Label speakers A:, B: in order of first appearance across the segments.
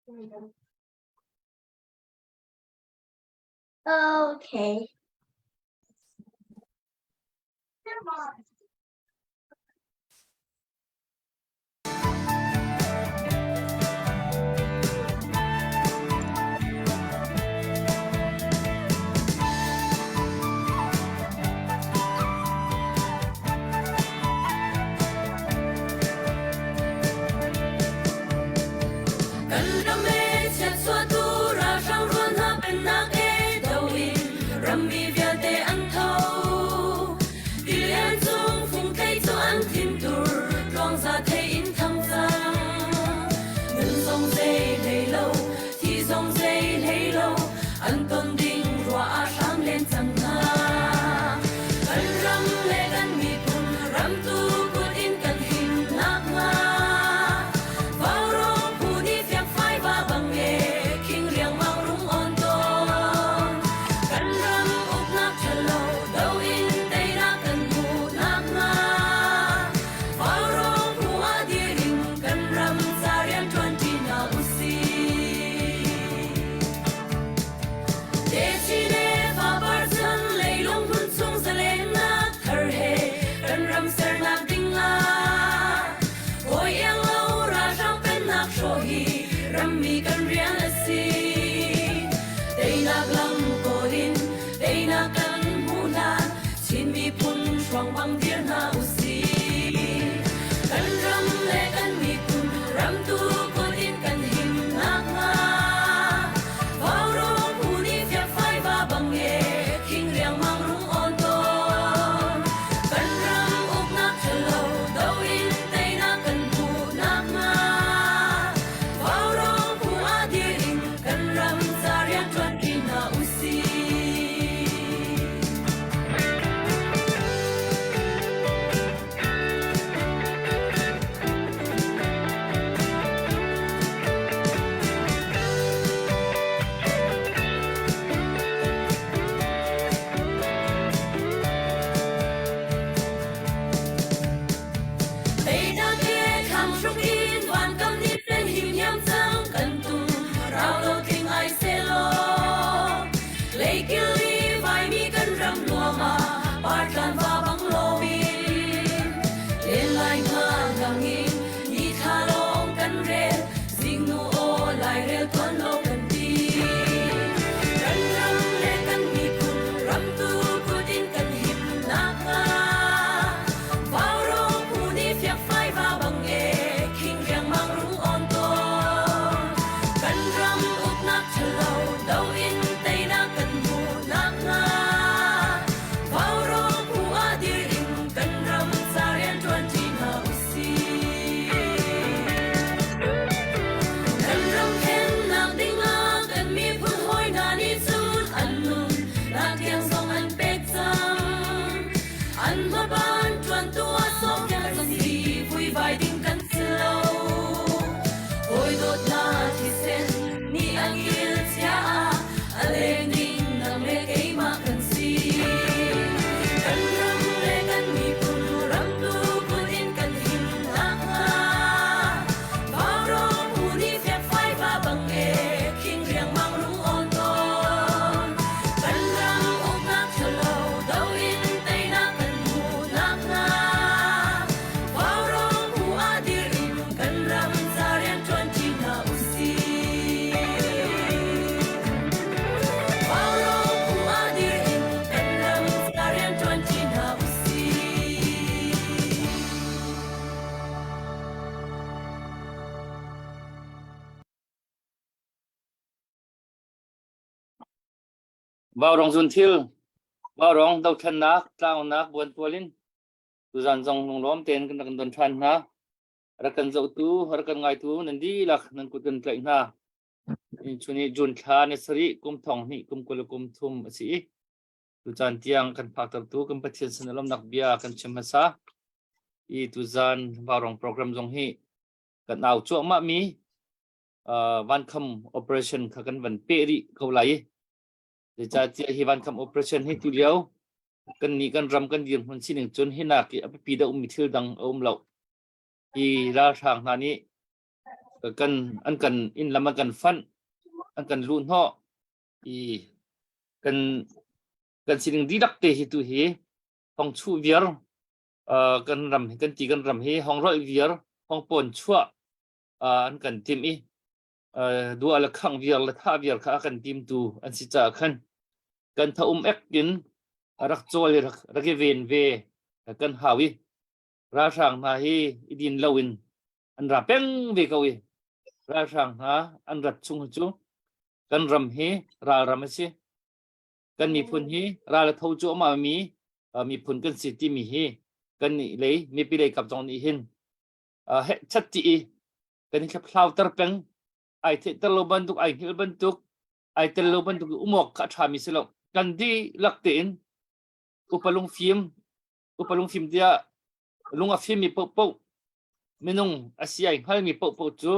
A: Okay.
B: Kan ram e chiatchuahtu ralhrang rual hna pennak e do in rammi vialte an tho. Tilian cung fungthei cu an thintur tluangza thei in thang cang. Nun zong zei hlei lo, thi zong zei hlei lo, an ton ding ruah ah hram len cang hna. Kan ram le kan miphun ramtu kut in kan him nakhnga Vaurawng phu nih fiangfai va bang e khing riangmang rung on tawn. Kan ram uknak ṭhalo do in teinak kan hmuh nakhnga Vaurawng phu ah dir in kan ram ca rianṭuan ṭi hna usih. Techin le fapar chan leilung hmun chung zalennak thar he kan ram sernak ding ah hawi iang lo ralhrang pennak hrawh hi rammi kan rian a si. Teinak lam kawl in teinak kan hmuh hlan Chin miphun hruang bang dir hna usih. Kan ram le kan miphun ramtu kut in kan him nakhnga Vaurawng phu nih fiakfai va bang e khing riangmang rung awn tawn. Kan ram uknak ṭhalo do in teinak kan hmuh nakhnga Vaurawng phu ah dir in kan ram ca rianṭuan ṭi hna usih. Teinak he thlang hruk in vankam nih pen him hiam cang kan tum rau lo tling ai selaw Leikil i vaimi kan ram nuam ah partlan va bang loin len lai hnga hlang in ni thla lawng kan rel zingnu aw lairel tuan lo kan ti kan ram le kan miphun ramtu kut in kan him nakhnga Vaurawng phu nih fiakfai va bang e khing riangmang rung on tawn kan ram uknak ṭhalo do in teinak kan hmuh nakhnga Vaurawng phu ah dir in kan ram ca rianṭuan ṭi hna usih. Kan ram thlennak dingah kan miphun hawi hna nih cun an nun nak tiang zong an pek cang. An hmaban ṭuantu ah sawmpiak kan si, vuivai ding kan si lo. Hawi dawtnak thisen nih a kil chia ah a leng ding nang le keimah kan si. Kan ram le kan miphun ramtu kut in kan him nakhnga Vaurawng phu nih fiakfai va bang e khing riangmang rung awn tawn. Kan ram uknak ṭhalo do in teinak kan hmuh nakhnga Vaurawng phu ah dir in kan ram ca rianṭuan ṭi hna usih. Vaurawng phu ah dir in kan ram ca rianṭuan ṭi hna usih.
C: Vaurawng zunthil, Vaurawng dothlennak, tlangnak buantual in tuzan zong lunglawm tein kan rak don ṭhan hna. Rak kan zohtu, rak kan ngaitu nan dihlak nan kut kan tlaih hna. Chun i June thla ni sarih kum thong hnih kum 20 kum thum a si i tucaan tiang kan phaktertu kan Pathian sin lawmnak bia kan chim hmasa. I tuzan Vaurawng program zong hi kan au cuahmah mi vankham operation kha kan van peh rih ko lai i zeicahtiah hi vankham operation hi tu lio kan nih kan ram kan dirhmun sining cun hinak i a biapi deuh mi thil dang a um lo hi ralhrang hna nih Kan an kan inn lam an kan fanh, an kan luh hnawh i kan kan sining dihlak te hi tu hi hong chuh viar kan ram kan ti kan ram hi hong rolh viar hong pawn chuah an kan tim i dua le khang viar le thah viar kha a kan timtu an si caah khan kan tha um ek in rak cawl i rak rak i ven ve kan hau i ralhrang hna hi i din lo in an ra peng ve ko i ralhrang hna an rat chung cu kan ram hi ralram a si kan miphun hi ral a tho cuahmah mi miphun kan si timi hi kan nih lei mipi lei kap zong nih hin heh chat ti i kan i thlauter peng ai theihter lo bantuk ai hngilh bantuk ai tel lo bantuk umawk kha a ṭhami si lo kan dihlak tein upa lungfim upa lungfim tiah lung a fimmi paohpaoh minung a si ai hngalmi paohpaoh cu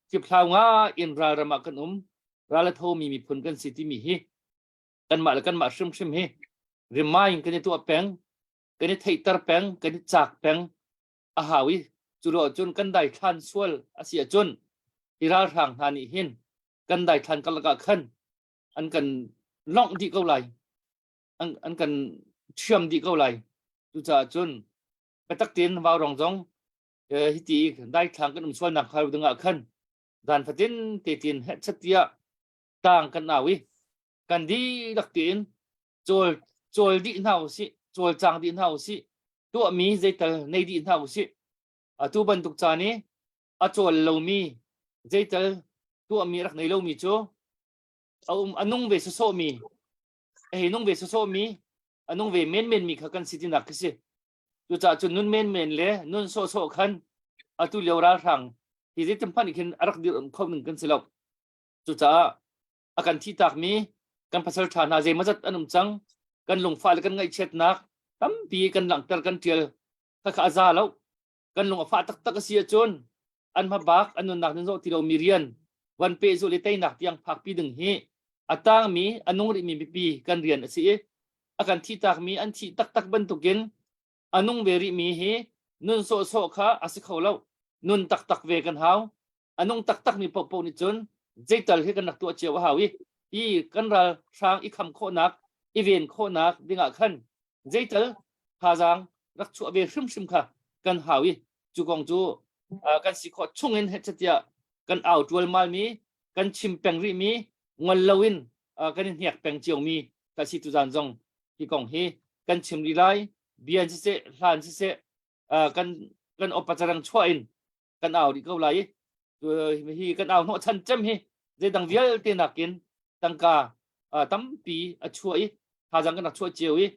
C: hliphlau nga in ralram ah kan um ral a thomi miphun kan si timi hi kanmah le kanmah hrimhrim hi remind kan i tuah peng kan i theihter peng kan i caak peng a hau i cu lo ahcun kan daithlan sual a si ahcun hi ralhrang hna nih hin kan daithlan karlak ah khan an kan longh dih ko lai an, an kan ṭhiam dih ko lai cucaah cun biatak tein vaurong zong hiti daithlang kan um sualnak hnga lo dingah khan zan fatin te tin hehchat tiah tang kan au i kan dihlak tein cawl cawl dih hna usih cawlcang dih hna usih tuahmi zeital nei dih hna usih atu bantuk caan i a cawl lomi zeital tuahmi rak nei lomi cu a um a nung ve sawsawhmi a hei nung ve sawsawhmi a nung ve menmen mi kha kan si tinak khi si cucaah cun nun menmen le nun sawhsawh khan atu lio ralhrang hi zeitin hmanh khin a rak dir kho ning kan si lo cucaah a kan thihtakmi kan pasal ṭha hna zeimawzat an um cang kan lungfah le kan ngaihchiatnak tampi kan langhter kan ṭial khakha a za lo kan lung a fah taktak a si ahcun an hmabak an nunnak nan zawh ti lomi rian van pehzulh le teinak tiang phakpi ding hi a tangmi a nung rihmi mipi kan rian a si i a kan thihtakmi an thih taktak bantukin a nung ve rihmi hi nun sawhsawh kha a si kho lo nun taktak ve kan hau a nung taktakmi paohpaoh nih cun zeital hi kan rak tuah cio a hau i hi kan ral hrang i kham khawhnak i ven khawhnak dingah khan zeital thazaang rak chuah ve hrimhrim kha kan hau i cu kong cu kan si khawh chungin hecatiah kan au ṭualmal mi kan chim peng rih mi ngol loin kan i hniak peng cio mi ka si tuzan zong hi kong hi kan chim rih lai bian siseh hlan siseh kan kan opacarang chuah in kan au rih ko lai i hi kan au hnawh chan cem hi zeidang vialte nakin tangka tampi a chuah i thazang kan rak chuah cio i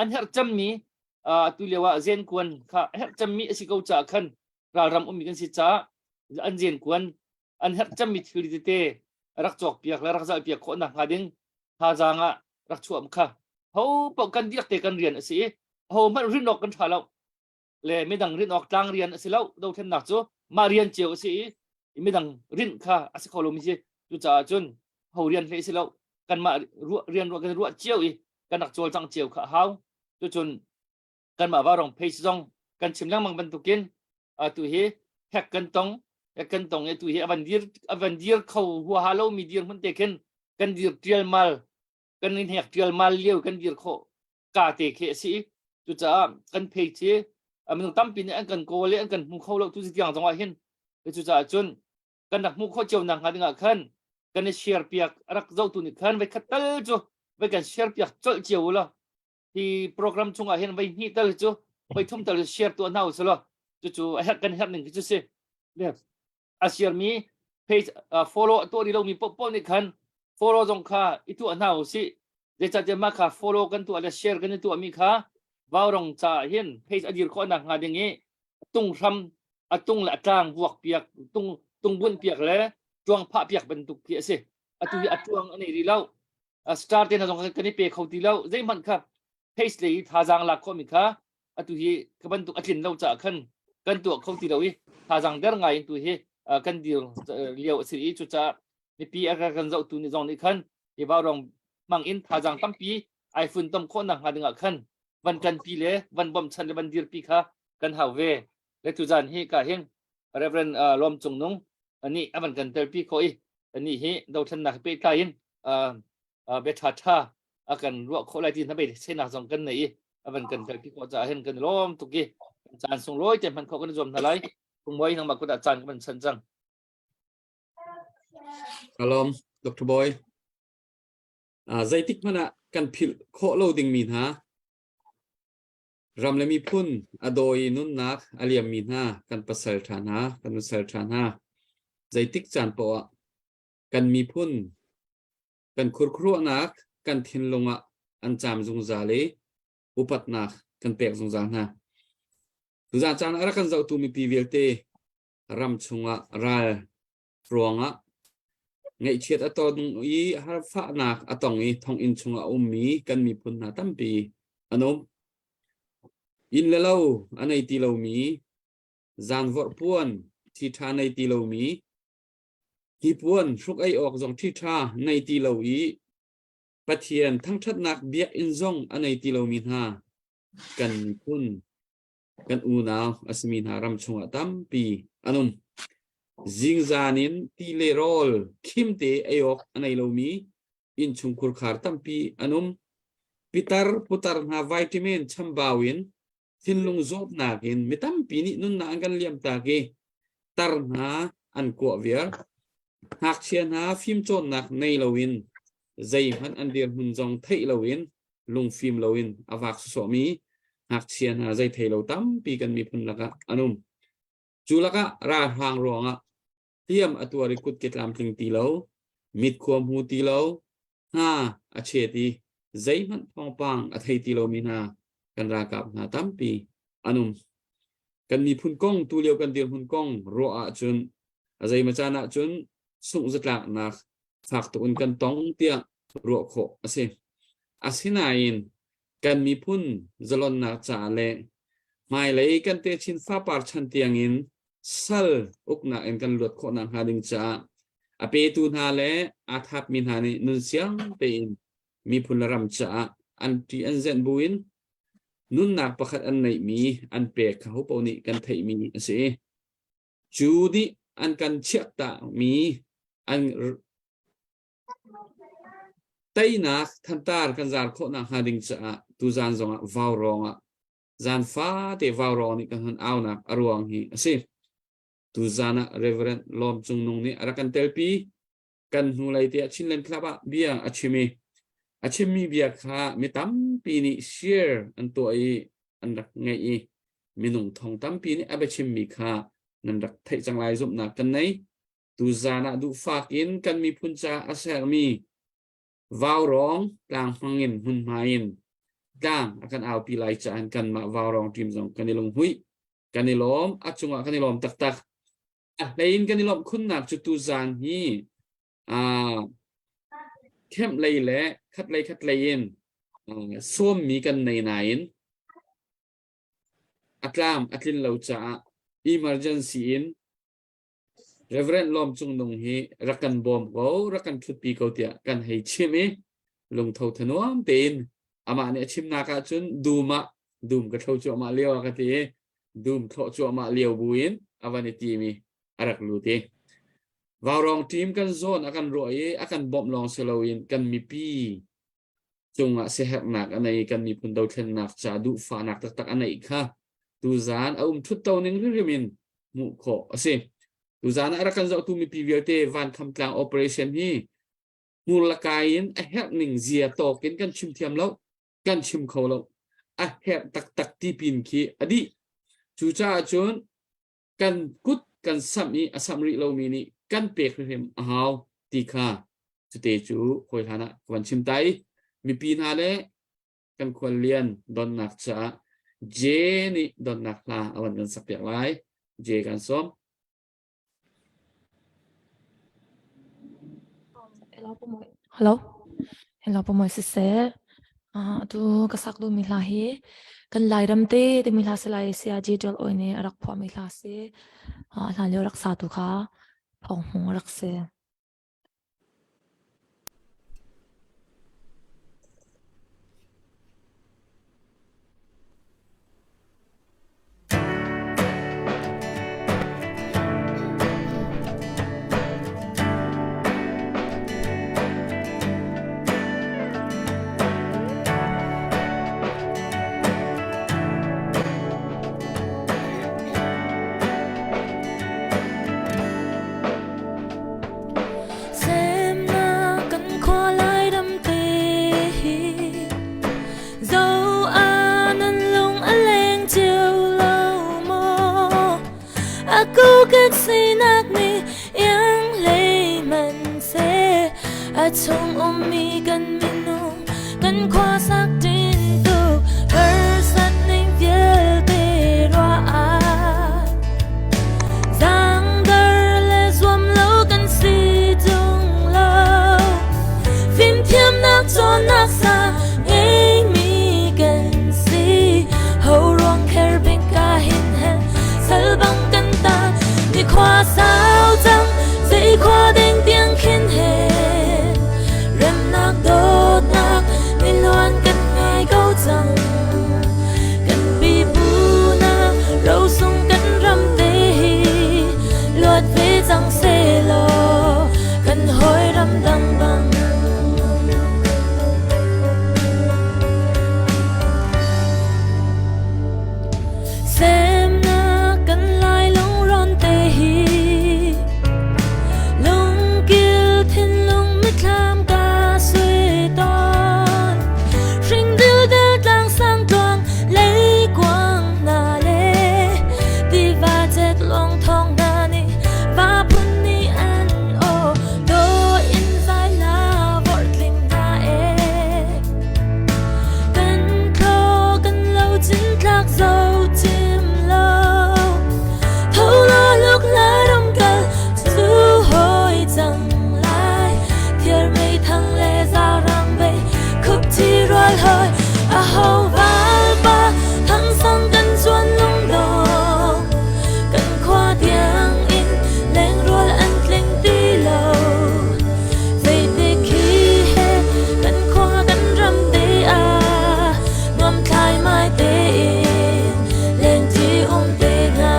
C: an herh cemmi atu lio ah zen kuan kha herh cemmi a si ko caah khan ralram ummi kan si caah an zen kuan an herh cemmi thilri tete rak cawk piak le rak zalh piak khawh nak hnga ding thazaang ah rak chuah kha ho paoh kan diak te kan rian a si i ho hmanh rin awk kan ṭha lo le midang rin awk tlang rian a si lo dothlennak cu mah rian cio a si i midang rinh kha a si kho lomi si cucaah cun ho rian hlei si lo kanmah rian ruah kan ruah cio i kan rak cawlcang cio kha a hau cucun kanmah varong page zong kan chim lengmang bantukin atu hi hek kan tong hek kan tong i tu hi avan dir avan dir kho huaha lomi dir hmun te khin kan dir tial mal kan in hek tial mal lio kan dir khawh ka te khi a si cucaah kan page hi minung tampi nih an kan kawl i an kan hmu kho lo tu tiang zong ah hin cucaah cun kan rak hmuh khawh cio nak hnga dingah khan kan i share piak a rak zohtu nih khan voi khat tal cu voi kan share piak colh cio u law hi program chungah hin voi hnih tal cu voi thum tal share tuah hna u selaw cucu a herh kan herh ning khi cu si a share mi page follow a tuah rih lomi paohpaoh nih khan follow zong kha i tuah hna u sih zeicahtiah mah kha follow kan tuah le share kan i tuahmi kha vaurong caah hin page a dir khawh nak hnga ding i tung hram a tung le a tlang vuak piak tung tung bunh piak le tuang phah piak bantuk khi a si atu hi a tuang a nei rih lo star te hna zong kan i pe kho ti lo zeihmanh kha page lei thazaang lak khawhmi kha atu hi ka bantuk a tlin lo caah khan kan tuah kho ti lo i thazaang der ngai in tu hi kan dir lio a si i cucaah mipi a kan zohtu nih zong nih khan hi vaurong hmang in thazaang tampi ai funtom khawh nak hnga dingah khan van ṭanpi le van bawmchan le van dirpi kha kan hau ve le tuzan hi ka hin Reverend Lawm Cung Nung Ani avan kan telpi kho i ani hi dothlennak pehtlai in bia ṭha ṭha a kan ruah khawh lai ti na bei senak zong kan nei i avan kan telpi khawh caah hin kan lawm tuk i caan sunglawi te hman khawh kan zuam hna lai. Kungmoi nangmah kut ah caan kan chan cang.
D: Kalom Dr. Boy. Zeitik hmanh ah kan philh khawh lo dingmi hna ram le miphun a daw i nunnak a liammi hna kan pasal ṭha hna kan nusal ṭha hna zeitik caan poah ah kan miphun kan khurkhuruahnak kan thinlung ah an caam zungzal i upatnak kan pek zungzal hna. Tuzaan caan ah a rak kan zohtu mipi vialte ram chungah ral ruangah ngaihchiat a ton i harfahnak a tong i thonginn chungah a ummi kan miphun hna tampi an um. Inn le lo a nei ti lomi, zaanvorh puan ṭhiṭha nei ti lomi, hnipuan hruk ei awk zong ṭhiṭha nei ti lo i Pathian thangṭhatnak biakinn zong a nei ti lomi hna kan miphun kan unau a simi hna ram chungah tampi an um. Zingzan in ti le rawl khim te ei awk a nei lomi innchungkhur khar tampi an um. Pitar putar hna vitamin chambau in thinlung zawtnak in mi tampi nih nunnak an kan liamtak i tar hna an kuah viar. Ngakchia hna fimcawnnak nei loin zeihmanh an dirhmun zong theih loin lungfim loin a vak sawsawhmi ngakchia hna zei thei lo tampi kan miphun lakah an um. Cu lakah ralhrang ruangah hliam a tuar i kutke tlamtling ti lo, mit khua hmu ti lo, hna a chet i zeihmanh thawngpang a thei ti lomi hna kan ralkap hna tampi an um. Kan miphun kong tulio kan dirhmun kong ruah ahcun a zeimaw caan ahcun sungh zatlaknak fak tuk in kan tong tiah ruah khawh a si. Asinain kan miphun zalonnak caah le hmailei kan techin fapar chan tiangin sal uknak in kan luat khawh nakhnga ding caah a petu hna le aa thapmi hna nih nunsiang tein miphun le ram caah an ṭi an zenh buin nunnak pakhat an neihmi an pek kha hopo nih kan theihmi a si. Cu nih an kan chiahtakmi an teinak thantar kan zar khawh nakhnga ding caah tuzan zongah vaurawng ah zan fate vaurawng nih kan hun aunak a ruang hi a si. Tuzan ah Reverend Lawm Cung Nung nih a rak kan telpi. Kan hnulei te ah Chinland Club ah bia a chim i a chimmi bia kha mi tampi nih share an tuah i an rak ngaih i minung thong tampi nih a biachimmi kha nan rak theih cang lai zumhnak kan nei. Tuzan ah duhfak in kan miphun caah a sermi vaurawng tlang hmang in hmunhma in tlang a kan aupi lai caah kanmah vaurawng team zong kan i lunghmuih kan i lawm a cungah kan i lawm taktak a hlei in kan i lawmh khunnak cu tuzan hi kemh lei le khat lei khat lei in sawmmi kan nei nain a tlam a tlin lo caah emergency in Reverend Lawm Cung Nung hi rak kan bawm ko rak kan ṭhutpi ko tiah kan hei chim i lungtho thanuam tein amah nih a chimnak ahcun dum ah dum ka thlo cuahmah lio a ka ti i dum thlawh cuahmah lio buin a van i tim i a rak lut i Vaurawng team kan zawn a kan ruah i a kan bawmh lawng si loin kan mipi cungah siaherhnak a nei kan miphun dothlennak ca duhfahnak taktak a neih kha tuzaan a um thut to ning hrimhrim in hmuh khawh a si. Tuzaan ah a rak kan zohtu mipi vialte Vankhamtlang operation hi hmur la kai in a herh ning zia tawk in kan chim thiam lo kan chim kho lo a herh taktak ti pin khi a dih cucaah cun kan kut kan samh i a samh rih lomi nih kan pek hrimhrim a hau ti kha cute cu hawi hlan ah ka van chim ta i mipi hna le kan khuallian donnak caah J nih donnak hla a van kan sakpiak lai J kan sawm
E: Hello, Hello. Hello, Pumoy siseh. Atu ka sak duhmi hla hi kan Lairam te timi hla si lai Saya J. Ṭial Awi nih a rak phuahmi hla si. Hlan lio rak satu kha Thawng Hmung a rak si.
B: sinak nih iang hlei man seh. A chung ummi kan minung kan khuasak tintuk harsat ning vialte ruah ah Zangdar le zuam lo kan si tung lo. Fimthiamnak cawnnak sa ngeimi kan si. Ho ruang kher bing ka hin hen sal bang kan ta ni khua sau cang zei khua deng tiang khin he remnak dawtnak ni luan kan ngai ko cang. Kan pipu na rosung kan ram te hi luat ve cang sehlaw kan hawi ram dang bang. Semnak kan lai lungrawn te hi lungkil thinlung mitthlam ka sui tawn. Hring dildel tlang sang tluang leikuang na le tiva cek lawng thawng na nih va phun nih an aw do in zai la vorh tling na e. Kan tlo kan lo cinthlak zo cim lo tho lo luk la ram kal zu hoi cang lai thiar mei thang le zarang bei khup thi rual hoi a ho val pa thang sang kan zuan lung dong kan khua tiang in leng rual an tling ti lo zeitik khi he kan khua kan ram te a nuam thlai mai te in leng thi um te nga.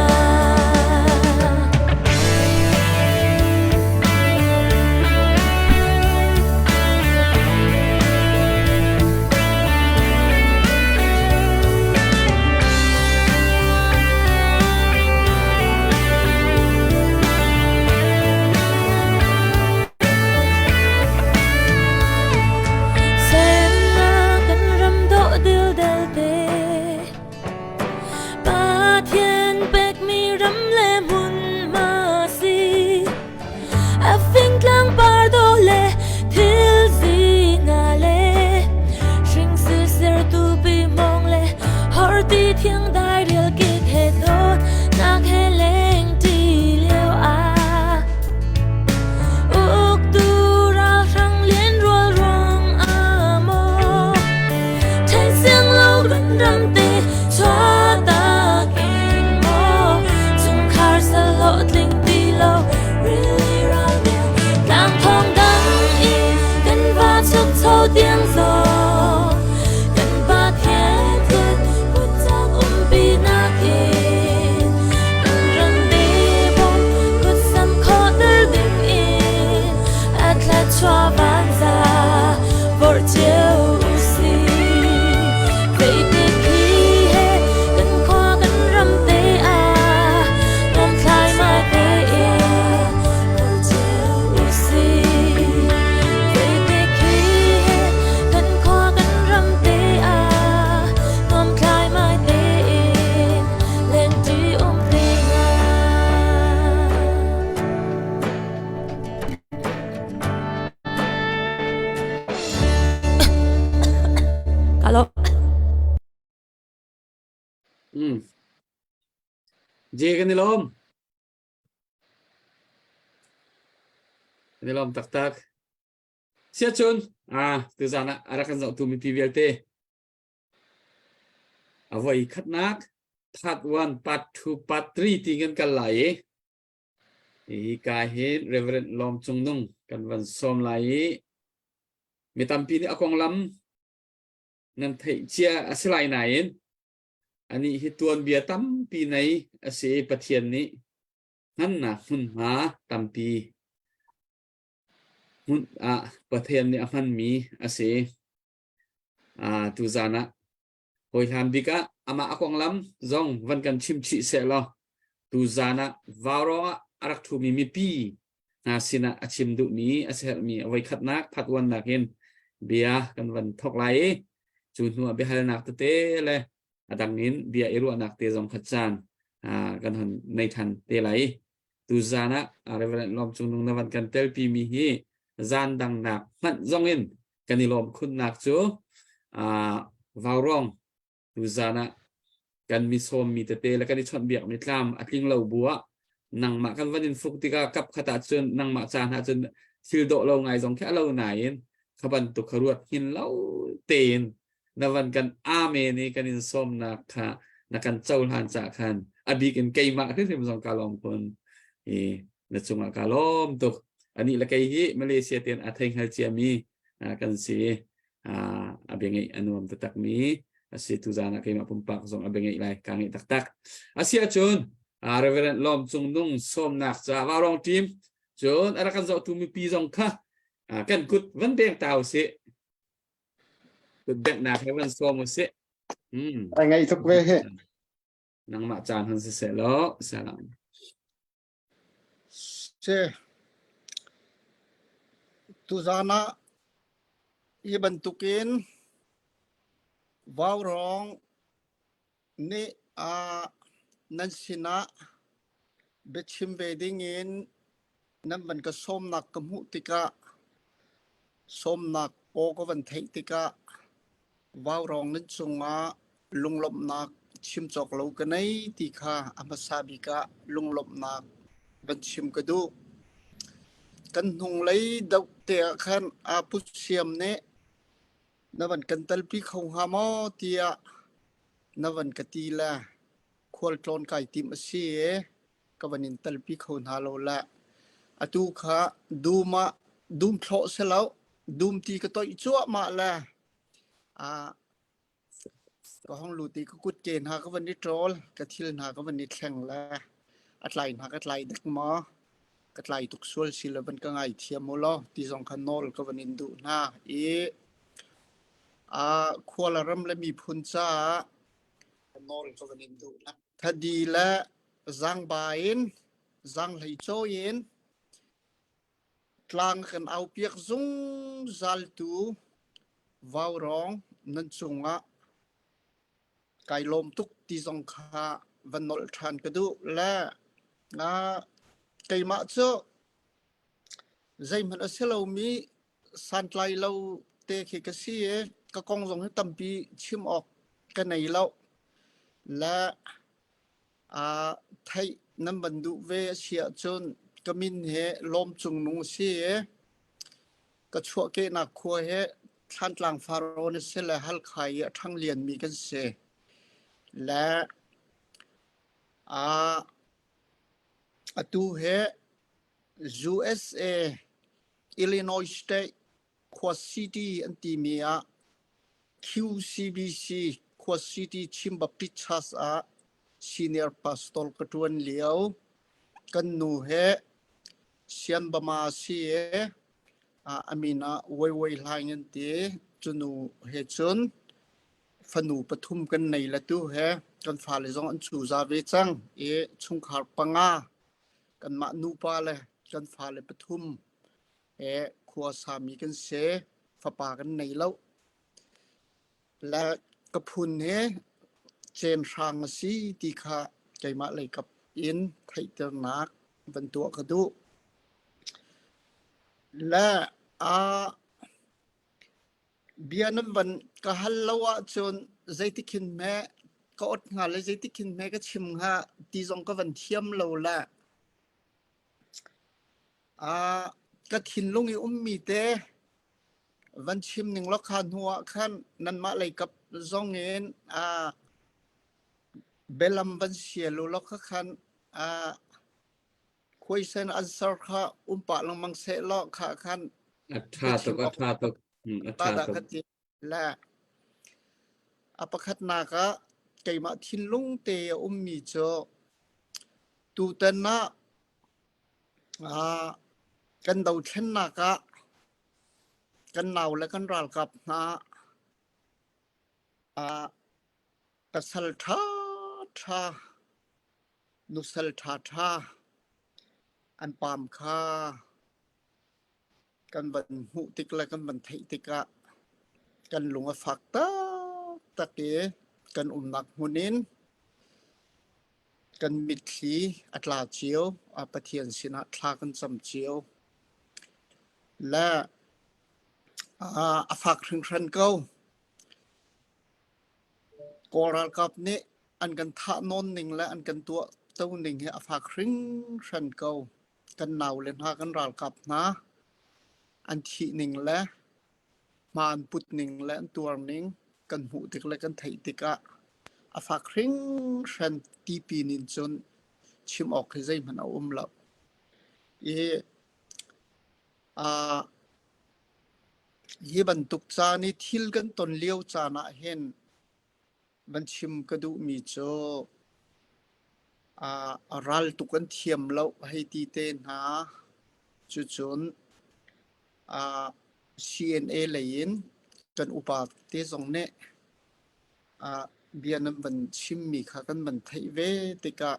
B: Semnak kan ram dawh dildel te Pathian pekmi ram le hmunhma si. A fingtlang par dawh le thil zina le hring sisir tupi mong le horti thiang dai rial kik he dawt nak he leng ti lio ah uktu ralhrang lian rual ruang ah maw then siang lo kan ram te chuahtak in maw chungkhar sal tling ti lo rili ral tiang tlang thawng dang in kan va chuk tho tiang zong kan Pathian thil kutcak umpi nakin kan ram te bom kutsam khawhter ding in a thluachuah vanza vorh cio usih. Zeitik hi he kan khua kan ram te ah nuam thlaimai tein vorh cio usih. Zeitik hi he kan khua kan ram te ah nuam thlaimai tein lengṭi um te hnga. Ka lawm.
D: Je kan i lawm. Kan i lawm taktak. Siacun, ah, tuzaan ah a rak kan zohtu mipi vialte. A voi khatnak part 1, part 2, part 3 ti kan kal lai i hi ka hin Reverend Lawm Cung Nung kan van sawm lai i mi tampi nih a konglam nan theih cia a si lai nain anih hi tuanbia tampi nei a si i Pathian nih hmannak hmunhma tampi hmun ah Pathian nih a hmanmi a si. Tuzaan ah hawihlan bik ah amah a konglam zong van kan chim chih seh law tuzaan ah vaurawng ah a rak ṭhumi mipi hna sinah a chim duhmi a sermi a voikhatnak phat-uannak in bia kan van thok lai i cu hnu ah biahalnak tete le a dang in bia i ruahnak te zong khat caan kan hon nei ṭhan te lai. Tuzan ah Reverend Lawm Cung Nung na van kan telpi mi hi zan dang nak hmanh zong in kan i lawm khunnak cu vaurong tuzan ah kan mi sawm mi tete le kan i chawnhbiak mi tlam a tling lo bu ah nangmah kan van in fuk tikah kap khat ah cun nangmah caan ah cun thil dawh lo ngai zong khi a lo nain kha bantuk kha ruat hin lo tein na van kan amen i kan in sawmnak kha na kan cohlan ca khan a bik in keimah hrimhrim zong ka lawm khun i na cungah ka lawm tuk ani le kei hi Malaysia ten a thei hngal ciami kan si a bia ngeih a nuam taktak mi a si tu zan ah keimah pumpak zong a bia ngeih lai ka ngeih taktak a si ahcun Reverend Lawm Cung Nung sawmnak ca Vaurong team cun a rak kan zohtu mipi zong kha kan kut van beng ta usih kut benghnak he van sawm usih
F: Ai ngaih tuk ve he.
D: Nangmah caan han siseh law salam.
F: Si. Tuzaan ah hi bantukin vaurawng nih nan sinah biachim ve dingin nan van ka sawmnak ka hmuh tikah sawmnak aw ka van theih tikah Vaurawng nan cungah lunglawmhnak chim cawk lo ka nei ti kha a hmasa bik ah lunglawmhnak van chim ka duh. Kan hnunglei doh te ah khan aa Pu Siam nih na van kan telpi kho hnga maw tiah na van ka ti le khualtlawn kai tim a si i ka van in telpi kho hna lo le atu kha dum ah dum thlawh si lo dum ti ka toih cuahmah le Ka hong lut i ka kutke hna ka van i ṭawl, ka thil hna ka van i thleng le a tlai hna ka tlai dek maw? Ka tlai tuk sual si le van ka ngaithiam u law ti zong kha nawl ka van in duh hna i khua le ram le miphun caah nawl ka van in duh hna. Thadi le zaangba in zaanghlei cawi in Tlang kan aupiak zungzaltu vaurawng nan cungah kai lawm tuk ti zong kha van nolh ṭhan ka duh le keimah cu zeihmanh a si lomi santlai lo te khi ka si i ka kong zong hi tampi chim awk ka nei lo le Theih nan van duh ve a si ahcun ka min hi Lawm Cung Nung a si i ka chuahkehnak khua hi Thlantlang Farrawn a si le Halkha i a ṭhang lianmi kan si. Le atu hi USA Illinois State khua city an timi ah QCBC khua city Chin Baptist Church ah senior pastor ka ṭuan lio. Kan nu he Sianbama si i a min ah Wai Wai Hlaing an ti. Cu nu he cun fanu pathum kan nei le tu he kan fale zong an cuza ve cang i chungkhar panga kanmah nupa le kan fale pathum he khua sami kan si. Fapa kan nei lo. Le ka phun hi cen hrang a si ti kha keimah lei kap in theihternak van tuah ka duh. Le a bia nan van ka hal lo ahcun zeitikhin hme ka ot hnga le zeitikhin hme ka chim hnga ti zong ka van thiam lo le Ka thinlung i ummi te van chim ning law kha hnu ah khan nanmah lei kap zong in bialam van sial u law kha khan question answer kha um pah lengmang seh law kha khan
D: A ṭha tuk, a ṭha tuk. A ṭha tuk.
F: Le a pakhatnak ah keimah thinlung te a ummi cu tutan ah kan dothlennak ah kan nau le kan ralkap hna pasal ṭhaṭha nusal ṭhaṭha an paam kha kan van hmuh tik le kan van theih tikah kan lung a fak taktak i kan umnak hmun in. Kan mitthli a tla cio. Pathian sinah thla kan cam cio. Le a fak hringhran ko. Kawl ralkap nih an kan thah nawn ning le an kan tuah to ning hi a fak hringhran ko. Kan naule hna, kan ralkap hna an thih ning le hma an put ning le an tuar ning kan hmuh tik le kan theih tikah a fak hringhran ti pin in cun chim awk hi zeihmanh a um lo. I uh, hi bantuk caan i thil kan ton lio caan ah hin van chim ka duhmi cu uh, ral tuk an thiam lo hei ti te hna cucun uh, CNA lei in kan upa te zong nih uh, bia nan van chimmi kha kan van theih ve tikah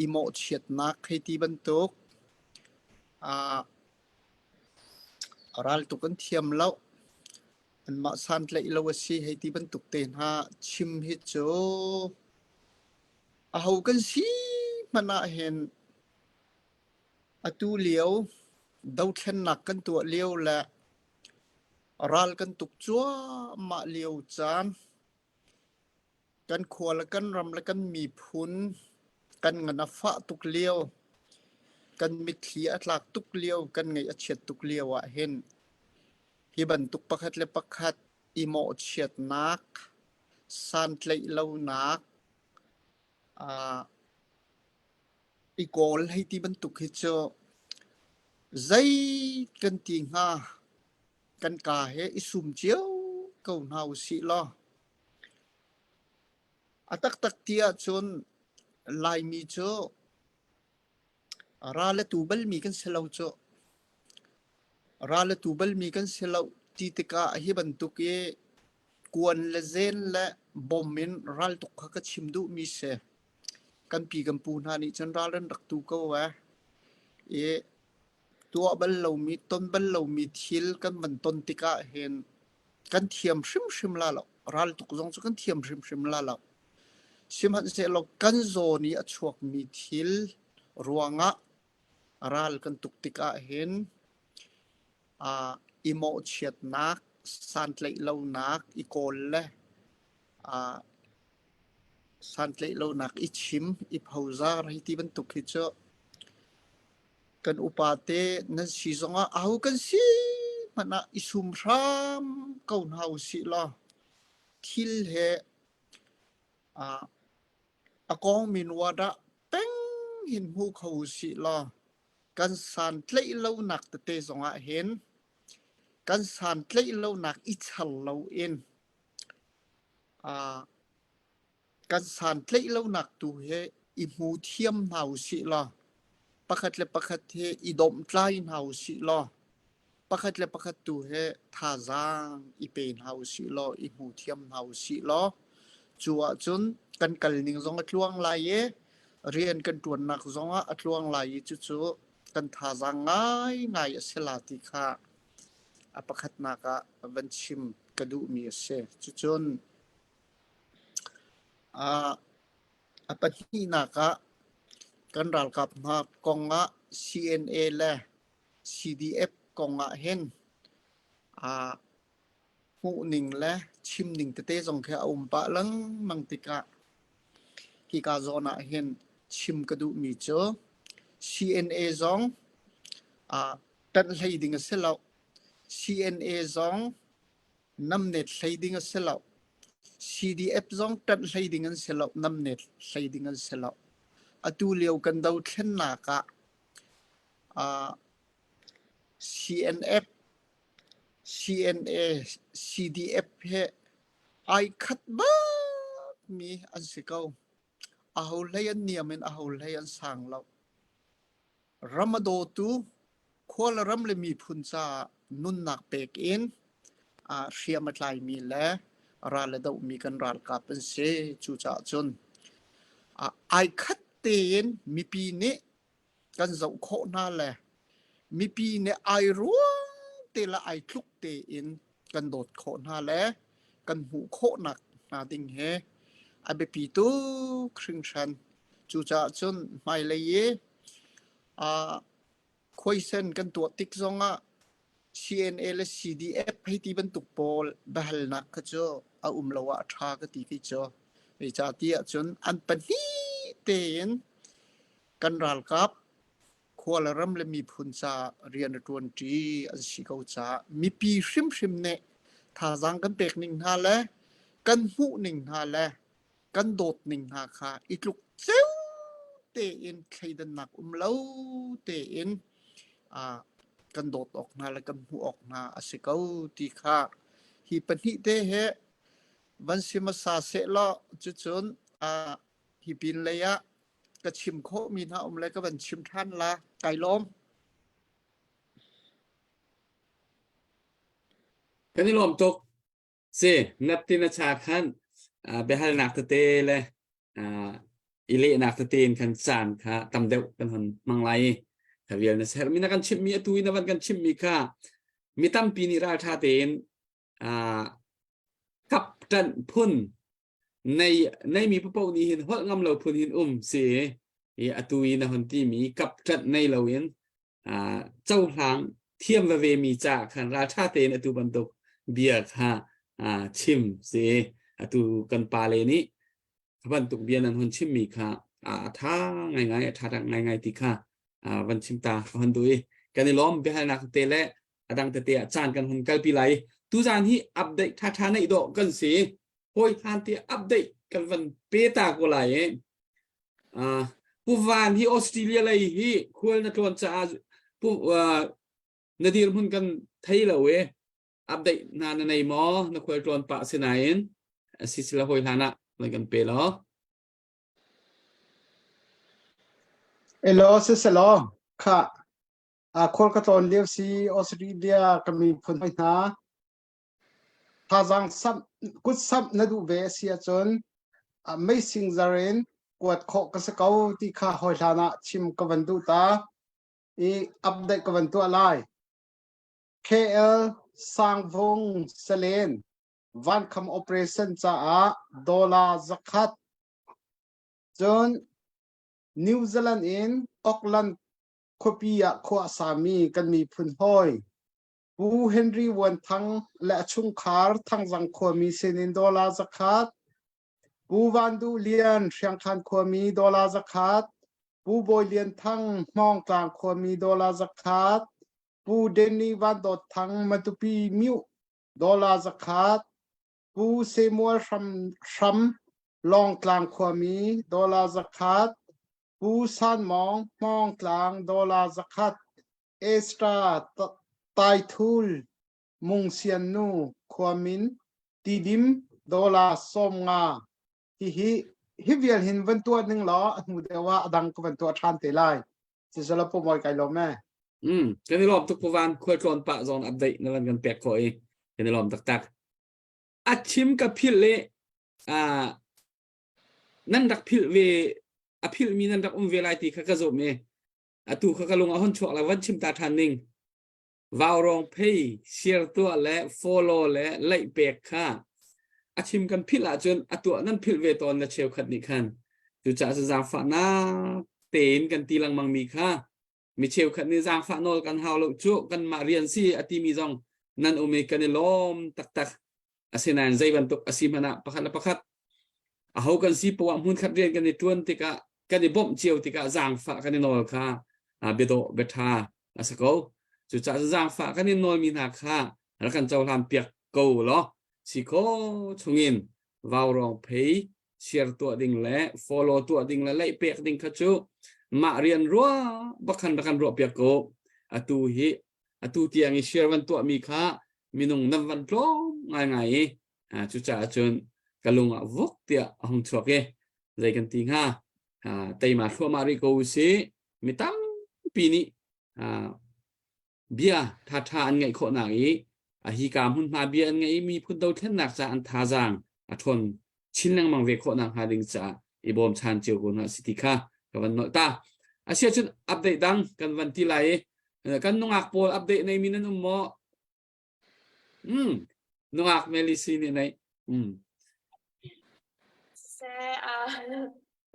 F: i mawhchiatnak hei ti bantuk uh, ral tuk an thiam lo anmah santlaih lo a si hei ti bantuk te hna chim hi cu aho kan si hmanh ah hin atu lio dothlennak kan tuah lio le ral kan tuk cuahmah lio caan Kan khua le kan ram le kan miphun kan ngan a fah tuk lio, kan mitthli a tlak tuk lio, kan ngaih a chiat tuk lio ah hin hi bantuk pakhat le pakhat i mawhchiatnak, santlaih lonak, uh, i kawl hei ti bantuk hi cu zei kan ti hnga kan ka he i sum cio ko hna usih law A taktak ti ahcun Laimi cu ral a tu balmi kan si lo cu. Ral a tu balmi kan si lo ti tikah hi bantuk i kuan le zen le bom in raltuk kha ka chim duhmi si. Kan pi kan pu hna nih cun ral an rak tu ko ee. I tuah bal lomi, ton bal lomi thil kan van ton tikah hin kan thiam hrimhrim la lo. Raltuk zong cu kan thiam hrimhrim la lo. Sihmanhsehlaw kan zawn i a chuakmi thil ruangah ral kan tuk tikah hin uh, i mawhchiatnak, santlaih lonak, i kawl le uh, santlaih lonak i chim, i phozar hi ti bantuk hi cu Kan upate nan si zongah aho kan si hmanh ah i sum hram ko hna usih law thil he uh, a kawngmi nuadah peng hin hmu kho usih law kan santlaih lonak tete zongah hin kan santlaih lonak i char loin uh, Kan santlaih lonak tu hi i hmu thiam hna usih law pakhat le pakhat hi i domhtlai hna usih law pakhat le pakhat tu hi thazaang i pe hna usih law i hmu thiam hna usih law cu ahcun kan kal ning zong a tluang lai i rian kan ṭuannak zong ah a tluang lai i cucu kan thazaang ngaingai a si la ti kha a pakhatnak ah van chim ka duhmi a si. Cucun A pahnihnak ah kan ralkap hna kong ah CNA le CDF kong ah hin hmuhning le chimning tete zong khi a um pah lengmang tikah hika zawn ah hin chim ka duhmi cu CNA zong ṭanh hlei ding a si lo. CNA zong namnet hlei ding a si lo. CDF zong ṭanh hlei ding an si lo, namnet hlei ding an si lo. Atu lio kan dothlennak ah uh, CNF, CNA, CDF he ai khat bak mi an si ko. Aho hlei an niam in aho hlei an sang lo. Ram a dawtu khua le ram le miphun caah nunnak pek in hriam a tlaimi le ral a dohmi kan ralkap an si. Cucaah cun ai khat tein mipi nih kan zoh khawh hna le mipi nih ai ruang te le ai tluk tein kan dawt khawh hna le kan hmuh khawhnak hna ding hi a biapi tuk hringhran. Cucaah cun hmailei i aa khuaisen kan tuah tik zongah CNA le CDF hei ti bantuk pawl biahalnak kha cu a um lo ah a ṭha ka ti kei cu. Zeicahtiah cun an pahnih tein kan ralkap khua le ram le miphun caah rian a ṭuanṭi an si ko caah mipi hrimhrim nih thazaang kan pek ning hna le kan hmuh ning hna le kan dawt ning hna kha i tluk ceu tein thleidannak um lo tein kan dawt awk hna le kan hmuh awk hna a si ko ti kha hi pahnih te he van si hmasa sehlaw cucun hi pin lei ah ka chim khawhmi hna um le ka van chim ṭhan la. Kai lawm.
D: Kan i lawm tuk. Si, nat ti na cha khan biahalnak tete le i lehnak tete in khan caan kha tam deuh kan hon hmang lai i kha vial na sermi na kan chimhmi atu i na van kan chimhmi kha mi tampi nih ralṭha tein kap ṭanh phun nei neimi paoh nih hin holh ngam lo phun hin um si i atu i na hon timi kap ṭanh nei loin cohlang thiam veve mi ca khan ralṭha tein atu bantuk bia kha chim si atu kan pa le nih bantuk bia nan hun chimmi kha a tha ngaingai a tha ngaingai ti kha van chim ta ka hon duh i kan i lawm biahalnak te le adang tete ah caan kan hun kalpi lai tuzan hi update tha tha nei dawh kan si hawi hlan ti update kan van pe ta ko lai i Pu Van hi Australia lei hi khual na tlawn caah pu na dirhmun kan thei lo e update hna na nei maw na khual tlawn pah sinain si sila hawi hlan ah nan kan pe law
G: Elo siselaw kha a khual ka tlawn lio si Australia ka miphun hoi hna Thazaang samh, kut samh na duh ve a si ahcun meising zar in kuat khawh ka si ko ti kha hawi hlan ah chim ka van duh ta i update ka van tuah lai. KL Sangvung Salen Vankham operation caah dollar zakhat cun New Zealand in Auckland khuapi ah khua a sami kan miphun hawi Pu Henry Vuan Thang le a chungkhar Thangzang khuami sinin dollar zakhat, Pu Van Duh Lian Hriangkhan khuami dollar zakhat, Pu Bawi Lian Thang Hmawngtlang khuami dollar zakhat, Pu Danny Van Dawt Thang Matupi Myu dollar zakhat, Pu Samuel Hram, Hram Lawngtlang khuami dollar zakhat, Pu San Mawng Hmawngtlang dollar zakhat, Ezra Taithul Mungsiannu khuamin Tidim dollar 50 hihi hi vial hin van tuah ning law a hnu deuh ah a dang ka van tuah ṭhan te lai. Sisala pu mawi kai lawm e.
D: Mm, kan i lawm tuk pu Van khualtlawn pah zawn update na van kan pek khawh i kan i lawm taktak. A chim ka philh le ah nan rak philh ve a philh mi nan rak um ve lai ti kha ka zumh i atu kha ka lung a hon chuak la van chim ta ṭhan ning vaurawng phei share tuah le follow le laih pek kha a chim kan philh ahcun a tuah nan philh ve tawn na cheukhat nih khan cucaah cu zaangfahnak tein kan ti lengmang mi kha mi cheukhat nih zaangfah nawl kan hau lo cu kanmah rian si a timi zong nan um i kan i lawm taktak asinain zei bantuk a si hmanh ah pakhat le pakhat aho kan si poah hmunkhat rian kan i ṭuan tikah kan i bawmh cio tikah zaangfah kan i nawl kha biadawh biaṭha a si ko cucaah zaangfah kan i nawlmi hna kha rak kan cohlan piak ko law si kho chungin vaurawng phei share tuah ding le follow tuah ding le leih pek ding kha cu mah rian rua bakhan rak kan ruah piak ko atu hi atu tiang i share van tuahmi kha minung nan van tlawm ngaingai i cucaah cun ka lung ah vuk tiah a hung chuak i zei kan ti hnga teima thluahmah rih ko usih mi tampi nih bia ṭhaṭha an ngaih khawhnak i a hi ka hmunhma bia an ngaih i miphun dothlennak ca an thazaang a ṭhawn chin lengmang ve khawhnak hnga ding caah i bawmchan cio ko hna si ti kha ka van nolh ta asiah cun update dang kan van ti lai i kan nungak pawl update nei mi nan um maw mm nungak melisi nih nei mm
H: Se, ah.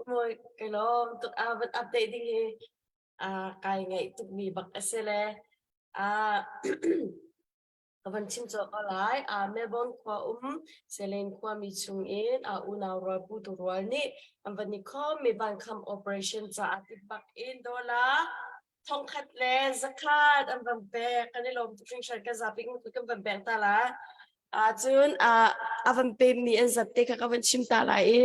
H: Mawi kai lawm tuk a van update ding hi a kai ngaih tuk mi bak a si le a ka van chim cawk ko lai. A Melbourne khua um Selen khua mi chung in a unau rual pu tu rual nih an van i khawm mi vankham operation caah ti bak in dollar 1100 an van pek. Kan i lawm tuk hringhran kan zapi kan van pek ta la. Cun a van pemmi an zat te kha ka van chim ta lai i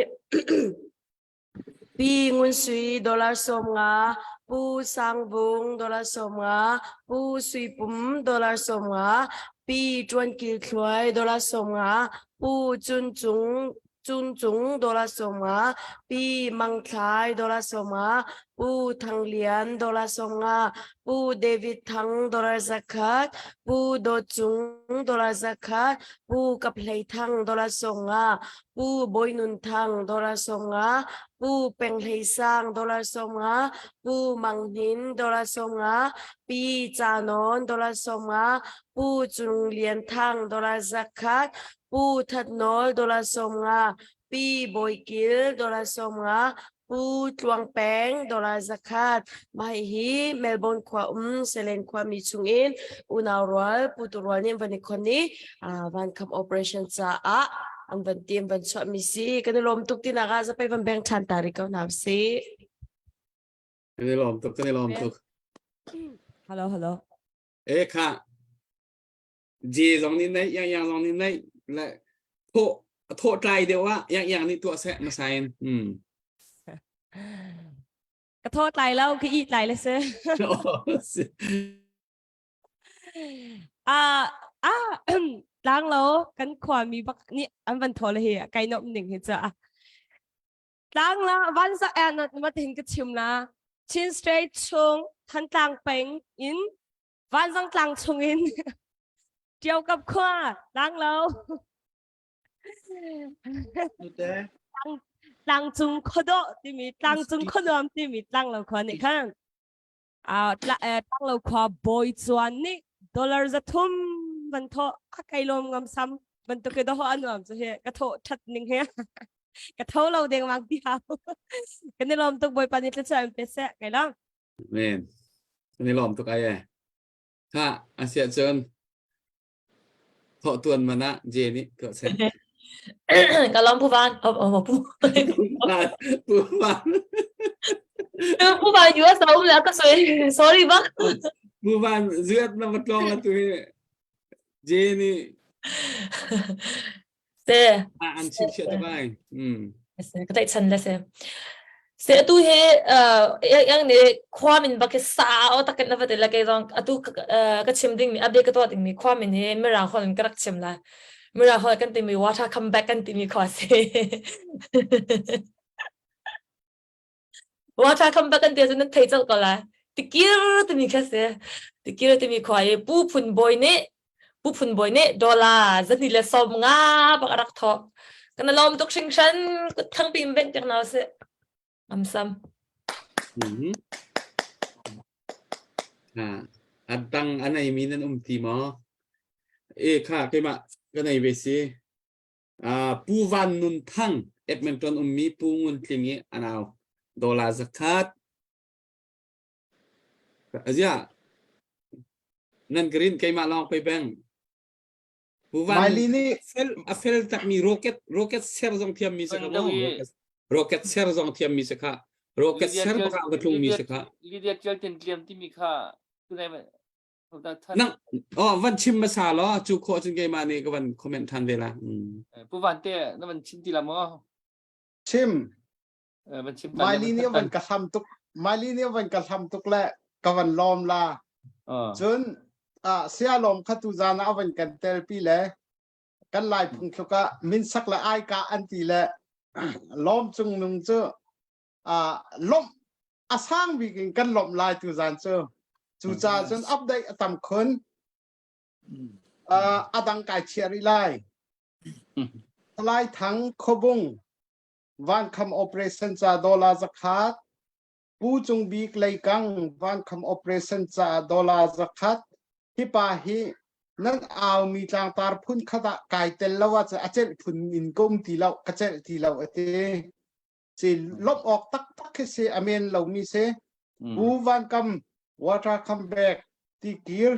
H: Pi Ngun Sui dollar 50, Pu Sang Vung dollar 50, Pu Sui Pum dollar 50, Pi Ṭuan Kil Thluai dollar 50, Pu Cun Cung Cun Cung dollar 50, Pi Mang Thlai dollar 50, Pu Thang Lian dollar 50, Pu David Thang dollar 100, Pu Dawt Cung dollar 100, Pu Kap Hlei Thang dollar 50, Pu Bawi Nun Thang dollar 50, Pu Peng Hlei Sang dollar 50, Pu Mang Hnin dollar 50, Pi Ca Nawn dollar 50, Pu Cung Lian Thang dollar 100, Pu That Nawl dollar 50, Pi Bawi Kil dollar 50, Pu Tluang Peng dollar 100. Mah hi Melbourne khua um Selen khuami chungin unau rual Pu Tu Rual nih van i khon i vankham operation caah an van tim van chuah mi si. Kan i lawm tuk tinak ah zapei van beng ṭhan ta rih ko hna usih.
D: Kan i lawm tuk, kan i lawm tuk.
I: Hello, hello.
D: E kha J zong nih neih, Yang Yang zong nih neih le thawh thawh tlai deuh ah Yang Yang nih tuah seh hmasa in. Hmm.
I: Ka thaw tlai lo, ka i tlai le si. Ah ah tlang lo kan khua mi bak nih an van thaw le hi kai nom ning hi cha. Tlang la van za an ma tin ka chim la. Chin State chung Thantlang peng in Vanzang tlang chungin Ṭiaukap khua tlang lo. Tlangcung khuadawh timi tlangcung khuanuam timi tlanglo khua nih khan tlanglo khua bawi cuan nih dollar 300 van thawh a kai lawm ngam sam bantuk i dawh a nuam cu hi ka thawh ṭhat ning hi ka tho lo dengmang ti hau kan i lawm tuk bawipa nih thlachuah in pe seh kai lawm
D: Men. Kan i lawm tuk ai e. Ha, a siah cun thawh tuan man ah Je nih tuah seh.
E: Ka lawm Pu Van. Oh, oh, Pu.
D: Pu Van.
E: Pu Van US a um le ka soi. Sorry bak.
D: Pu Van zuat na va tlawng la tu hi Je nih
E: Se.
D: An chim chiah te bai. Mm.
E: Se ka tlaihchan le se. Se atu he yang ne khua min bak sa o takin na vate la ke zong atu ka chim ding mi update ka tuah ding mi khua min he mirang hol in ka rak chim la. Mirang hol kan timi water come back kan timi khua se. Water come back kan ti ahcun nan thei colh ko lai. Tikir timi kha si. Tikir timi khua i Pu Phun Bawi nih Pu Phun Bawi nih dollar 250 bak a rak thawh. Kan i lawm tuk hringhran. Kut thangpi in bengh piak hna usih. Amsam.
D: Mm-hmm. Ah, a dang a neimi nan um ti maw? E kha keimah ka nei ve si. Pu Van Nun Thang Edmonton ummi Pu Ngun Tling i a nau dollar 100. Aziah nan green keimah lawng pei beng. Pu Van
G: Miley nih
D: fel a fel takmi rocket rocket ser zong thiam mi se kha mo rocket ser zong thiam mi se kha rocket ser baka va tlung mi se kha
C: Lydia Tial Tin Tliam timi kha tunai
D: Nang oh van chim hmasa law cu khawh cun keimah nih ka van comment than ve la. Mm.
C: Pu Van te na van chim ti la maw?
G: Chim.
C: Van chim
G: Miley nih van ka hlam tuk Miley nih van ka hlam tuk le ka van lawm la. Cun sia lawm kha tu zan ah van kan tel pi le kan lai phung thluk ah min sak le ai ka an ti le lawm cung nung cu lawmh a sang bik in kan lawmh lai tu zan cu cucaah cun update a tam khun a dang kai chiah rih lai Salai Thang Khobung Vankham operation ca dollar 100 Pu Cung Bik Leikang Vankham operation ca dollar 100 hi pa hi nan au mi tlangtar phun khat ah kai tel lo ah a celh phun in ka um ti lo ka celh ti lo ati. Si lomh awk taktak khi si a men lomi si. Pu Van Kam water come back ti kir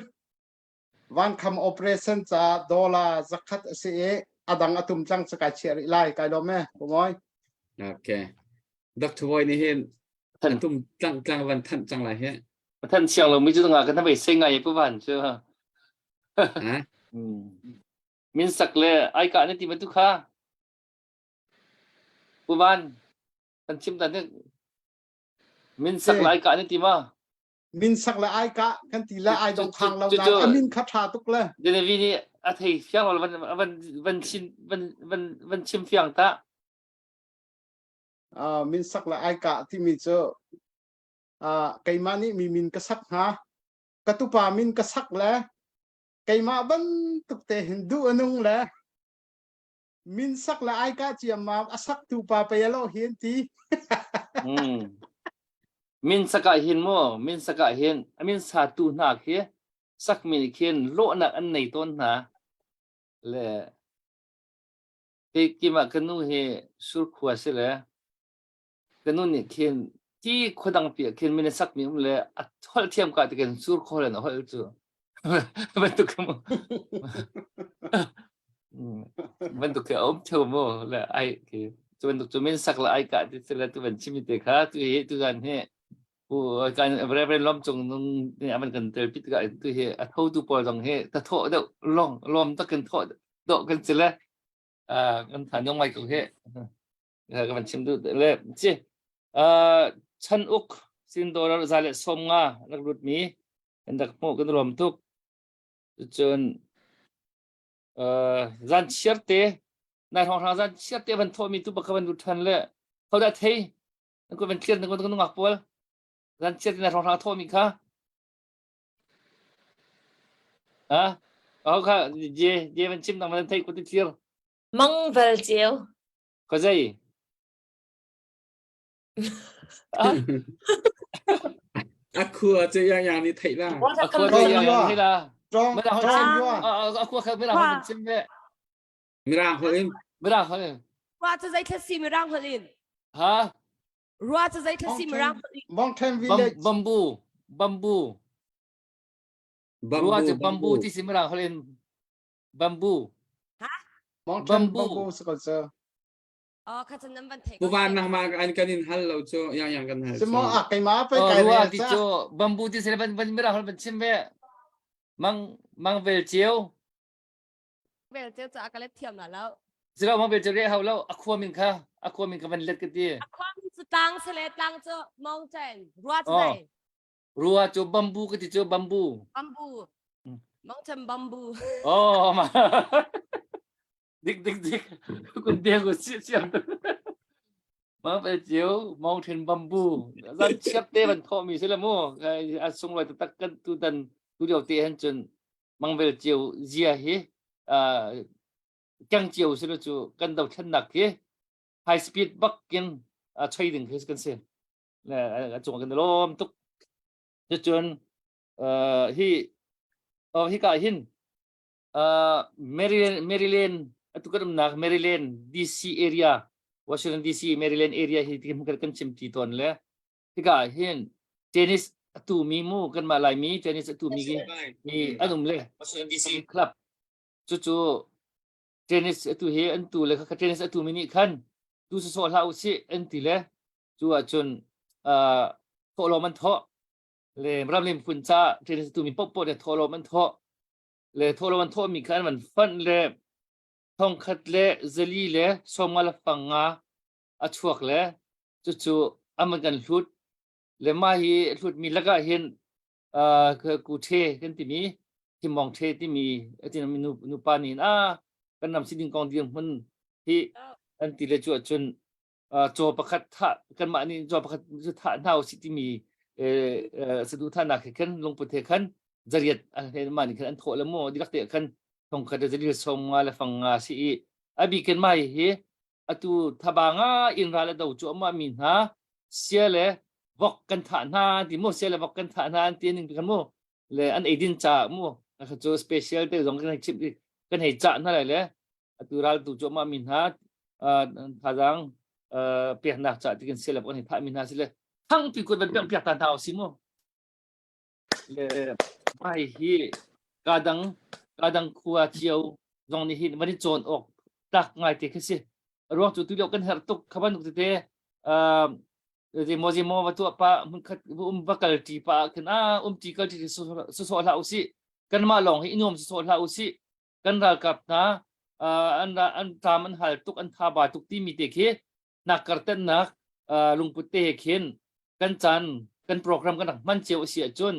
G: Van Kham operation ca dollar zakhat a si i a dang a tum cang cu kai chiah rih lai kai lawm e Pu Mawi.
D: Okay. Dr. Voi nih hin an tum tlang tlang van thanh cang lai he.
C: Thanh siang lo mi cu nga kan vei sei ngai pu van cu.
D: Ha?
C: Min sak le ai ka na ti ma tu kha. Pu Van kan chim dan min sak le ai ka na ti ma.
G: Min sak le ai ka kan ti le ai dong khang lo na a min kha tha tuk le.
C: Genevieve nih a thei fiang lo van van van chin van van van chim fiang ta.
G: Uh, min sak le ai ka timi cu uh, keimah nih mi min ka sak hnga ka tupa min ka sak le keimah bantuk te hin duh a nung le min sak le ai ka ciammam a sak tu pa pei alo hin ti
C: mm. min sak ah hin mu min sak ah hin a min sa tu hna khi sak mi nih khin lawhnak an nei tawn hna le kei kimah ka nu hi surkhua si le ka nu nih khin ti khuadang pi ah khin min a sak mi um le a holh thiam ka ti khin sur kho le na holh cu bantuk mu bantuk ke om theu mu le ai ki cu bantuk cu min sak la ai ka ti le tu ban chimi te kha tu hi tu zan hi pu kan Reverend Lom Cung nung ni aman kan tel pit ka tu hi a tho tu pawl zong hi ta tho deuh long lom tak kan tho do kan chile kan tha nyong mai ko he ka van chim duh le ci chan uk sin dollar za le som nga rak lut mi kan rak hmuh kan rom tuk cun zan chiar te nai hrawng hrang zan chiar te van thawh mi tu bak van lut than le hodah thei nan ko van clear nan ko nungak pawl zan chiar te nai hrawng hrang thawh mi kha ha oh kha je je van chim nang van thei ko ti clear
E: Mang vel ceu.
C: Ka zei?
D: A khua cu yang yang nih theih la.
C: A khua cu yang yang theih la.
G: Trong trong yua.
C: A khua kha mirang holh in chim ve.
D: Mirang holh in.
C: Mirang holh in.
I: Rua cu zei thla si mirang holh in?
C: Ha?
I: Rua cu zei thla si mirang holh in?
G: Mountain Village.
C: Bamboo. Bamboo. Rua cu bamboo ti si mirang holh in. Bamboo.
G: Mountain bamboo si ko cu.
I: Oh, kha cun nan van theih.
D: Puvan nang ma an kan in hal lo cu yang yang kan hal.
G: Simo a keima pe kai
C: re ti cu bamboo ti sile van van mira hol van chim ve. Mang mang vel chiu.
I: Vel chiu cu a ka let thiam la lo.
C: Silo mang vel chiu re hau lo a khua min kha a khua min kha van let ka ti.
I: A khua min cu tlang sile tlang cu mountain rua cu dai.
C: Rua cu bamboo ka ti cu bamboo.
I: Bamboo. Mountain bamboo.
C: Oh, ma. dik dik dik. Kun deng ko si siam. Ma pe chiu mountain bamboo. Zan chiap te van tho mi se la mu. A sung loi tak kan tu tan tu lio te han chun mangvel chiu zia hi kang chiu se cu kan do thlen nak hi high speed bak kin a choi ding khi kan si. A cung kan lawm tuk cucun hi hi ka hin Maryland Maryland atu kan umnak Maryland DC area Washington DC Maryland area hi kan kan chim ti tawn le hika hin tennis atu mi mu kan mah lai mi tennis atu mi mi an um le Washington DC club cucu tennis atu hi an tu le kha tennis atu mi nih khan tu sawh hlah usih an ti le Cu ahcun uh, thawhlawm an thawh le ramlim phun ca tu mi popo le thawhlawm an thawh le thawhlawm an thawh mi kha an van fanh le thongkhat le zali le sawmnga le fanga a chuak le cucu aman kan hlut le mah hi hlut mi lakah hin uh, ku the kan timi thimong the timi atin nu nupa nih a kan ram siding kong dir hmun hi an ti le cu ahcun caw pakhat thah kanmah nih caw pakhat cu thah hna usih timi saduhthahnak he khan lungput he khan zariat mah nih khan an thawh le mu dihlak te khan thongkhat le zali som nga le fang nga si i a bikin mai hi atu thaba nga in ral a do cu amah mi hna sia le vok kan thah hna ti mu sia le vok kan thah hna an ti ning kan mu le an eidin ca mu cu special te zong kan hei chim kan hei cah hna lai le atu ral tu cu amah mi hna thazaang. peknak ca tikin sel an i thahmi hna si le thangpi kut van piak piak ta hna si mu le mai hi kadang kadang khua cio zong nih hin van i cawn awk tlak ngai te khi si ruang cu tu lio kan herh tuk kha bantuk tete zeimaw zeimaw va tuah pa hmun khat um va kal ṭi pa ah khin a um ṭi kal ṭi sawsawh hlah usih kanmah lawng hi i nuam sawsawh hlah usih kan ralkap hna an an tlam an hal tuk an tha ba tuk timi te khi nak kartennak lungput te he khin kan caan kan program kan rak hman cio a si ahcun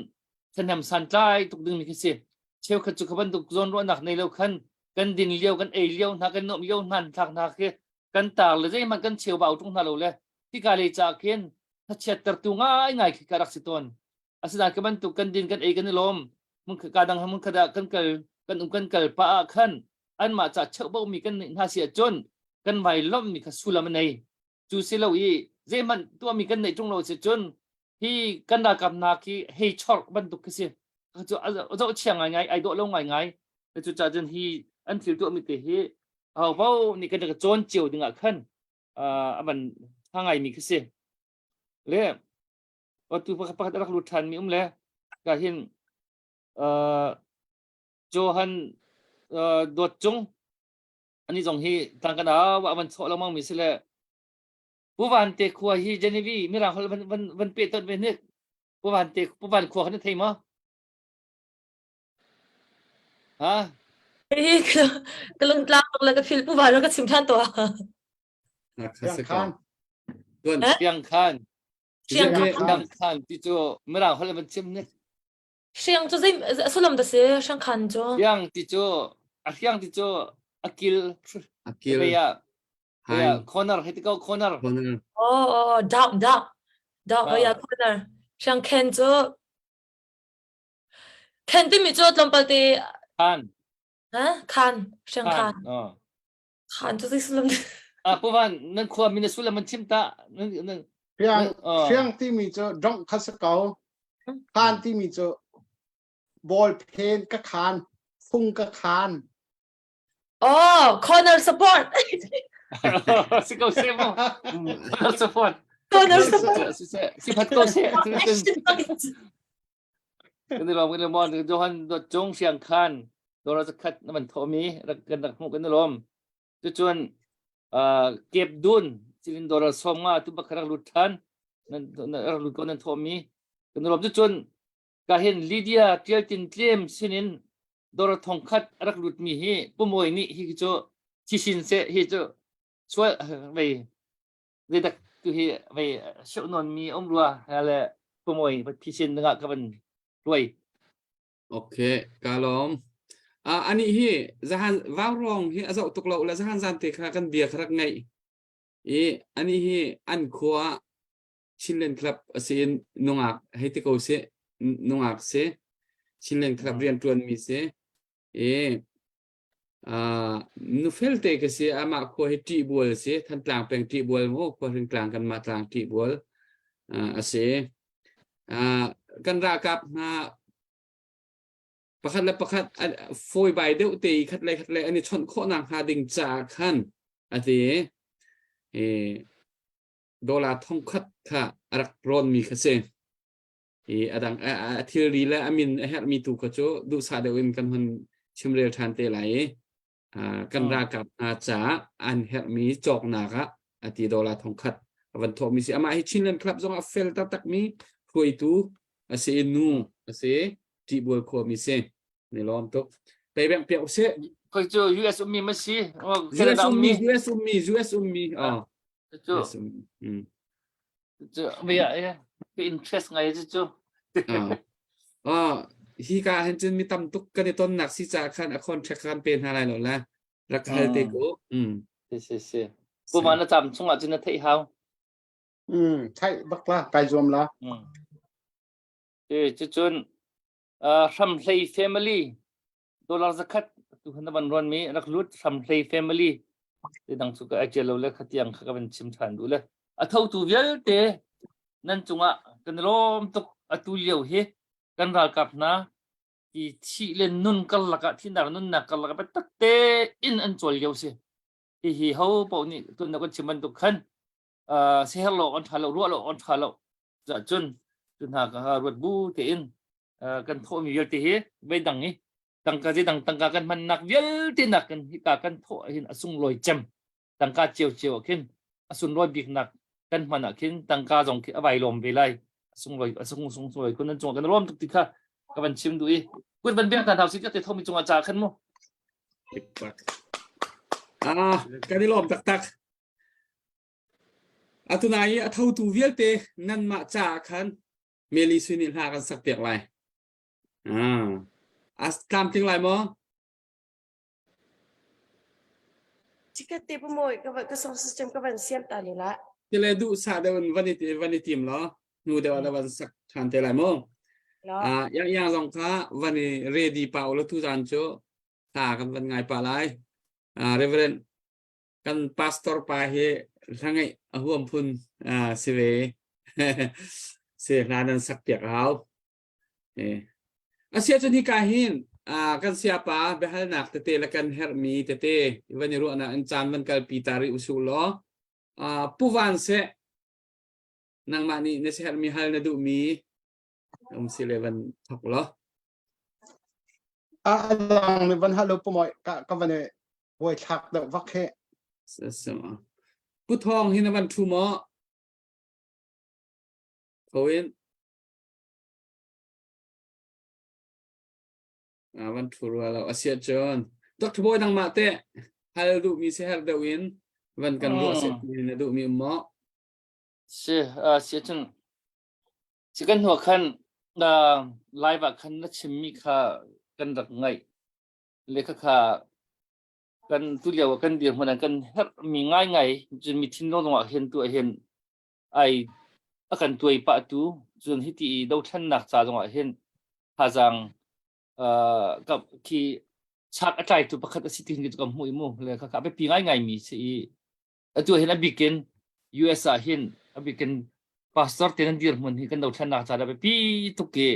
C: thahnem santlai tuk ding mi khi si cheukhat cu kha bantuk zawn ruahnak nei lo khan kan din lio kan ei lio hna kan nuam lio hna thlak hna khi kan tar le zeihmanh kan cheu bau tung hna lo le hika le ca khin thachiattertu ngai ngai khi ka rak si tawn asinain ka bantuk kan din kan ei kan i lawm mun ka dang mun khada kan kal kan um kan kal pa ah khan anmah ca cheuh mi kan neih hna si ahcun kan vai lawmh mi kha sulam a nei cu si lo i zeihmanh tuahmi kan neih ṭung lo si cun hi kan ralkap hna khi hei chorh bantuk khi si cu zoh chia ngai ngai ai dawh lo ngai ngai cu ca cun hi an thil tuahmi te hi ho nih kan ka cawn cio ding ah khan a van tha ngai mi khi si le tu pakhat pakhat rak lut ṭhan mi um le ka hin Johan Dawt Cung ani zong hi tang kan au ah van chawh lengmang mi si le Pu Van te khua hi Genevieve mirang holh van van van pe ton ve hnik Pu Van te Pu Van khua kha na thei maw ha
E: Hi ka lungtlang tuk le ka phil Pu Van ka chim than to.
D: Siang khan. Tuan
C: Siang khan.
E: Siang
C: khan. Siang khan ti cu mirang holh van chim hnik.
E: Hriang cu zei sullam dah si hriang khan cu?
C: Hriang ti cu a hriang ti cu a kil
D: a kil
C: ah ah corner hei ti ko corner.
D: Corner.
E: Oh oh down down down oh yeah corner. Hriang khen cu khen timi cu tlawmpal te
C: khan.
E: Ha khan hriang khan. Khan cu zei sullam
C: Ah Pu Van nan khua min sullam an chim ta.
G: Hriang hriang timi cu dongh kha si ko. Khan timi cu ball phen ka khan, fung ka khan.
E: Oh, corner support.
C: Si ko se mo. Corner support.
E: Corner support.
C: Si se si phat ko se. Kan i lawm kan i lawm Johan dot cung siang khan dora zakhat na man thomi rak kan rak hmuh kan i lawm. Cucun kep dun silin dollar som nga tu bak rak lut than nan rak lut ko nan thomi kan i lawm cucun ka hin Lydia tialtin tlem sinin dollar thong khat rak lut mi hi pumawi nih hi cu thisin se hi cu sual vei zeidak tu hi vei seuh nawn mi um rua le pumawi thisin dingah ka van ruai
D: Okay, ka lawm. Uh, ani hi zahan vaurong hi a zoh tuk lo le zahan zan te kha kan bia kha rak ngaih. I ani hi an khua Chinland Club a si in nungak hei ti ko si nungak si Chinland Club rian tuan mi si i uh, nu fel te ka si amah khua hi ṭih bual si Thantlang peng ṭih bual mu khua hring tlang kan mah tlang ṭih bual uh, a si uh, kan ralkap hna pakhat le pakhat fawi bai deuh te i khat le khat le an i chawnh khawh nak hnga ding caah khan a ti i dollar thongkhat kha a rak rawn mi kha si i adang a thilri le a min a herhmi tu kha cu duhsah deuh in kan hun chimrel ṭhan te lai i kan ralkap hna caah an herhmi cawknak ah a ti dollar thongkhat a van thawhmi si amah hi Chinland Club zong ah fel taktakmi hruaitu a si i nu a si ṭihbual khuami si ni lawm tuk pei beng piak usih
C: Khoi cu US ummi ma si
D: US ummi US ummi US ummi oh
C: Cu cu bia e ka interest ngai cu cu.
D: Oh, hi ka hin cun mi tam tuk kan i tonnak si ca khan a contract kan pe hna lai lo la rak hal te ko.
C: Mm. Si si si. Puma na cam chungah cun na theih hau.
G: Mm, theih bak la kai zuam la.
C: Mm. Cu cun Hramhlei family dollar zakhat tu na van ruan mi rak lut hramhlei family te dang cu ka ai lo le khatiang kha ka van chim than du le a tho tu vialte nan cungah kan lawm tuk atu lio hi kan ralkap hna ti thi le nun karlak ah thinak nunnak karlak ah biatak te in an cawl lio si hi hi ho paoh nih tun na kan chim bantuk khan. Uh, siher lo on tha lo ruah lo on tha lo za cun cu hna ka ruat bu tein uh, kan thawhmi vialte hi vei dang i tangka zei dang tangka kan hmannak vialte nak kan hika kan thawh hin a sunglawi cem tangka cio cio ah khin a sunlawi biknak kan hman ah khin tangka zong khi a vai lawm ve lai a sunglawi a sung sung sunglawi kun nan cung kan lawm tuk ti kha ka van chim duh i kut van biak hna si te thomi cungah ca khan mu
D: Ah, kan i lawm taktak. Atunai i a thotu vialte nanmah caah khan Meli Sui nih hla kan sak piak lai. Ah, a tlamtling lai maw?
H: Chikat te pa mawi ka ka song system ka van siam ta ni la.
D: Tile duh sa deuh in van i van i tim law hnu deuh ah van sak ṭhan te lai mu. Ah, yang yang zong kha van i ready pa ulaw tu zan cu hla kan van ngai pa lai. Ah, Reverend kan pastor pa hi hla ngeih a huam phun ah si ve. Si hla nan sak piak a hau. Eh. Asiahcun hika hin ah kan siapa biahalnak tete le kan herhmi tete van i ruahnak in caan van kalpi ta rih usih law ah Pu Van seh nangmah nih na herhmi hal na duhmi um si le van thok law.
G: A dang mi van hal pu moi ka ka van i buai thlak deuh vak he.
D: Pu Thawng hi na van thu maw? Tho in. Ah, van thu rua lo. Asiah cun Dr. Bawi nangmah teh hal duhmi si herh deuh in van kan ruah seh ti na duhmi um maw?
C: Si, uh, si cun si kan hnu khan uh, live ah khan na chimmi kha kan rak ngaih le kha kha kan tu lio kan dirhmun ah kan herhmi ngaingai cun mi thinlung zongah hin tu ah hin ai a kan tuai pah tu cun hiti i dothlennak ca zongah hin thazaang uh, ka khi chak a tlaitu pakhat a si ti hin ka hmuh i mu le kha kha biapi ngaingai mi si i atu hin a bikin US ah hin a bikin pastor te nan dirhmun hi kan dothlennak ca dah biapi tuk i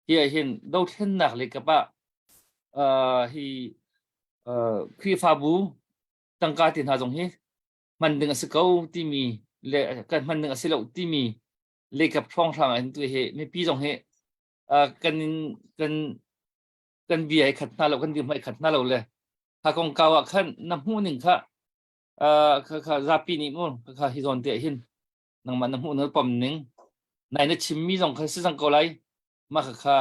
C: hi ah hin dothlennak le kap ah uh, hi uh, Khrihfabu tangka te hna zong hi hman ding a si ko timi le kan hman ding a si lo timi leikap hrawnghrang ah hin tu hi mipi zong hi uh, kan kan kan bia i khat hna lo kan dirhmun i khat hna lo le kha kongkau ah khan na hmuh ning kha uh, kha kha zapi nih mu kha hi zawn te hin nangmah na hmuh na pom ning nai na chimmi zong kha si cang ko lai mah kha kha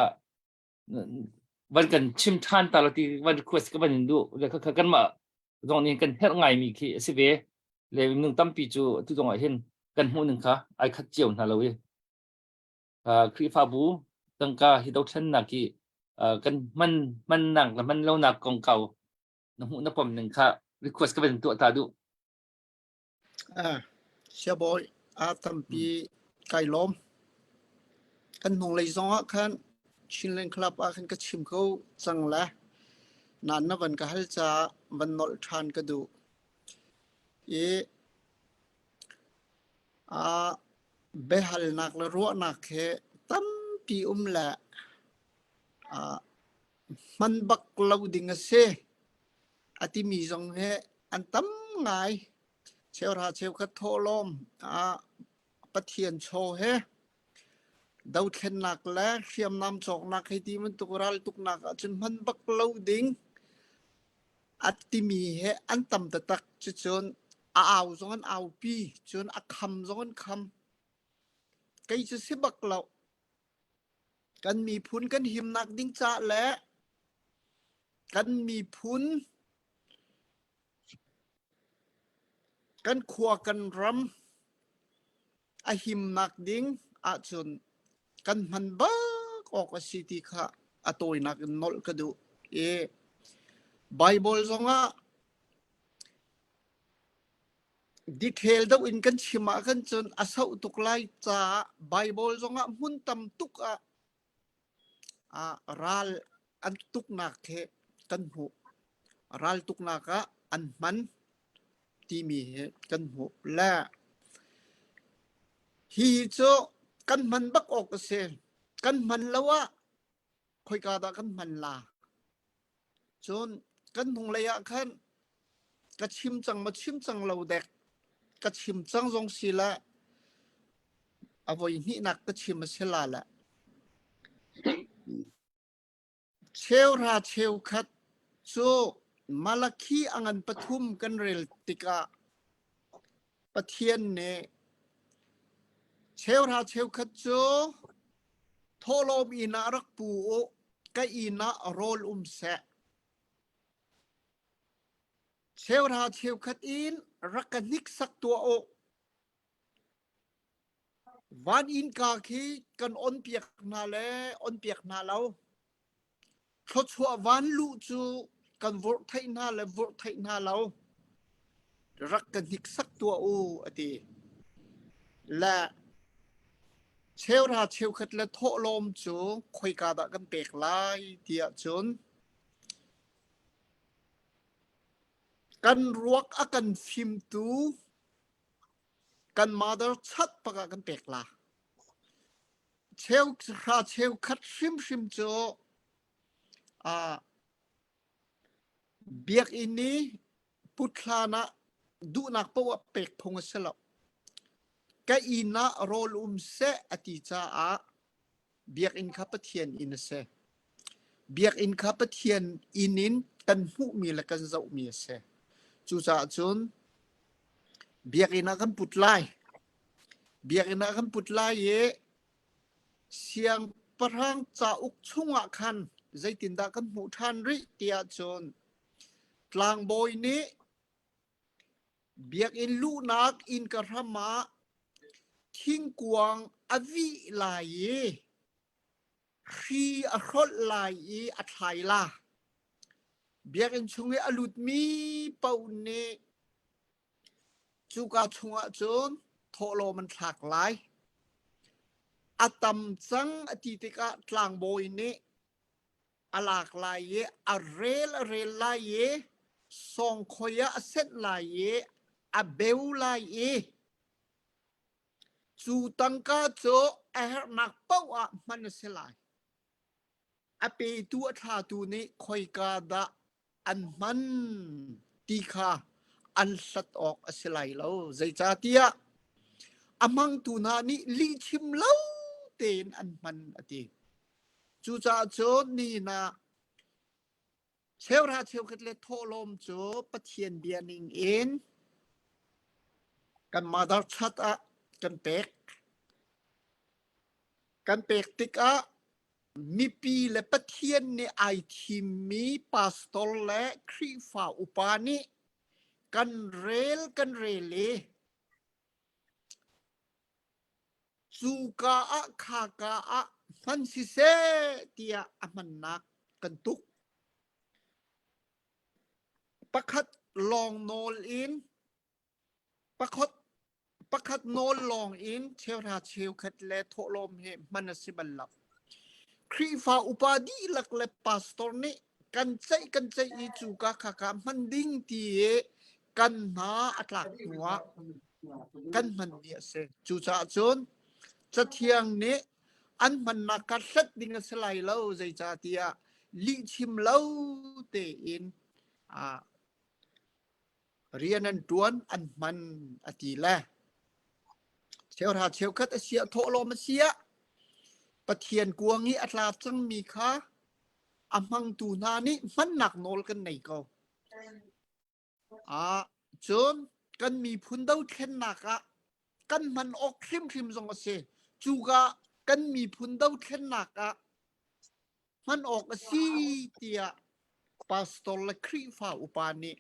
C: van kan chim ṭhan ta lo ti van request ka van in duh le kha kha kanmah zong nih kan herh ngaimi khi a si ve le minung tampi cu tu zong ah hin kan hmuh ning kha ai khat cio hna lo i Khrihfabu tangka hi dothlennak hi kan hman hmannak le hman lonak kongkau na hmuh na pom ning kha request ka van tuah ta duh.
F: Ah, siabawi a tampi kai lawm. Kan hnunglei zong ah khan Chinland Club ah khan ka chim kho cang le nain na van ka hal caah van nolh ṭhan ka duh. I ah biahalnak le ruahnak he tampi um le ah hman bak lo ding a si a timi zong hi an tam ngai. Cheuhra cheukhat thawhlawm ah Pathian chaw he dothlennak le hriamnam cawknak hei ti bantuk raltuknak ahcun hman bak lo ding a timi he an tam taktak. Cucun a au zong an aupi, cun a kham zong an kham. Kei cu si bak lo. Kan miphun kan himnak ding caah le kan miphun kan khua kan ram a himnak ding ahcun kan hman bak awk a si ti kha a tawinak in nolh ka duh i Bible zongah detail deuh in kan chim ah khan cun a sauh tuk lai caah Bible zongah hmun tam tuk ah ah ral an tuknak he kan hmuh. Ral tuknak ah an hman timi hi kan hmuh. Le hihi cu kan hman bak awk a si. Kan hman lo ah khoika dah kan hman la? Cun kan hnunglei ah khan ka chim cang ma chim cang lo dek. ka chim cang zong si le a voi hnihnak ka chim a si la le Cheuhra cheukhat cu Malakhi a ngan pathum kan rel tikah Pathian nih cheuhra cheukhat cu thawhlawm inn ah rak pu u, ka inn ah rawl um seh. Cheuhra cheukhat in rak ka hniksak tuah u. Van innka khi kan onpiak hna le onpiak hna lo. Thluachuah van luh cu kan vurh theih hna le vurh theih hna lo. Rak ka hniksak tuah u a ti. Le cheuhra cheukhat le thawhlawm cu khoika dah kan pek lai tiah cun kan ruak a kan fimtu Kan mother chat bak ah kan pek la. Cheu hra cheu khat hrimhrim cu uh, biakinn i puthlan ah duhnak paoh ah pek phung a si lo. Ka inn ah rawl um seh a ti caah biakinn kha Pathian inn a si. Biakinn kha Pathian inn in kan hmuhmi le kan zohmi a si. Cucaah cun Biakinn ah kan put lai. Biakinn ah kan put lai i siangpahrang cauk chungah khan zeitindah kan hmuh ṭhan rih tiah cun tlangbawi nih biakinn luhnak innka hram ah thingkuang a vih lai i hri a hrolh lai i a thlai la. Biakinn chung i a lutmi paoh nih cuka chungah cun thawhlawm an thlak lai. A tam cang a ti tikah tlangbawi nih a lak lai i a rel a rel lai i sawngkhoi ah a senh lai i a beu lai i Cu tangka cu a herhnak paoh ah hman a si lai. A petu a thlatu nih khoika dah an hman ti kha an hlat awk a si lai lo. Zeicahtiah a hmangtu hna nih lihchim lo tein an hman a ti. Cucaah cun nihin ah Cheuhra cheukhat le thawhlawm cu Pathian bia ning in kan mother chat ah kan pek. Kan pek tikah mipi le Pathian nih ai thimmi pastor le Khrihfa upa nih kan rel kan rel i Cuka ah khaka ah hman siseh tiah a hmannak kan tuk. Pakhat lawng nawl in pakhat pakhat nawl lawng in cheuhra cheukhat le thawhlawm hi hman a si bal lo. Khrihfa upa dihlak le pastor nih kan ceih kan ceih i cuka khaka hman ding ti i kan hna a tlak hnuah kan hmanmi a si. Cucaah cun Cathiang nih an hmannak kha hlat ding a si lai lo zeicahtiah lihchim lo tein ah rian an ṭuan an hman a ti le cheuhra cheukhat a siah thawhlawm a siah Pathian kuang i a tla cangmi kha a hmangtu hna nih hmannak nawl kan nei ko. Ah, cun kan miphun dothlennak ah kan hman awk hrimhrim zong a si. Cuka kan miphun dothlennak ah hman awk a si tiah pastor le Khrihfa upa nih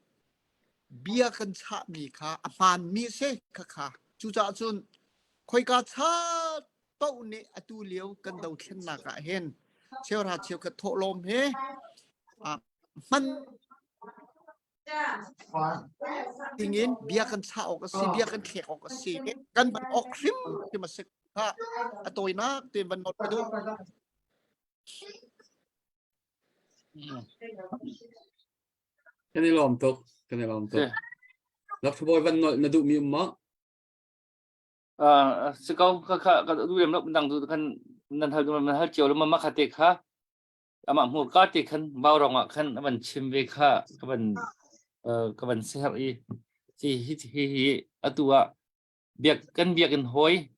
F: bia kan chahmi kha a hmaanmi a si khakha. Cucaah cun khoika chat paoh nih atu lio kan dothlennak ah hin cheuhra cheukhat thawhlawm hi hman dingin bia kan chah awk a si bia kan thlek awk a si kan ban awk hrim hrim a si kha a tawinak tein van nawl ka duh.
D: Kan i lawm tuk kan i lawm tuk. Dr. Bawi van nolh na duhmi um maw?
C: Uh, si ko kha kha ka du lem lo dang du kan nan hal nan hal cio lo ma kha te kha amah hmurka te khan vaurong ah khan a van chim ve kha ka van ka van ser i hi hi hi hi. Atu ah biak kan biakinn hawi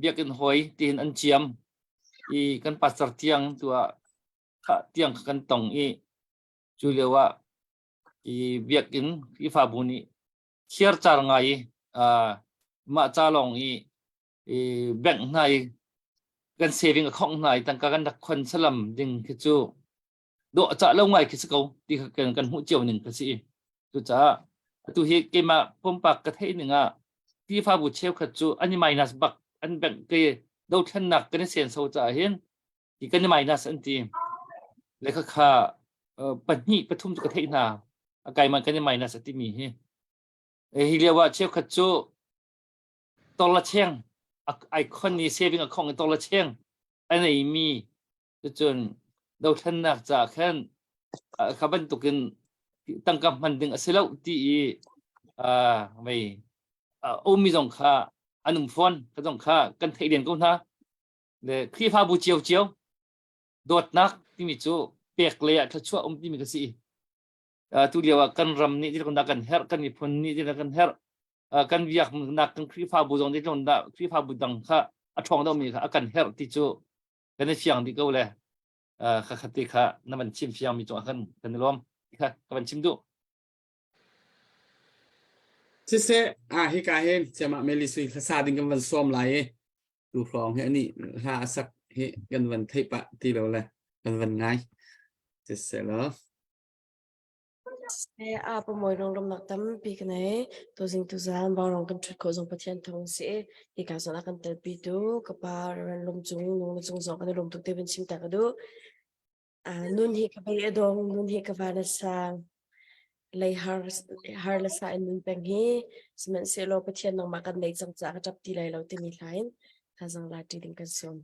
C: biakinn hawi tiin an ciam i kan pastor tiang tu ah kha tiang kha kan tong i cu lio ah i biakinn Khrihfabu nih thiarcar ngai i mah ca lawng i i bank hna i kan saving a khongh hna i tangka kan rak khon salam ding khi cu dawh cah lo ngai khi si ko ti kha kan kan hmuh cio ning kha si. Cucaah atu hi keimah pumpak ka theih ning ah Khrihfabu cheukhat cu an i minus bak an bank ke dothlennak kan i senso caah hin hi kan i minus an ti. Le khakha pahnih pathum cu ka theih hna a kai man kan i minus a timi hi. Hi lio ah cheukhat cu torla cheng ai khon i saving a khong i torla cheng a neimi cucun dothlennak caah khan kha bantukin tangka hman ding a si lo ti i vei ummi zong kha an um fawn ka zong kha kan theih len ko hna le Khrihfabu cio cio dawtnak timi cu pek le ah thluachuah um timi ka si tu lio ah kan ram nih dah kan herh kan miphun nih dah kan herh kan biaknak kan Khrihfabu zong nih dah Khrihfabu dang kha a ṭhawng deuhmi kha a kan herh ti cu kan i fiang dih ko le kha kha te kha na van chim fiang mi cungah khan kan i lawm kha ka van chim duh.
D: Siseh a hika hin siamah Meli sui hlasa ding kan van sawm lai i tu hrawng hi ani hla a sak hi kan van theih pah ti lo le kan van ngai siseh law
H: A pamoy rongromnak tampi ka nei. Tuzing tuzan vaurawng kan ṭhut khawh zong Pathian thawng si i hika zawn a kan telpi tu ka pa Reverend Lum Cung nung le cung zong kan i lawm tuk te van chim ta ka duh. Nun hi ka bei a dong, nun hi ka van a sang. Lei har har le sa in nun peng hi sihmanhsehlaw Pathian nangmah kan nei cang caah ka ṭap ti lai lo timi hla in thazang la ṭi ding kan sawm.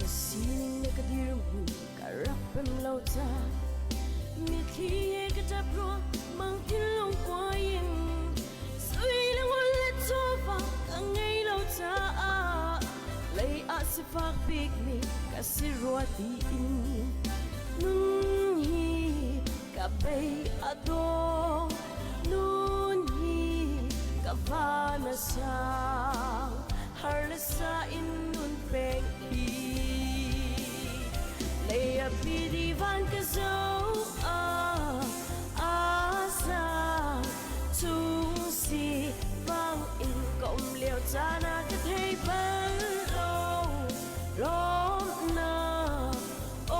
H: Ka sining le ka dirhmun ka rak pem lo ca Mitthli he ka ṭap ruang mang thinlung kuai in Sui le ngun le chawva ka ngei lo caah lei ah sifak bikmi ka si rua tiin nun hi ka bei a dong nun hi ka van a sang har le sa in nun peng hi lei a pi di van ka zo ah a sang chung si vang in ka um lio caan ah ka thei bal lo lawmnak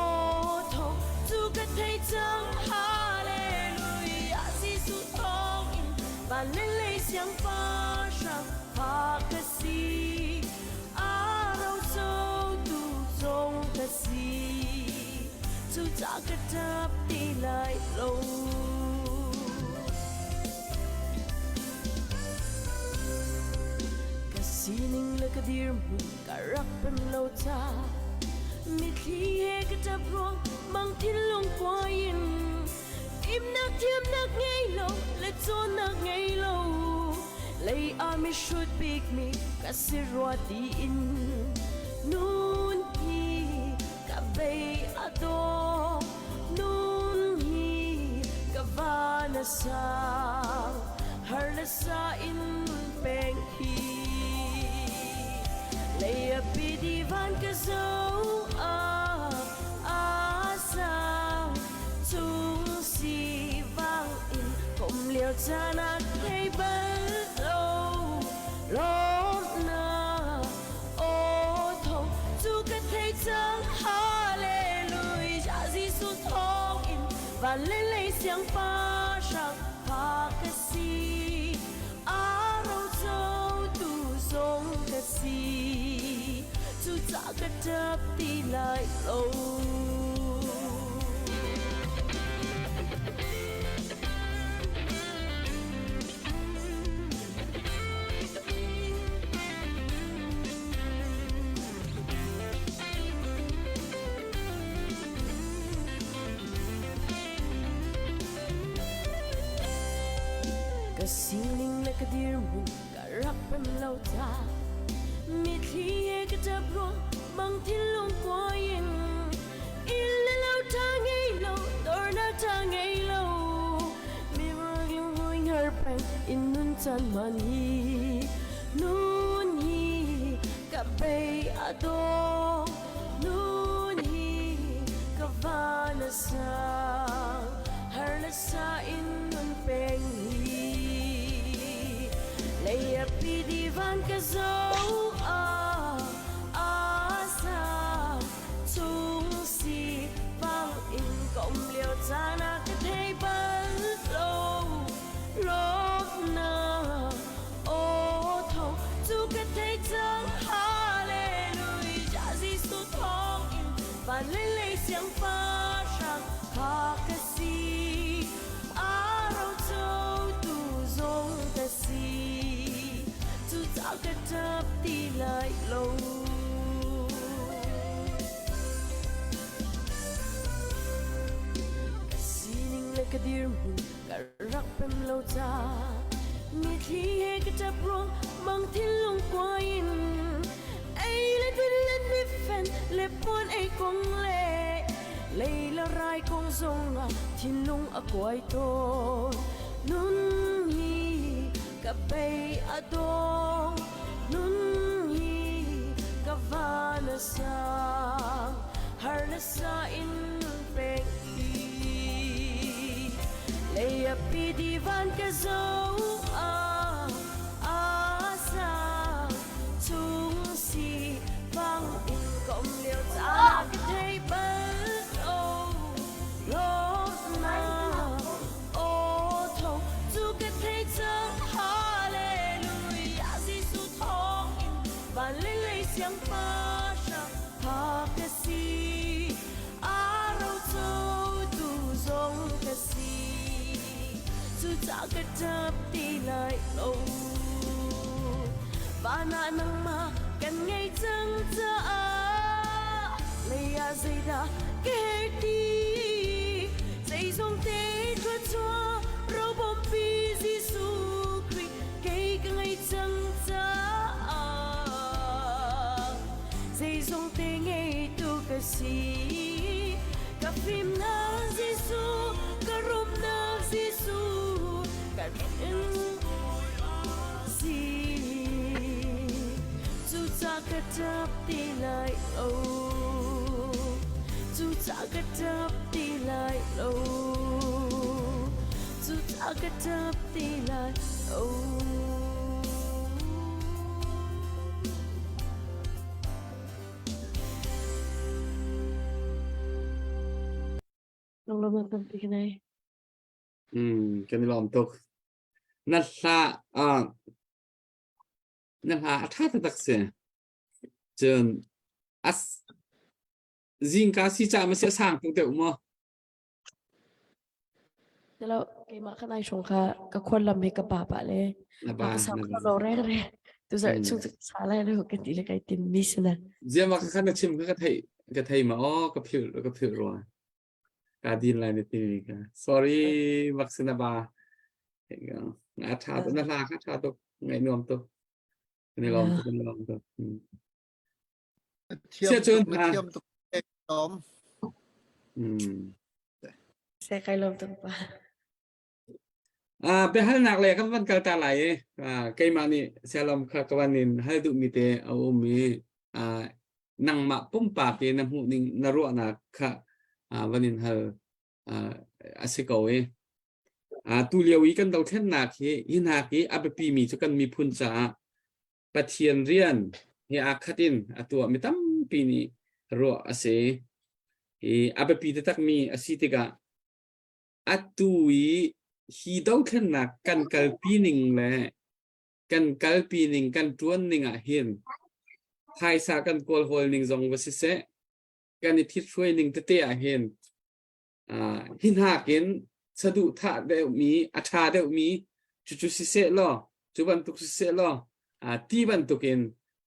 H: aw thawng cu ka thei cang Hallelujah Jesuh thawng in van le lei siangpahrang pha ka si a ro tu zong ka si cucaah ka ṭap ti lai lo. Ka sining le ka dirhmun ka rak pem lo ca mitthli he ka ṭap ruang mang thinlung kuai in fimnak thiamnak ngei lo le cawnnak ngei lo lei ah mihrut bikmi ka si rua tiin nun hi ka bei a dawh nun hi ka van a sang har le sa in nun peng hi lei a pi di van ka zo ah a sang chung si vang in kom lio caan ah thei bal lo lawmnak aw thawng cu ka thei cang Hallelujah Jesuh thawng in van le lei siangpahrang pha ka si a ro tu zong ka si cucaah ka ṭap ti lai lo.
B: Ka sining le ka dirhmun ka rak pem lo ta. Mitthli he ka ṭap ruang mang thinlung kuai in. Inn le lo ṭha ngei lo, dornak ṭha ngei lo. Mi rak lunghui hngar peng in nun caan hman hi. Nun hi ka bei a dong. Nun hi ka van a sang. Har le sa in nun peng hi. Lei a pi di van ka zo ah asa chung si pang in ka um lio caan ah ka thei bal lo lawmnak aw thawng cu ka thei cang hallelujah Jesuh thawng in van le lei siangpahrang kha ka si a roco tu zong ka si cucaah ka ṭap ti lai lo. Ka sining le ka dirhmun ka rak pem lo ca mitthli he ka ṭap ruang mang thinlung kuai in ei le din le nifen le puan ei kong le lei le rai kong zong ah thinlung a kuai tawn nun hi ka bei a dong nun hi ka van a sang har le sa in nun peng i lei a pi di van ka zo a a sang chung si bang in ka um lio caan ka thei bal lo lawmnak aw thawng cu ka thei cang hallelujah Jesuh thawng in van le lei siangpahrang tha ka si a roco tu zong ka si cucaah ka ṭap ti lai lo van ah nangmah kan ngei cang caah lei ah zeidah ka herh ti zeizong te thluachuah robawmpi Jesuh Khrih kei ka ngei cang caah zeizong te ngeitu ka si ka fimnak Jesuh ka rumnak Jesuh ka si cucaah ka ṭap ti lai lo cucaah ka ṭap ti lai lo cucaah ka ṭap ti lai lo
H: Lunglawmhnak tampi ka nei.
D: Mm, kan i lawm tuk. Na hla ah na hla a ṭha taktak si. Cun as zingka si ca ma si a sang tuk deuh maw?
H: Tilo keimah kan ai hrawng kha ka khual lam hi ka pa pah le
D: Na ba
H: ka sang
D: na
H: kho lo re re tu zarh chung cu sa lai lo kan ti le kai tim mi sina.
D: Ziama ka khan na chim ka ka thei ka thei ma aw ka philh ka philh rua. Ka din lai na ti mi ka. Sorry bak si na ba. A ṭha tuk na hla kha ṭha tuk ngaih nuam tuk. Kan i lawm tuk kan i lawm tuk.
F: Thiam
D: Sia cun
F: tuk na thiam tuk lawm.
D: Mm.
H: Se kai lawm tuk pa.
D: Ah biahalnak le kan van kal ta lai i ah keimah nih sialom kha ka van in hal duhmi te a um i ah nangmah pumpak i na hmuh ning na ruahnak kha ah van in hal ah a si ko i ah tu lio i kan dothlennak hi hi hnak i a biapi mi cu kan miphun caah Pathian rian he aa khat in a tuah mi tampi nih ruah a si. I a biapi taktakmi a si tikah atu i hi dothlennak kan kalpi ning le kan kalpi ning kan ṭuan ning ah hin phaisa kan kawlhawl ning zong va siseh kan i thithruai ning tete ah hin uh, hi hnakin saduhthah deuhmi a ṭha deuhmi cucu siseh law cu bantuk siseh law uh, ti bantukin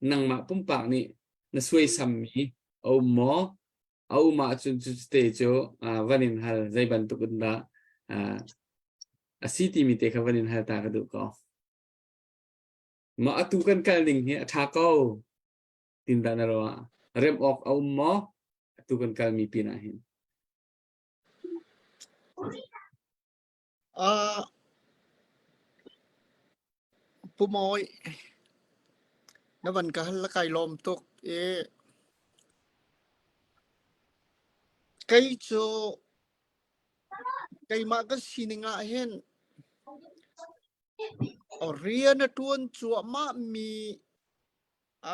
D: nangmah pumpak nih na suaisammi a um maw a um ahcun cu te cu uh, van in hal zei bantuk in dah uh, A si timi te kha van in hal ta ka duh ko. Ma atu kan kal ning hi a ṭha ko tin dah na ruah? Rem awk a um maw? Atu kan kal mi pin ah hin.
F: Uh, Pu Mawi, na van ka hal la kai lawm tuk i kei cu keimah ka sining ah hin rian a ṭuan cuahmah mi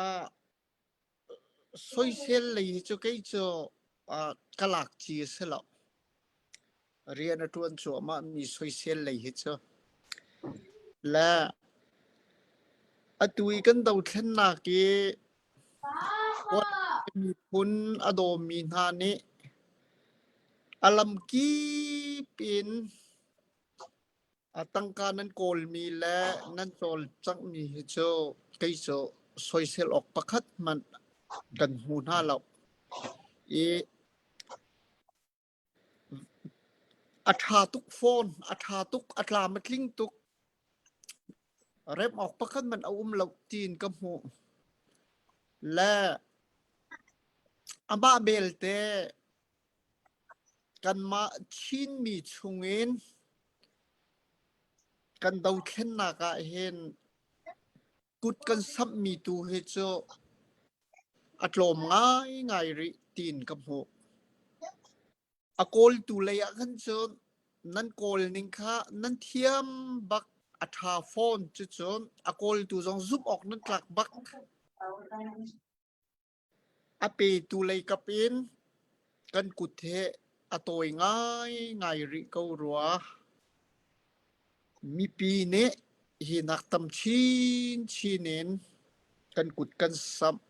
F: uh, soisel lei hi cu kei cu uh, ka lak ci a si lo. Rian a ṭuan cuahmah mi soisel lei hi cu. Le atu i kan dothlennak i miphun a dawmi hna nih a lamkip in A tangka nan kawlmi le nan cawlcanghmi hi cu kei cu soisel awk pakhat hmanh kan hmu hna lo. I a ṭha tuk fawn, a ṭha tuk, a tlam a tling tuk. Rem awk pakhat hmanh a um lo tiin ka hmuh. Le amah belte Kanmah Chinmi chungin kan dothlennak ahhin kut kan samhmi tu hi cu a tlawm ngaingai rih tiin ka hmuh. A kawltu lei ah khan cun nan kawl ning kha nan thiam bak a ṭha fawn cucun a kawltu zong zumh awk nan tlak bak. A petu leikap in kan kut he a tawi ngaingai rih ko rua. Mipi nih hi nak tam chinchin in kan kut kan samh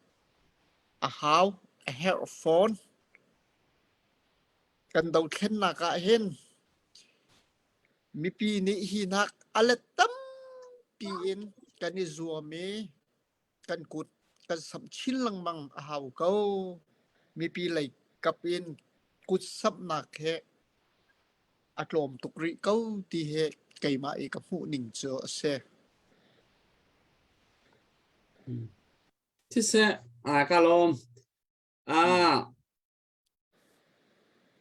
F: a hau, a herh fawn. Kan dothlennak ah hin mipi nih hi nak a let tampi in kan i zuam i kan kut kan samh chin lengmang a hau ko. Mipi lei kap in kut samhnak he a tlawm tuk rih ko ti hi keimah i ka hmuh ning cu a si.
D: Siseh, aa ka lawm. Ah,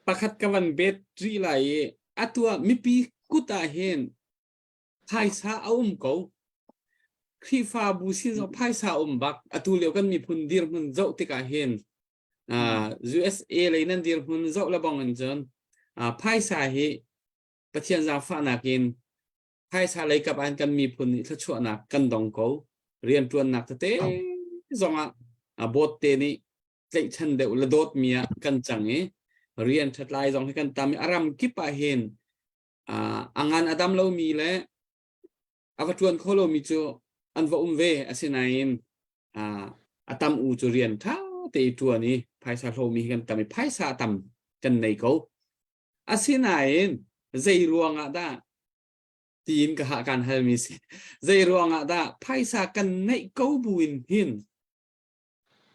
D: pakhat ka van bet rih lai i atu ah mipi kut ah hin phaisa a um ko. Khrihfabu sin zong phaisa a um bak. Atu lio kan miphun dirhmun zoh tikah hin uh, USA lei nan dirhmun zoh le bong in cun uh, phaisa hi Pathian zaangfahnak in phaisa lei kap an kan miphun nih thluachuahnak kan dong ko. Rianṭuannak tete zongah uh, bawt te nih tlaihchan deuh le dawtmi ah kan cang i rian ṭhatlai zong hi kan tam i a ram kip ah hin a ngan a dam lomi le a va ṭuan kho lomi cu an va um ve asinain a tam u cu rian ṭha te i ṭuan i phaisa hlomi hi kan tam i phaisa a tam kan nei ko asinain zei ruangah dah tiin ka ha kan halmi si zei ruangah dah phaisa kan neih ko buin hin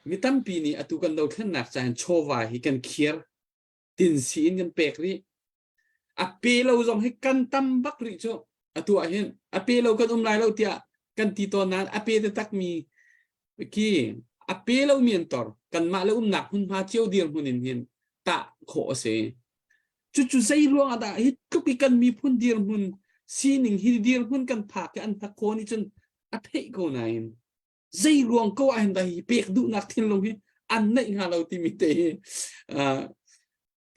D: mi tampi nih atu kan dothlennak ca hin chawva hi kan khiar tin si in kan pek rih A pe lo zong hi kan tam bak rih cu. Atu ah hin a pe lo kan um lai lo tiah kan ti tawn nain a pe taktak mi khi a pe lo mi an tor. Kanmah le umnak hmunhma cio dirhmun in hin tah khawh a si. Cucu zei ruang ah dah hi tluk i kan miphun dirhmun sining hi dirhmun kan phak i an hnakhaw nih cun a theih ko nain zei ruang ko ah hin dah hi pek duhnak thinlung hi an neih hnga lo timi te hi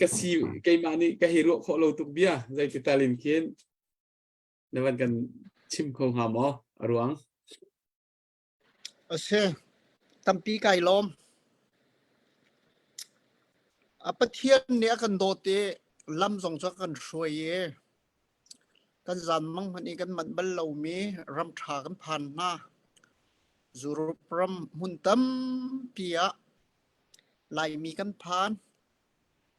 D: ka si keimah nih ka hei ruah khawh lo tuk bia zeiti tal in khin na van kan chim kho hnga maw a ruang
F: A si. Tampi kai lawm. A Pathian nih a kan dawt i lam zong cu a kan hruai i kan zanmang hmanh i kan manh bal lomi ram ṭha kan phan hna. Europe ram hmun tampi ah Laimi kan phan.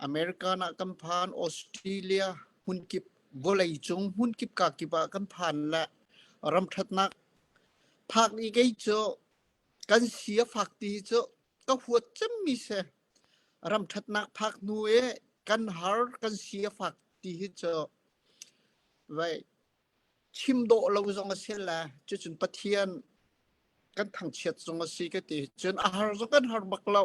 F: American ah kan phan, Australia hmunkip vawleicung hmunkip kakip ah kan phan le ram ṭhatnak phak i kei cu kan si a fak ti cu ka huat cemmi si. Ram ṭhatnak phak hnu i kan har kan si a fak ti hi cu vai. Chim dawh lo zong a si le cucun Pathian kan thangchiat zong a si ka ti. Cun a har zong kan har bak lo.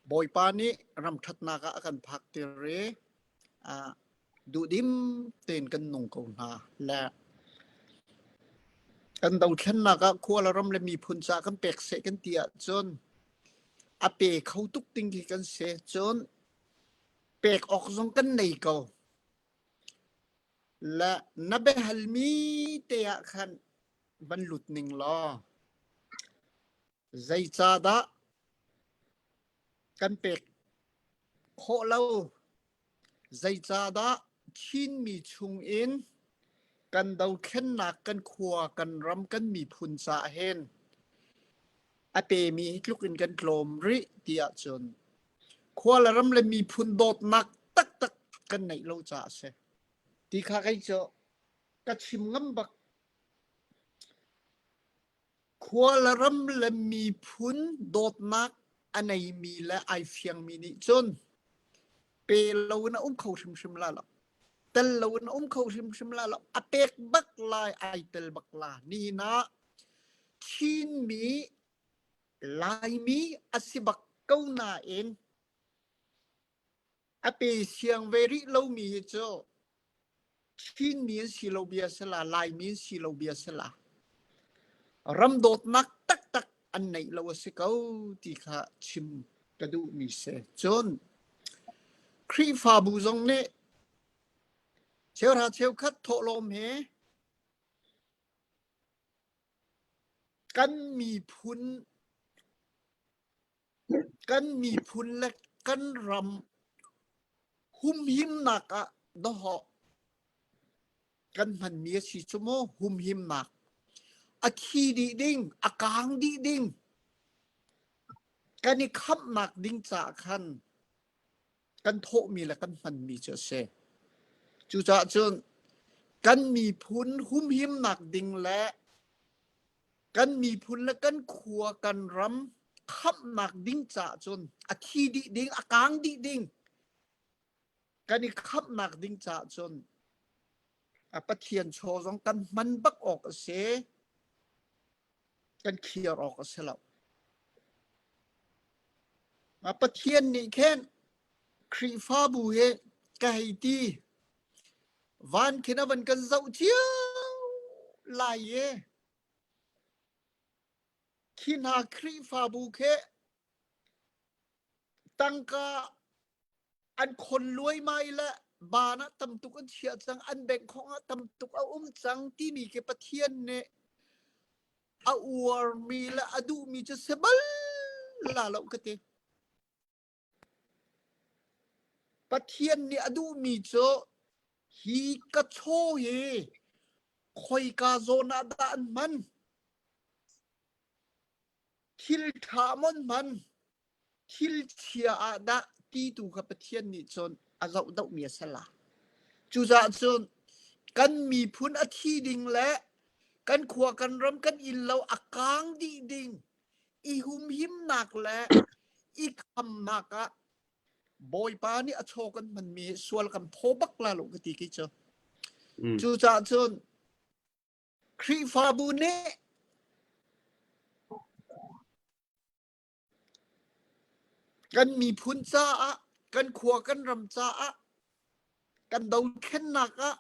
F: Bawipa nih ram ṭhatnak ah a kan phak tir i ah duhdim tein kan nung ko hna le kan dothlennak ah khua le ram le miphun ca kan pek seh kan ti ahcun a pe kho tuk ding khi kan si. Cun pek awk zong kan nei ko. Le na biahalmi te ah khan van lut ning law zeicahdah kan pek khawh lo? Zeicahdah Chinmi chungin kan dothlennak kan khua kan ram kan miphun caah hin a pemi hi tluk in kan tlawm rih ti ahcun khua le ram le miphun dawtnak taktak kan neih lo caah a si. Ti kha kei cu ka chim ngam bak. Khua le ram le miphun dawtnak a neimi le ai fiangmi nih cun pe lo in a um kho hrimhrim la lo. Tel lo in a um kho hrimhrim la lo. A pek bak lai, ai tel bak la. Nihin ah Chinmi Laimi a si bak ko nain a pe siang ve rih lomi hi cu Chinmi an si lo bia si la, Laimi an si lo bia si la. Ram dawtnak taktak an neih lo a si ko ti kha chim ka duhmi si. Cun Khrihfabu zong nih cheuhra cheukhat thawhlawm he Kan miphun kan miphun le kan ram humhimnak ah dawhawh kan hmanmi a si cu mu humhimnak. A thi dih ding, a kaang dih ding. Kan i khamhnak ding caah khan kan thawhmi le kan hmanmi cu a si. Cucaah cun kan miphun humhimnak ding le kan miphun le kan khua kan ram khamhnak ding caah cun a thi dih ding, a kaang dih ding kan i khamhnak ding caah cun a Pathian chaw zong kan hman bak awk a si. Kan khiar awk a si lo. Pathian nih khin Khrihfabu hi ka hei ti van khin a van kan zoh cio lai i khi hna Khrihfabu khi tangka an khon luaimai le van ah tam tuk an chiah cang an bank khong ah tam tuk a um cang timi khi Pathian nih a uarmi le a duhmi cu si bal la lo ka ti. Pathian nih a duhmi cu hi ka chaw hi khoika zawn ah dah an hman? Thil ṭha maw an hman? Thil chia ah dah ti tu kha Pathian nih cun a zoh dohmi a si la. Cucaah cun kan miphun a thi ding le kan khua kan ram kan inn lo a kaang dih ding i humhimnak le i khamnak ah Bawipa nih a chaw kan hmanmi sual kan phaw bak la lo ka ti ki cu. Cucaah cun Khrihfabu nih Kan miphun caah, kan khua kan ram caah, kan dothlennak ah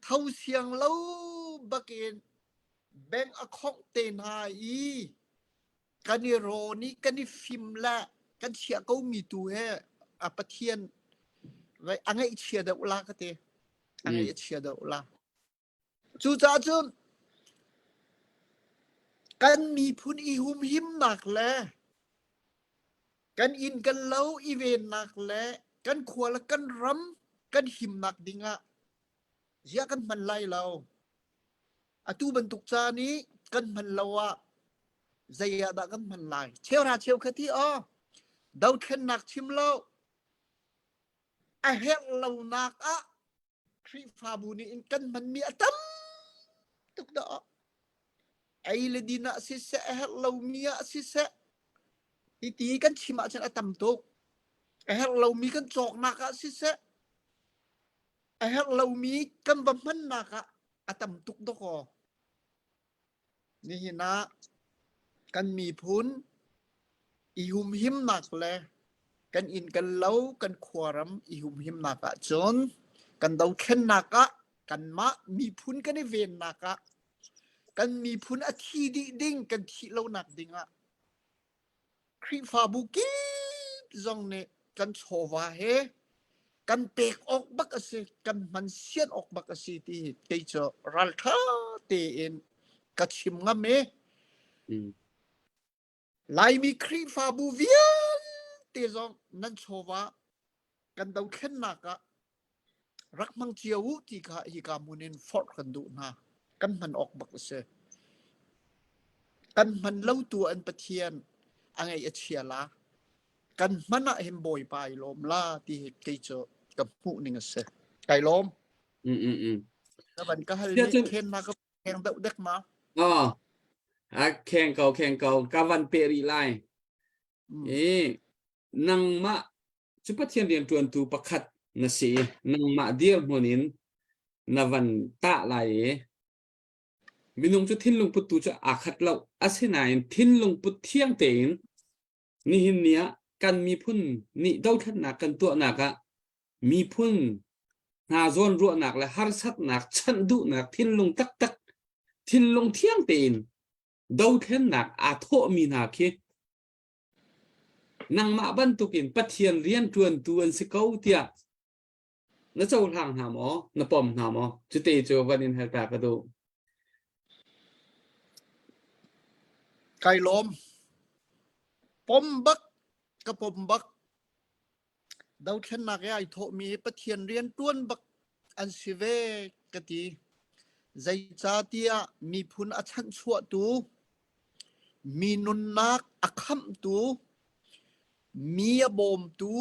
F: tho siang lo bakin bank a khongh te hna i kan i rawn i kan i fim le kan chiah komi tu he a Pathian a ngaihchia deuh la ka ti. A ngaihchia deuh la. Cucaah cun kan miphun i humhimnak le kan inn kan lo i vennak le kan khua le kan ram kan himnak dingah ziah kan hman lai lo. Atu bantuk caan i kan hman lo ah zei ah dah kan hman lai? Cheuhra cheukhat hi aw dothlennak chim lo a herh lonak ah Khrihfabu nih in kan hmanmi a tam tuk dah. Ei le din ah siseh, a herh lomi ah siseh, hiti kan chim ahcun a tam tuk. A herh lomi kan cawknak ah siseh, A herh lomi kan va hmannak ah a tam tuk dawkaw. Nihin ah kan miphun i humhimnak le kan inn kan lo kan khuaram i humhimnak ahcun kan dothlennak ah kanmah miphun kan i vennak ah kan miphun a thi dih ding kan thih lonak ding ah Khrihfabu kip zong nih kan chawva he kan pek awk bak a si, kan hman sian awk bak a si ti kei cu ralṭha tein ka chim ngam i Laimi Khrihfabu vialte zong nan chawva kan dothlennak ah rak hmang cio u ti kha hika hmun in forh kan duh hna. Kan hman awk bak a si. Kan hman lo tu an Pathian a ngaih a chia la. Kan hman ah hin Bawipa i lawm la ti hi kei cu ka hmuh ning a si. Kai lawm.
D: Mm mm mm.
F: Na van ka hal ni khen na ka kheng deuh dek ma.
D: Oh. A kheng ko kheng ko ka van pe rih lai. I nangmah cu Pathian rianṭuantu pakhat na si i nangmah dirhmun in na van tah lai i minung cu thinlung puttu cu aa khat lo. Asinain thinlung put thiang tein nihin ni ah kan miphun nih dothlatnak kan tuahnak ah miphun hna zawn ruahnak le harsatnak chanh duhnak thinlung taktak thinlung thiang tein dothlennak aa thawhmi hna khi Nangmah bantukin Pathian rianṭuantu an si ko tiah na cohlang hna maw? Na pom hna maw? Cute cu van in hal ta ka duh.
F: Kai lawm. Pom bak ka pom bak. Dothlennak i ai thawhmi hi Pathian rianṭuan bak an si ve ka ti. Zeicahtiah miphun a chanhchuahtu, mi nunnak a khamhtu, mi a bawmtu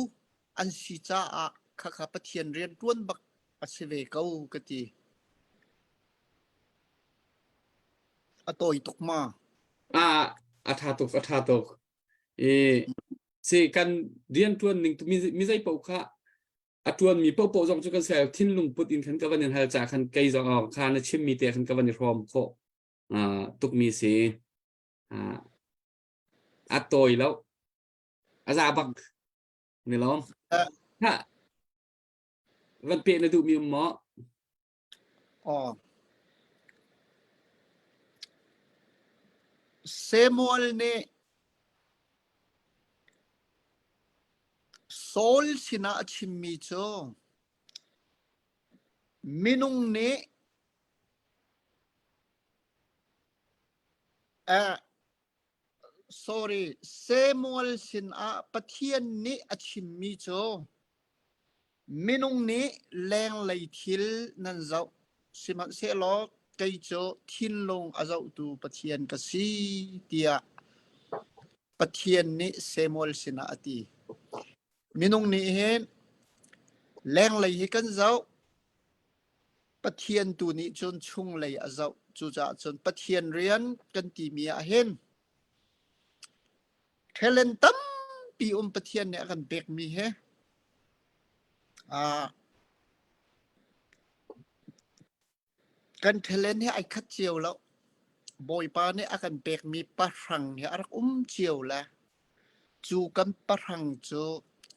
F: an si caah khakha Pathian rianṭuan bak a si ve ko ka ti. A tawi tuk ma?
D: Ah, a ṭha tuk, a ṭha tuk. I si kan rianṭuan ning tu mi zei paoh kha a ṭuanmi paohpaoh zong cu kan sel thinlung put in khan ka van in hal ca khan kei zong kha na chimmi te khan ka van i hrawm khawh tukmi si a tawi lo a za bak ni lawm ha van pe na duhmi um maw
F: Oh. Samuel nih Saul sinah a chimmi cu minung nih eh, sorry Samuel sinah Pathian nih a chimmi cu Minung nih lenglei thil nan zoh, sihmanhsehlaw kei cu thinlung a zohtu Pathian ka si, tiah Pathian nih Samuel sinah a ti. Minung nih hin lenglei hi kan zoh, Pathian tu nih cun chunglei a zoh. Cucaah cun Pathian rian kan timi ah hin Talent tampi um Pathian nih a kan pekmi hi uh, kan talent hi ai khat cio lo. Bawipa nih a kan pekmi pahrang hi a rak um cio le cu kan pahrang cu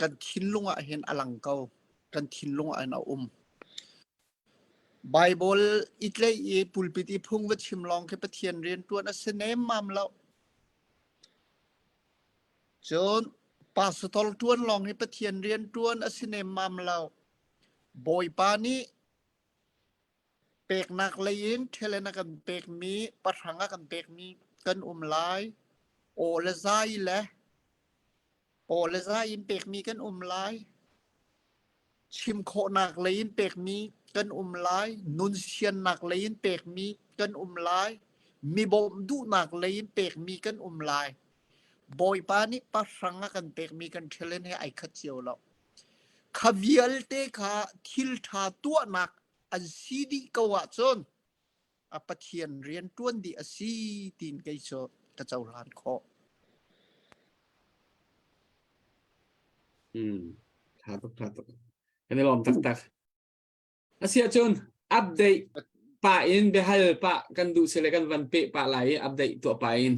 F: kan thinlung ah hin a lang ko. Kan thinlung ah hin a um. Baibal i tleih i pulpit i phung va chim lawng khi Pathian rianṭuan a si nemmam lo. Cun pastor ṭuan lawng hi Pathian rianṭuan a si nemmam lo. Bawipa nih peknak lei in talent a kan pekmi, pahrang a kan pekmi kan um lai. Aw le zai le aw le zai in pekmi kan um lai. Chim khawhnak lei in pekmi kan um lai, nun siannak lei in pekmi kan um lai, mi bawmh duhnak lei in pekmi kan um lai. Bawipa nih pahrang a kan pekmi kan talent he ai khat cio lo. Kha vialte kha thil ṭha tuahnak an si dih ko ahcun a Pathian rian ṭuan dih a si tiin kei cu ka cohlan khawh.
D: Hmm. Tha tuk, tha tuk. Kan i lawm taktak. Asiahcun update pa in biahal pa kan duh sile kan van peh pah lai i update tuah pa in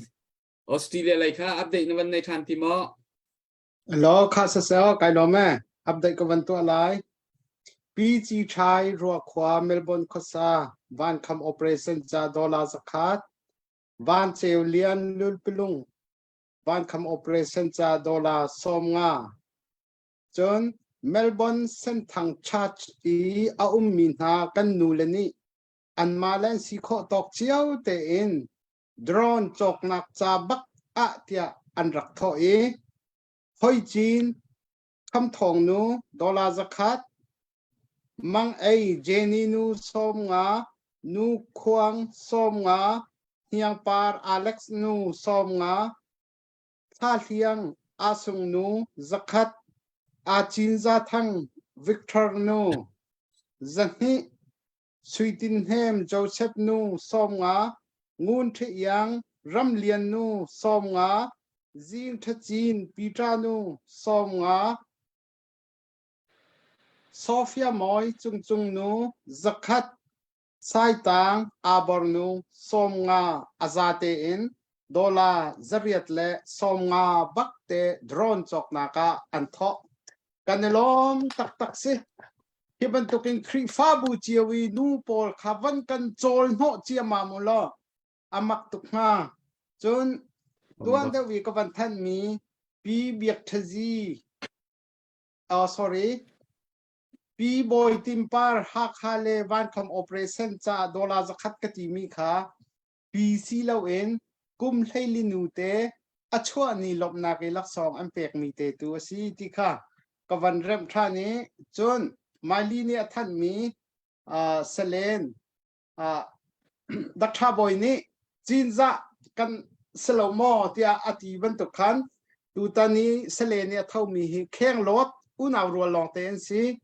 D: Australia lei kha update na van nei ṭhan ti maw?
G: Hello, kha sasel kai lawm e. Update ka van tuah lai. PG Thai Ruakhua Melbourne khuasa Vankham operation ca dollar zakhat Van Ceu Lian Lulpilung Vankham operation ca dollar 50. Cun Melbourne Senthang Church i a ummi hna kan nule nih anmah le an si khawh tawk cio tein drone cawknak ca bak ah tiah an rak thawh i Hoi Cin, Khamthawng nu dollar 100, Mang Ei Jenny nu 50, Nu Khuang 50, Hniang Par Alex nu 50, Thla Hliang Asung nu 100, Acin Za Thang Victor nu 200, Sui Tin Hnem Joseph nu 50, Ngun Ṭhe Iang Ram Lian nu 50, Zing Ṭha Cin Peter nu 50, Sophia Mawi Cung Cung nu 100, Saitang Abor nu 50 a zate in dollar 850 bak te drone cawknak ah an thawh. Kan i lawm taktak si. Hi bantukin Khrihfabu cio i nu pawl kha van kan cawl hnawh ciammam u law a mak tuk hnga. Cun tuan deuh i ka van thanmi Pi Biak Ṭhazi, oh sorry, Pi Bawi Tin Par Hakha le Vankham Operation caah dollar 100 ka timi kha pi si loin kum 14 nu te a chuah ni lawmhnak i laksawng an pekmi te tu a si ti kha ka van remh ṭhan i cun Miley nih a thanhmi uh, Selen uh, Dr. Bawi nih cinzah kan si lo maw tiah a ti bantuk khan tutan i Selen nih a thomi hi khenglawt unau rual lawng te an si.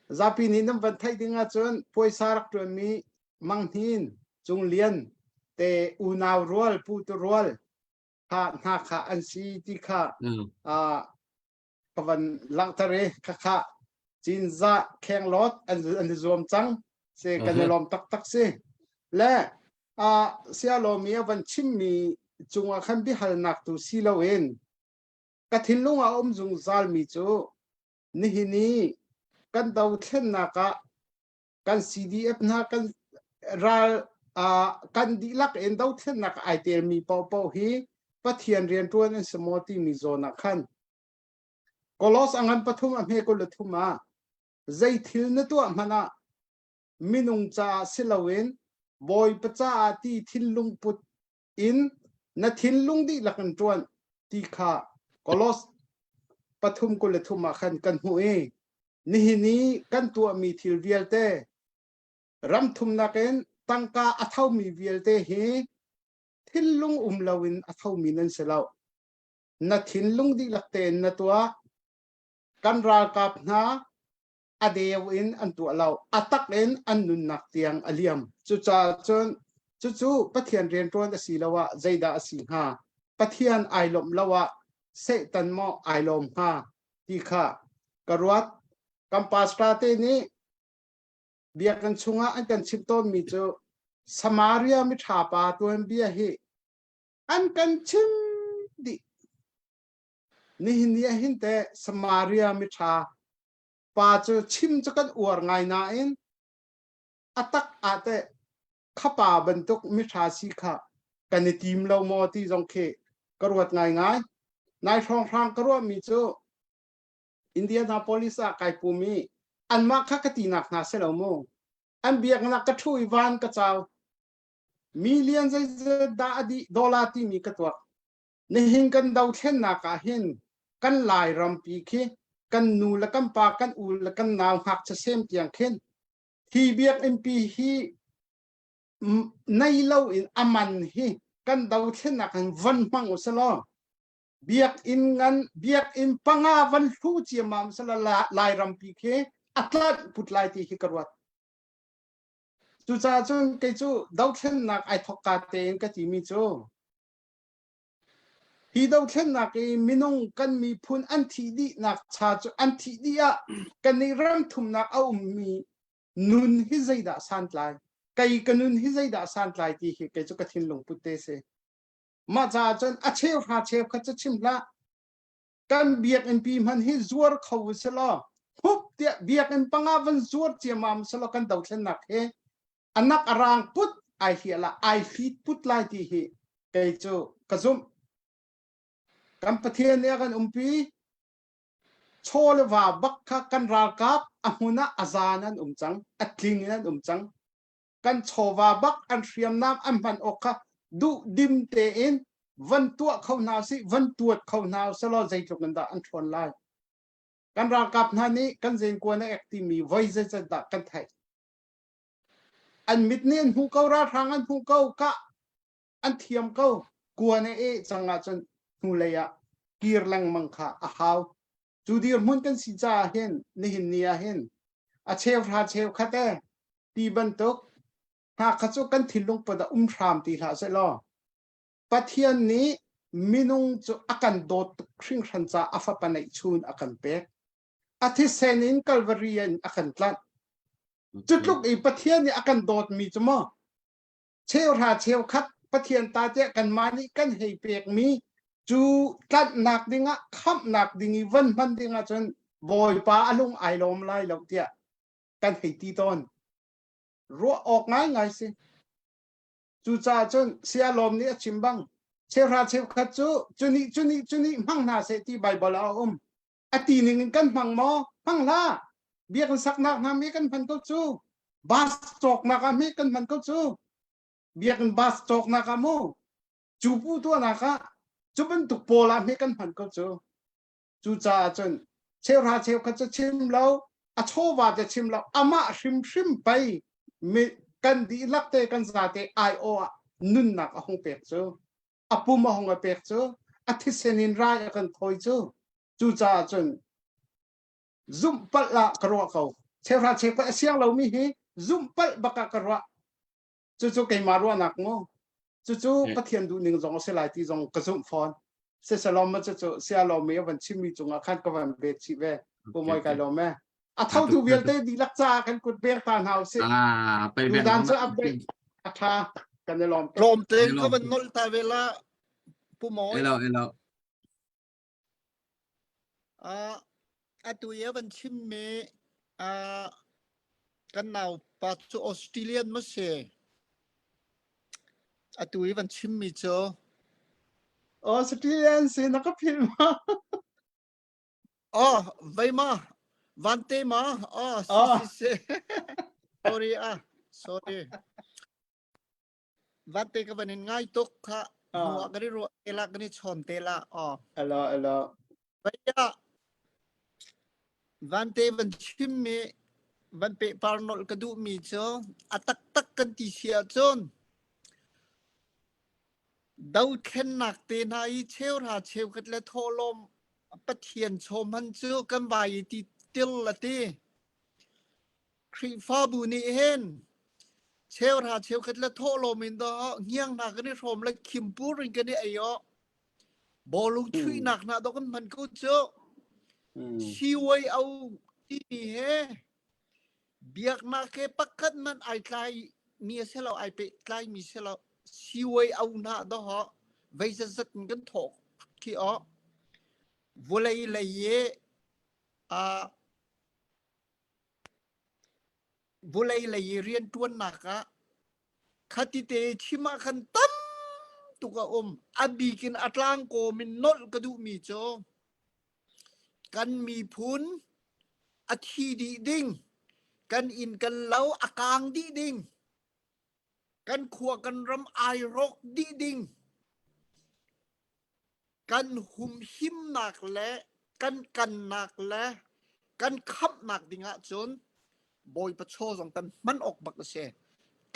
G: Zapi nih nan van theih ding ahcun puaisa rak ṭuanmi Mang Hnin, Cung Lian te unau rual, pu tu rual kha hna kha an si ti kha uh, ka van langhter i khakha Cinzah Khenglawt an an i zuam cang si kan i lawm taktak si. Le uh, sialomi a van chimmi cungah khan biahalnak tu si loin ka thinlung ah um zungzalmi cu Nihin i kan dothlennak ah kan CDF hna kan ral uh, kan dihlak in dothlennak ai telmi paohpaoh hi Pathian rianṭuan an si maw timi zawn ah khan Kolos a ngan pathum a hme 23 ah zei thil na tuah hmanh ah minung caah si loin Bawipa caah ti thinlung put in na thinlung dihlak in ṭuan ti kha Kolos 3:23 ah khan kan hmuh i nihin i kan tuahmi thil vialte ram thumnak in tangka a thomi vialte hi thinlung um loin a thomi nan si lo. Na thinlung dihlak tein na tuah. Kan ralkap hna a deu in an tuah lo a tak in an nunnak tiang a liam cucaah cun cucu Pathian rianṭuan a si lo ah zeidah a si hnga Pathian ai lawmh lo ah Satan maw ai lawm hnga ti kha ka ruat kan pastor te nih biakinn chungah an kan chimh tawnmi cu Samaria miṭha pa tuanbia hi an kan chim dih nihin ni ah hin teh Samaria miṭha pa cu chim cu kan uar ngai nain a tak ah teh khapa bantuk miṭha si kha kan i tim lo maw ti zong khi ka ruat ngaingai. Nai hrawnghrang ka ruahmi cu Indianapolis ah kai pum i anmah kha ka tinak hna si lo mu. An biaknak ka ṭhu i van ka cau. Million zeizat dah a dih dollar timi ka tuak. Nihin kan dothlennak ah hin kan Lairampi khi kan nu le kan pa kan u le kan nau ngakchia sem tiang khin hi biakinnpi hi nei lo in a man hi kan dothlennak hin von hmang u selaw biakinn ngan biakinn panga van hlu ciammam sela Lairampi khi a tlanh put lai ti hi ka ruat. Cucaah cun kei cu dothlennak ai thawkka tein ka timi cu Hi dothlennak i minung kan miphun an thih dihnak cha cu an thih dih ah kannih ram thumnak a ummi Nun hi zeidah santlai? Kei ka nun hi zeidah santlai ti hi kei cu ka thinlung put te si. Mah caah cun a cheu hra cheu khat cu chim hlah. Kan biakinn pi hman hi zuar kho u si law hup tiah biakinn panga van zuar ciamam si law kan dothlennak hi anak arang put ai hliah la ai hlit put lai ti hi kei cu ka zumh. Kan Pathian nih a kan umpi. Chaw le va bak kha kan ralkap a hmun ah a zan an um cang, a tling in an um cang. Kan chawva bak an hriamnam an hman awk kha duh dim tein van tuah kho hna sih, van tuat kho hna selaw zeitluk in dah an ṭhawn lai. Kan ralkap hna nih kan zenkuan a ek timi voi zeizat dah kan theih. An mit nih an hmuh ko, ralhrang an hmuh ko, kah an thiam ko. Kuan a eh cang ahcun hnulei ah kir lengmang kha a hau. Cu dirhmun kan si caah hin nihin ni ah hin a cheu hra cheu khat e ti bantuk hna kha cu kan thinlung put ah um hram ti hlah seh law Pathian nih minung cu a kan dawt tuk hringhran caah a fapa neihchun a kan pek. A thisen in Calvary in a kan tlanh. Cu tluk i Pathian nih a kan dawtmi cu maw cheuhra cheukhat Pathian ta tiah kanmah nih kan hei pekmi cu tlanhnak dingah khamhnak ding i van hman dingah cun Bawipa a lung ai lawm lai lo tiah kan hei ti tawn. Ruah awk ngaingai si. Cucaah cun Saya Lawm nih a chim bang cheuhra cheukhat cu cunih cunih cunih hmang hna seh ti Baibal ah a um. A ti ning in kan hmang maw? Hmang hlah. Biakinn saknak hna mi kan hman ko cu. Bus cawknak ah mi kan hman ko cu. Biakinn bus cawknak ah mu. Cu pu tuahnak ah cu bantuk pawl ah mi kan hman ko cu. Cucaah cun cheuhra cheukhat cu chim lo, a chawva te chim lo, amah hrimhrim pei mi kan dihlak te kan zate aiawh ah nunnak a hung pek cu. A pum a hung a pek cu. A thisen in rai a kan thawi cu. Cucaah cun zumh palh ah ka ruah ko. Cheuhra cheukhat a siang lomi hi zumh palh bak ah ka ruah. Cucu keimah ruahnak mu. Cucu Pathian duhning zong a si lai ti zong ka zumh fawn. Sisalom ma cucu sialawm i a van chimmi cungah khan ka van bet chih ve. Pu Mawi kai lawm e. A thotu vialte dihlak caah kan kut beng ta hna usih.
D: Ah, pei beng
G: Tutan cu update a tha kan i lawm.
F: Lawm te ka van nolh ta ve la Pu Mawi.
D: Elo elo.
F: Uh, atu i a van chimmi uh, kan naupa cu Australian ma si? Atu i van chimmi cu
G: Australian si na ka philh ma?
F: Oh, vei ma? Vante ma? Oh, si
G: Oh.
F: si si. Sorry ah, sorry. Vante ka van in ngai tuk kha hnu ah kan i ruah te la kan i chawn te la aw.
G: Alo alo.
F: Vaya Vante van chim mi van pe par nolh ka duh mi cu a taktak kan ti si ahcun dothlennak te hna i cheuhra cheukhat le thawhlawm Pathian chawm han cu kan vai i ti til a ti. Khrihfabu nih hin cheuhra cheukhat le thawhlawm in dawh ngiang hna kan i hrawm le khimpur in kan i ei awh bawlung chuihnak hna dawh kan hman ko cu CYO timi he biaknak he pakhat man ai tlai mi a si lo ai pehtlai mi si lo CYO hna dawh vei zat in kan thawk khi awh vulei lei i uh, Vawlei lei i rianṭuannak ah khatite chim ah khan tam tuk a um. A bik in a tlangkawm in nolh ka duhmi cu kan miphun a thi dih ding, kan inn kan lo a kaang dih ding, kan khua kan ram ai rawk dih ding, kan humhimnak le kan kannak le kan khamhnak ding ahcun Bawipa chaw zong kan hman awk bak a si.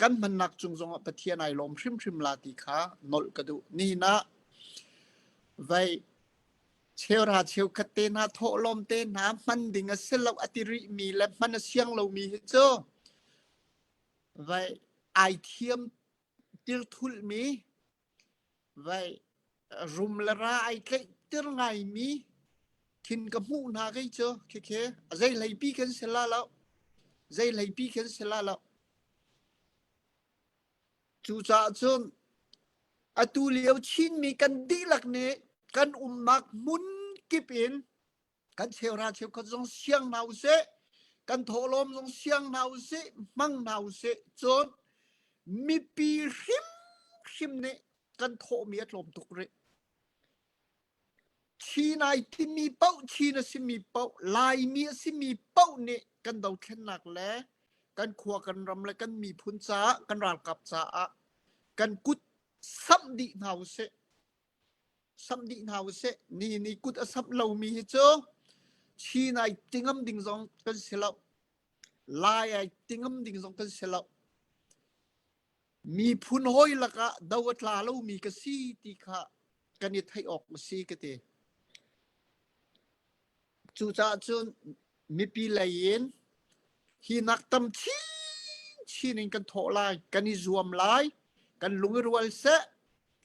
F: Kan hmannak cung zongah Pathian ai lawm hrimhrim la ti kha nolh ka duh. Nihin ah vei cheuhra cheukhat te hna thawhlawm te hna hman ding a si lo a ti rihmi le hman a siang lomi hi cu vei ai thiam tirthulhmi Vai rum le ra ai tlaihter ngaimi thin ka hmuh hna kei cu khikhe a zei hleipi kan si la lo. Zei hleipi khin si la lo. Cucaah cun atu lio Chinmi kan dihlak nih kan umnak hmun kip in kan cheuhra cheukhat zong siang hna usih, kan thawhlawm zong siang hna usih, hmang hna usih. Cun mipi hrimhrim nih kan thawhmi a tlawm tuk rih. Chin ai timi paoh, Chin a simi paoh, Laimi a simi paoh nih kan dothlennak le kan khua kan ram le kan miphun caah, kan ralkap caah kan kut samh dih hna usih. Samh dih hna usih. Ni ni kut a samh lomi hi cu Chin ai ti ngam ding zong kan si lo. Lai ai ti ngam ding zong kan si lo. Miphun hawi lakah do a tla lomi ka si ti kha kan i theih awk a si ka ti. Cucaah cun mipi lei in hi nak tam chinchin in kan thawh lai, kan i zuam lai, kan lung i rual seh,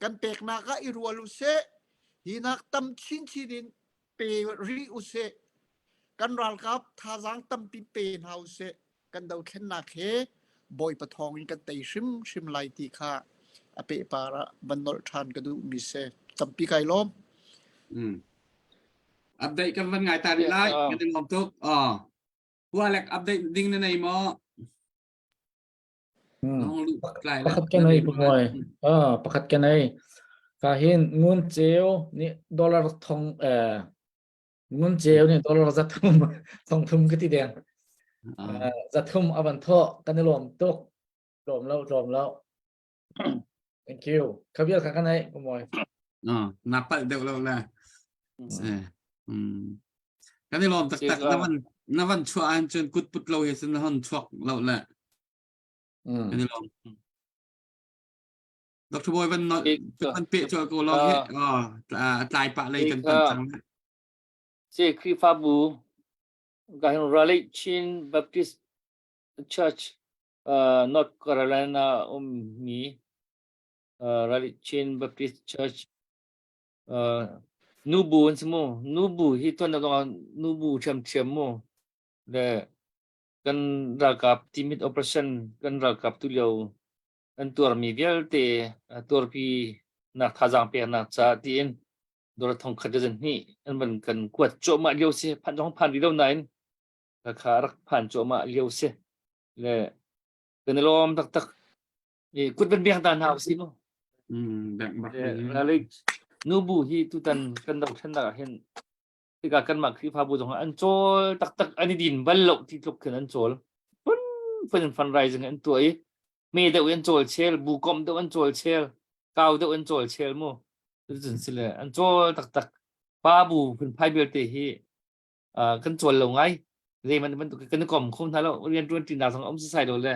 F: kan peknak ah i rual u sih, hi nak tam chinchin in pe rih u sih, kan ralkap thazaang tampi pe hna u sih. Kan dothlennak hi Bawipa thawng in kan tei hrimhrim lai ti kha a pehpar ah van nolh ṭhan ka duhmi si. Tampi kai lawm.
D: Mm. Update kan van ngai ta rih lai. Kan in lawm tuk. Oh. Hualek update ding na nei maw?
J: Pakhat ka nei pumoy. Ah, pakhat ka nei. Ka hin ngun ceu nih dollar thong eh Ngun ceu nih dollar 300 thong thum ka ti deng. 300 avan tho kan i lawm tuk. Lawm lo lawm lo. Thank you. Khabial kha kan ai pumoy.
D: No, na pal deuh lo le. Mm. Kan i lawm taktak na van na van chuah an cun kut put lo hi sin na hon chuak lo le. Kan i lawm. Dr. Boy van van pe chol ko lo he tlai pa lei kan pan cang.
C: Si Khrihfabu ka hin Raleigh Chin Baptist Church uh, North Carolina ummi uh, Raleigh Chin Baptist Church uh, nubu an si mu nubu hi tuan na nubu thiam thiam mu le kan ralkap timit operation kan ralkap tu lio an tuarmi vialte tuarpi nak thazaang peknak caah tiin dawr thong khat le hnih an van kan kuat cuahmah lio si phan zong phan rih lo nain kha rak phan cuahmah lio si le kan i lawm taktak i kut van biang ta hna si mu nubu hi tutan kan dothlennak ah hin tikah kanmah Khrihfabu zong an cawl taktak an i din bal lo ti tluk khin an cawl phun phun in fundraising an tuah i me deuh in cawl chel bu kom deuh an cawl chel kau deuh an cawl chel mu cun sile an cawl taktak pa bu phun phai belte hi kan cawl lo ngai zei man bantuk kan i kom kho hna lo rian tuan ṭi nak zong um si sai lo le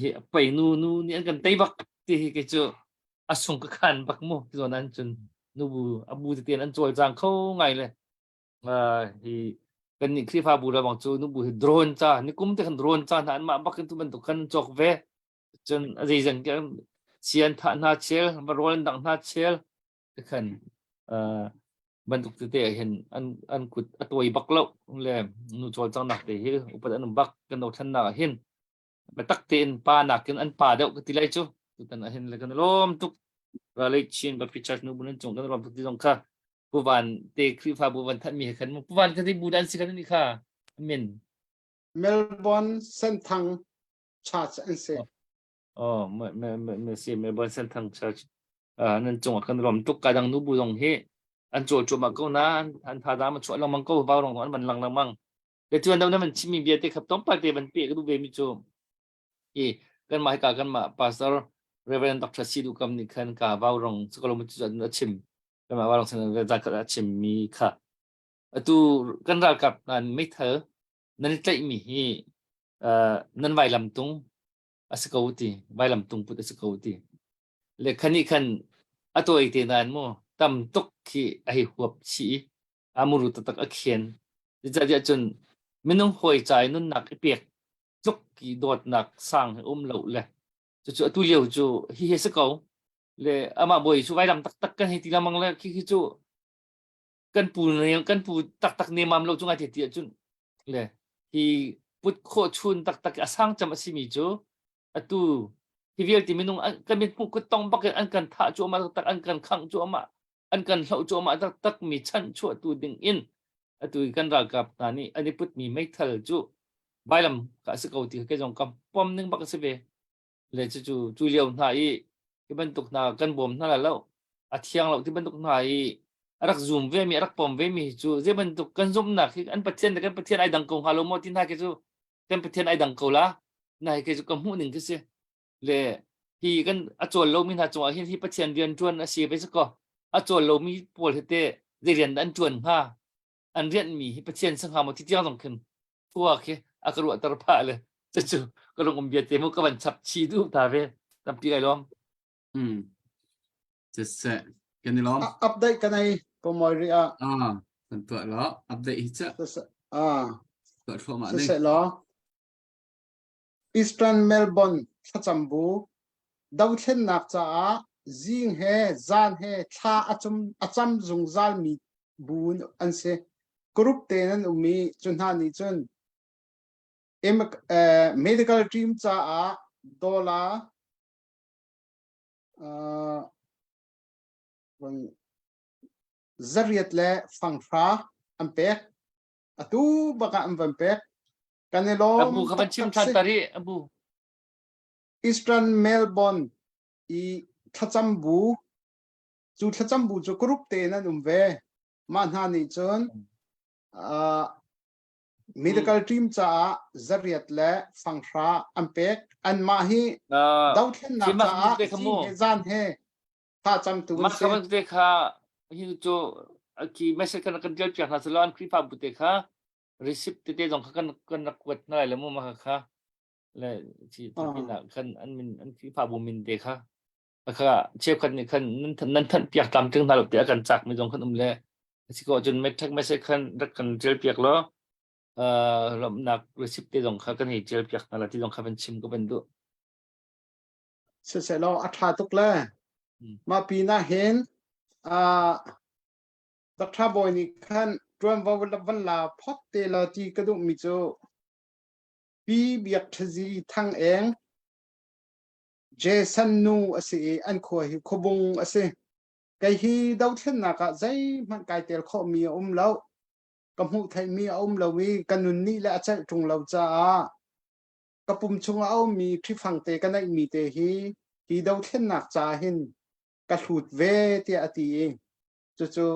C: hi pei nu nu nih an kan tei bak ti hi kei cu a sung ka khan bak mu ti zawn an cun nu bu a bu tete an cawlcang kho ngai le hi kan nih Khrihfabu le bang cu nu bu hi drone ca ni kum te khan drone ca hna an mah bak in tu bantuk khan cawk ve cun a zeizang ke sian thah hna chel rawl an dang hna chel te khan bantuk tete hin an an kut a tawi bak lo le nu cawlcang nak te hi upat an bak kan do thlan nak hin biatak tein pa nakin an pa deuh ka ti lai cu tutan ah hin le kan lawm tuk Raleigh Chin Baptist Church nu bunan cung kan lawm tuk ti zong kha Puvan te Khrihfa bu van thanh mi he khan Puvan ka ti bu dan si kan ni kha min
G: Melbourne Senthang Church an si
C: Oh me me me me si Melbourne Senthang Church nan cung ah kan lawm tuk ka dang nu bu zong hi an cawl cuahmah ko na an tha da ma chuah lengmang ko vau rong an van lang lengmang Le tuan deuh na van chimmi bia te khap tlawmpal te van pe ka duh ve mi cu i kanmah hika kanmah pastor Reverend Dr. Sidu Kam nih khan ka vau rong cu mu cu a chim kanmah vau rong san za khat a chim mi kha atu kan ralkap nan meithal nan i tlaih mi hi nan vailam tung a si ko ti vailam tung put a si ko ti le khani khan a tawi te nan mu tam tuk khi a hei huap chi a muru taktak a khian. Zeicahtiah cun minung hawi ca i nunnak i pek tluk i dawtnak sang hi um lo le cucu atu lio cu hi hi si ko le amah bawi cu vailam taktak kan hei ti lengmang le khi khi cu kan pu ne kan pu taktak nemam lo cu ngai te ti ahcun le hi put khawh chun taktak a sang cem a simi cu atu hi vialte minung kan mit hmuh kut tong bak in an kan thah cuahmah taktak an kan khangh cuahmah an kan hloh cuahmah taktak mi chanhchuahtu ding in atu kan ralkap hna nih an i putmi meithal cu vailam ka si ko ti kei zong ka pom ning bak a si ve le cucu cu lio hna i hi bantuk hna kan bawm hna la lo a thiang lo ti bantuk hna i a rak zum ve mi a rak pom ve mi cu zei bantuk kan zumhnak hi an pathian le kan pathian ai dang ko hnga lo maw ti hna khi cu kan pathian ai dang ko la na hi cu ka hmuh ning khi si le hi kan a cawl lomi hna cungah hin hi pathian rian ṭuan a si ve ko a cawl lomi pawl hi te zei rian dah an ṭuan hnga an rianhmi hi pathian si hnga maw ti tiang zong khin khua khi a ka ruahter phah le cucu ka lung um bia te mu ka van chap chi duh ta ve tampi kai lawm
D: Hmm. Siseh kan i lawm.
G: Update kan ei pomoi ri a.
D: Ah, kan tuah lo. Update hi cha.
G: Ah.
D: Tuah thluahmah ding.
G: Siseh law. Eastern Melbourne thlacam bu dothlennak caah zing he zan he thla a cum a cam zungzal mi bu an si. Group te nan um i cu hna nih cun medical team caah dollar zariat le fanghra an pek. Atu bak ah an van pek. Kan i lawm.
C: Abu ka van chim than tari abu.
G: Eastern Melbourne i thlacam bu cu thlacam bu cu group te in an um ve. Mah hna nih cun uh, medical team caah zariat le fanghra an pek. Anmah hi dothlennak caah zing he zan he tha camtu
C: an si. Mah te kha hi cu ki message kan kan tial piak hna selaw an Khrihfabu te kha receipt tete zong kha kan kan rak kuat hna lai le mu mah kha le chi pinah khan an min an Khrihfabu min te kha kha cheukhat nih khan nan nan thanh piak tlam tling hna lo tiah kan cak mi zong khan um le si ko cun text message khan rak kan tial piak law lawmhnak receipt te zong kha kan hei tial piak hna la ti zong kha van chim ka van duh
G: Siselaw a ṭha tuk le mah pinah hin Doctor Bawi nih khan ṭuanvo van la phot te law ti ka duhmi cu Pi Biak Ṭhazi Thang Eng Jason nu a si i an khua hi Khuabung a si. Kei hi dothlennak ah zeihmanh kai tel khawhmi a um lo. Ka hmuh theihmi a um lo i ka nun nih le a celh ṭung lo caah ka pum chungah a ummi ṭhifang te ka neihmi te hi hi dothlennak ca hin ka hlut ve tiah a ti i cucu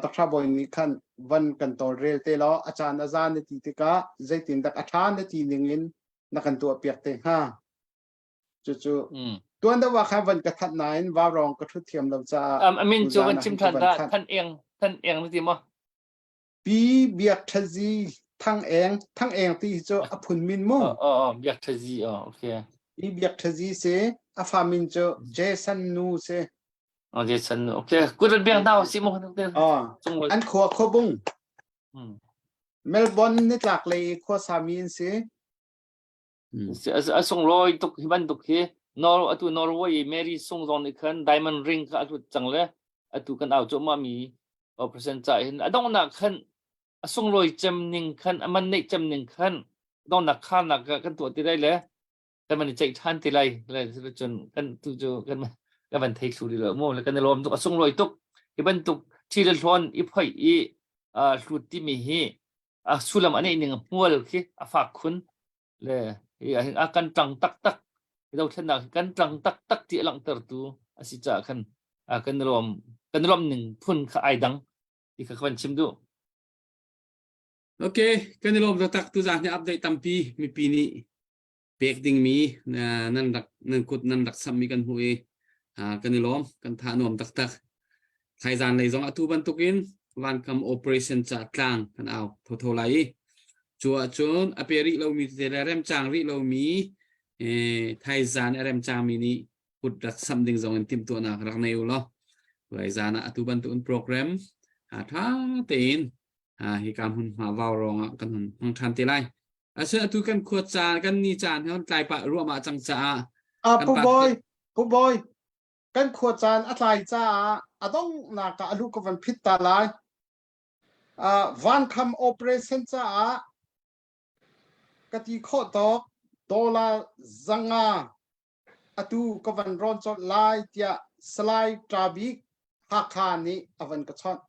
G: Dr. Bawi nih khan van kan tawlrel te law a caan a za na ti tikah zeitindak a ṭha na ti ning in na kan tuah piak te hnga. Cucu tuan deuh ah khan van ka that nain vaurawng ka ṭhut thiam lo caah
C: Um, amin cu van chim ṭhan ta than eng than eng na ti maw?
G: Pi Biak Ṭhazi Thang Eng Thang Eng ti hi cu a phun min mu.
C: Oh, oh, oh, Biak Ṭhazi oh, okay.
G: Pi Biak Ṭhazi si a fa min cu Jason Nu si.
C: Oh, Jason Nu. Okay. Kut biak hna si mu.
G: Oh, an khua khuabung. Hmm. Melbourne nitlak lei khua sami in si.
C: A sunglawi tuk hi bantuk hi Nor atu Norway i Mary Sung zong nih khan diamond ring kha a hlut cang le atu kan au cuahmah mi operation ca hin a donghnak khan a sunglawi cem ning khan a man neih cem ning khan donghnak kharnak kan tuah ti lai le kan van i ceih ṭhan ti lai le cun kan tu cu kan kan van thei thlu rih lo mu le kan i lawm tuk a sunglawi tuk hi bantuk thi le hlawn i phoih i hlut timi hi a sullam a neih ning hmual khi a fak khun le hi a kan tang taktak dothlennak kan tang taktak ti a langhtertu a si caah khan kan lawm kan lawm ning phun kha ai dang ti kha ka van chim duh
D: Okay, kan i lawm taktak tu zan hi update tampi mipi nih pek dingmi nan rak nan kut nan rak sammi kan hmuh i kan i lawm kan tha nuam taktak thaizan lei zong atu bantukin vankam operation ca tlang kan au thotho lai i cu ahcun a pe rih lomi te le remcang rih lomi thaizan a remcangmi nih kut rak sam ding zong in timhtuahnak rak nei u law zan ah atu bantukin program tha tein hika hmunhma vau rong ah kan hun hmang ṭhan te lai Asin atu kan khua caan kan ni caan he tlai pah ruahmah cang caah
G: Ah Pu Bawi, Pu Bawi, kan khua caan a tlai caah a donghnak ah a lu ka van phit ta lai. Ah vankham operation caah Ka ti khawh tawk dollar 500 atu ka van rawn colh lai tiah Salai Ṭa Bik Hakha nih a van ka chawnh.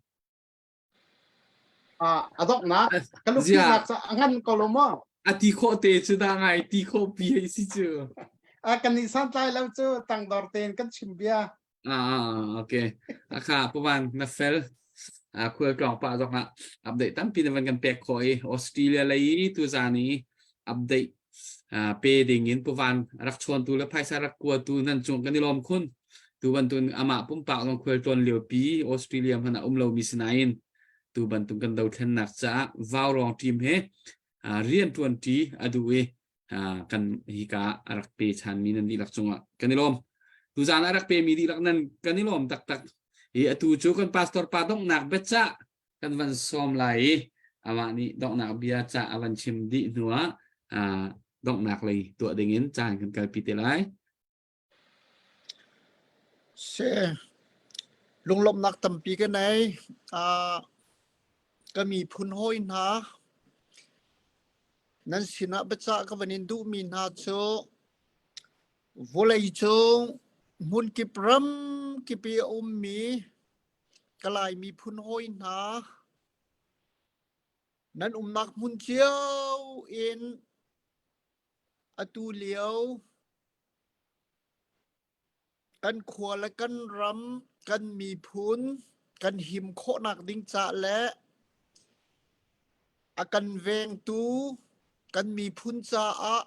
G: A donghnak ka lungthinnak ca a ngan ko lo maw?
D: A ti khawh te cu dah ngai ti khawh pi hei si cu.
G: A kan nih santlai lo cu tangdor tein kan chim bia.
D: Ah, okay. Akha pawan na fel. A khual tlawng pa zong ah update tampi na van kan pek khawh i Australia lei tu zan i update pe ding in puvan rak chawntu le phaisa rak kuatu nan cung kan i lawm khun. Tu bantun amah pumpak zong khual tlawn lio pi Australia hmanh ah um lomi sinain tu bantuk kan dothlennak caah vaurawng team he rian tuan ṭi a duh i kan hika a rak pe ṭhanmi nan dihlak cungah kan i lawm. Tuzaan a rak pemi dihlak nan kan i lawm taktak. Hi atu cu kan pastor pa donghnak biacah kan van sawm lai i amah nih donghnak bia ca a van chim dih hnuah donghnak lei tuah dingin caan kan kalpi te lai.
F: Si. Lunglawmhnak tampi ka nei. Uh, ka miphun hawi hna nan sinah biacah ka van in duhmi hna cu vawlei cung hmunkip ram kip i a ummi ka Lai miphun hawi hna nan umnak hmun cio in Atu lio kan khua le kan ram, kan miphun kan him khawhnak ding caah le a kan vengtu kan miphun caah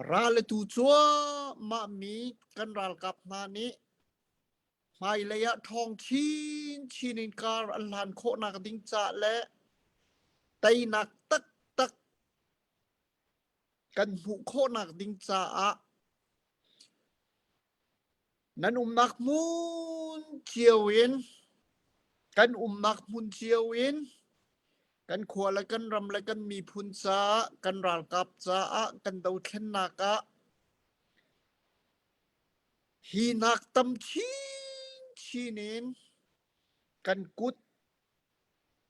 F: ral a tu cuahmah mi kan ralkap hna nih hmailei ah ṭhawng chinchin in kar an hlan khawhnak ding caah le teinak taktak kan hmuh khawhnak ding caah nan umnak hmun cio in kan umnak hmun cio in kan khua le kan ram le kan miphun caah kan ralkap caah kan dothlennak ah Hi nak tam chinchin in kan kut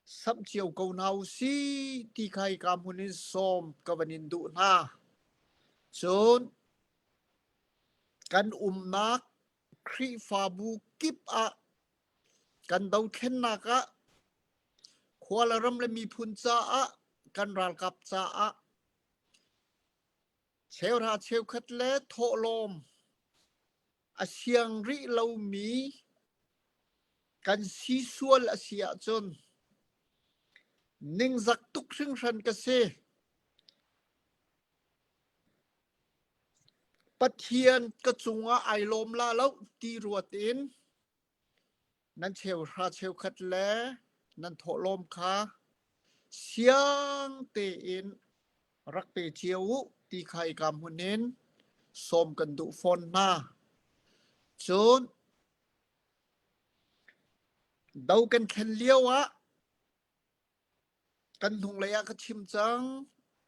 F: samh cio ko hna u sih ti kha hika hmun in sawm ka van in duh hna. Cun kan umnak Khrihfabu kip ah kan dothlennak ah khua le ram le miphun caah kan ralkap caah Cheuhra cheukhat le thawhlawm a siang rih lomi kan si sual a si ahcun ningzak tuk hringhran ka si. Pathian ka cungah ai lawm la lo ti ruat in nan cheuhra cheukhat le nan thawhlawm kha siang tein rak pe cio u ti kha ika hmun in sawm kan duh fawn hna. Cun do kan thlen lio ah kan hnunglei ah ka chim cang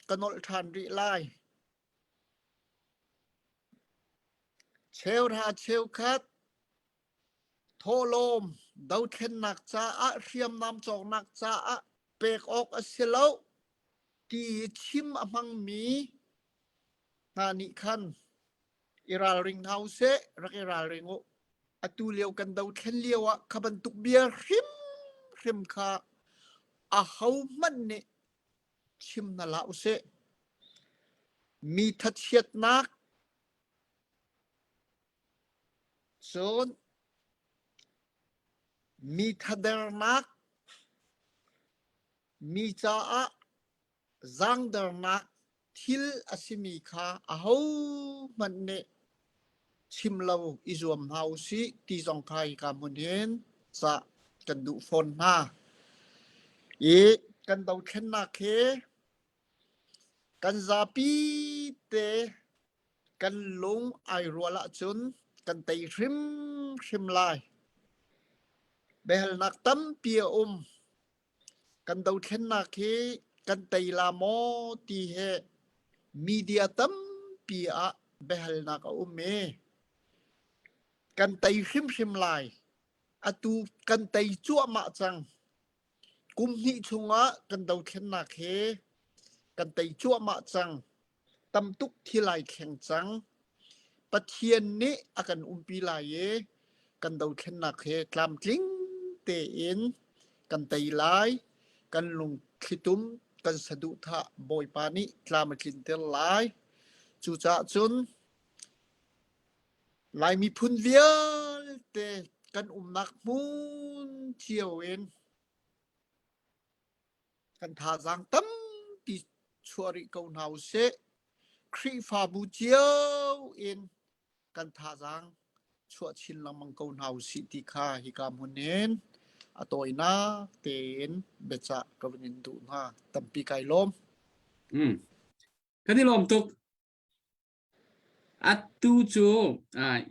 F: ka nolh ṭhan rih lai. Cheuhra cheukhat Thawhlawm dothlennak caah hriamnam cawknak caah pek awk a si lo ti chim a hmangmi hna nih khan i ralring hna usih, rak i ralring u. Atu lio kan dothlen lio ah kha bantuk bia hrimhrim kha ahohmanh nih chim hna hlah usih. Mi thachiatnak Cun mi thadernak, mi caah zaangdernak thil a simi kha ahohmanh nih chim lo i zuam hna u sih ti zong kha hika hmun hin cah kan duh fawn hna. I kan dothlennak hi kan zapi te Kan lung ai rual ahcun kan tei hrimhrim lai. Biahalnak tampi a um. Kan dothlennak hi kan tei la maw ti hi media tampi ah biahalnak a um i kan tei hrimhrim lai. Atu kan tei cuahmah cang. Kum hnih chungah kan dothlennak hi. Kan tei cuahmah cang. Tam tuk thil ai thleng cang. Pathian nih a kan umpi lai i kan dothlennak he tlamtling tein kan tei lai. Kan lungthlitum kan saduhthah Bawipa nih tlam a tlinter lai. Cucaah cun Lai miphun vialte kan umnak hmun cio in kan thazaang tampi chuah rih ko hna usih. Khrihfabu cio in kan thazaang chuah chin lengmang ko hna usih ti kha hika hmun in a tawinak tein biacah ka vun in duh hna. Tampi kai lawm.
D: Kan i lawm tuk. Atu cu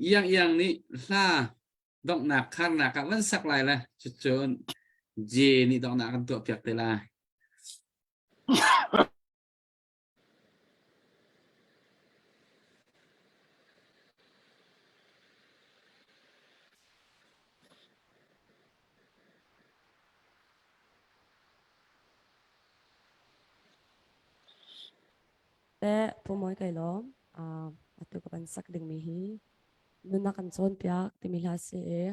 D: Iang Iang nih hla donghnak kharnak ah van sak lai le cucun J nih donghnak kan tuahpiak te lai.
I: Teh Pu Mawi kai lawm. Atu ka van sak dingmi hi nunnak kan cawnpiak timi hla si i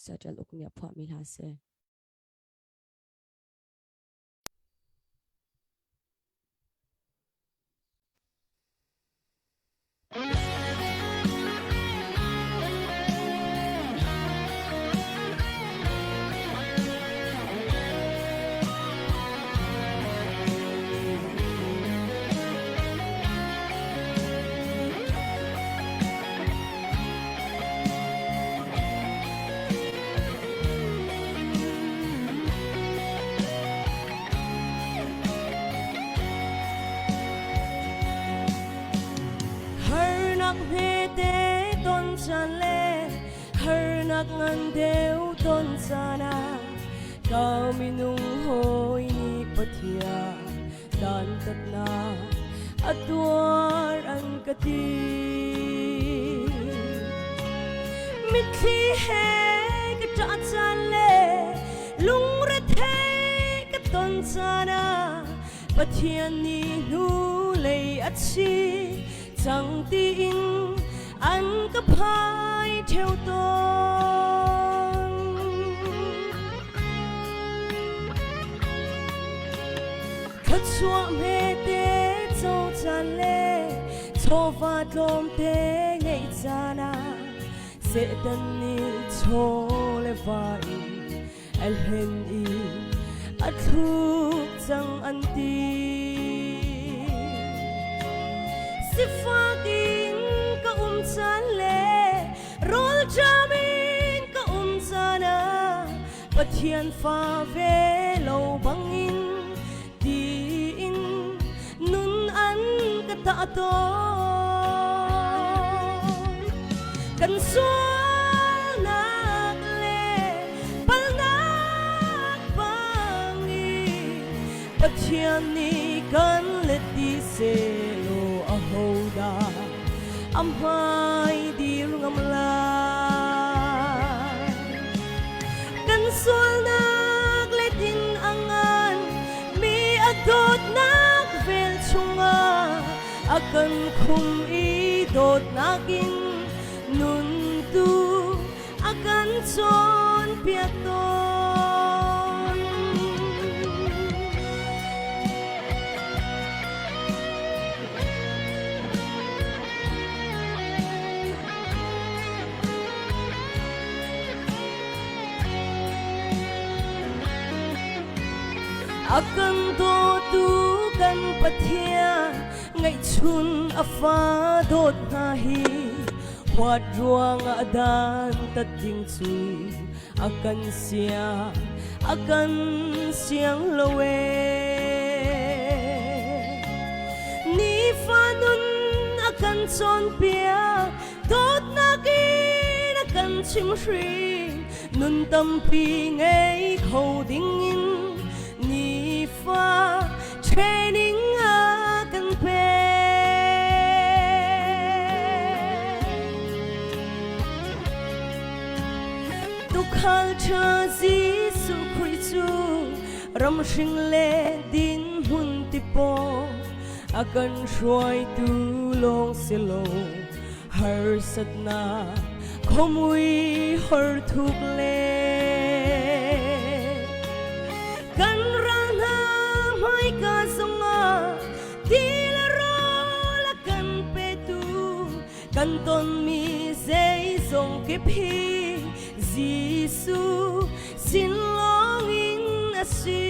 I: Seattle uk nih a phuahmi hla si. Harnak hmete ton caan le harnak ngan deuh ton caan ah ka minung hawi nih Pathian dantatnak a tuar an ka ti. Mitthli he ka ṭah caan le lungrethei ka ton caan ah Pathian nih hnulei a chi cang tiin an ka phai ṭheo tawn. Thluachuah hmete co caan le chawva tlawmte ngeih caan ah Satan nih chaw le va in a hlen i a thluk cang an ti. Sifak in ka um caan le rawlṭam in ka um caan ah Pathian fa ve lo bangin tiin nun an ka tah tawn. Kan sualnak le palnak bangin Pathian nih kan let ti sehlaw ahodah a hmai dir ngam lai? Kan sualnak let in a ngan mi a dawtnak vel chungah a kan khum i dawtnak in nun tu a kan cawnpiak tawn. A kan dawtu kan Pathian ngaihchun a fa dawt hna hi huat ruangah dan tat ding cu a kan siang a kan siang lo ee nifa nun a kan cawnpiak dawtnak in a kan chimhhrin nun tampi ngei kho dingin nifa training a kan pek. Tukhal ṭha Jesuh Khrih cu ramhring le dinhmun.
B: tipawng a kan hruaitu lawng si lo harsatnak khomui hor thuk le kan ral hna hmaika zongah ti le rawl a kan petu kan tonmi zeizong kip hi Jesuh sin lawngin a si.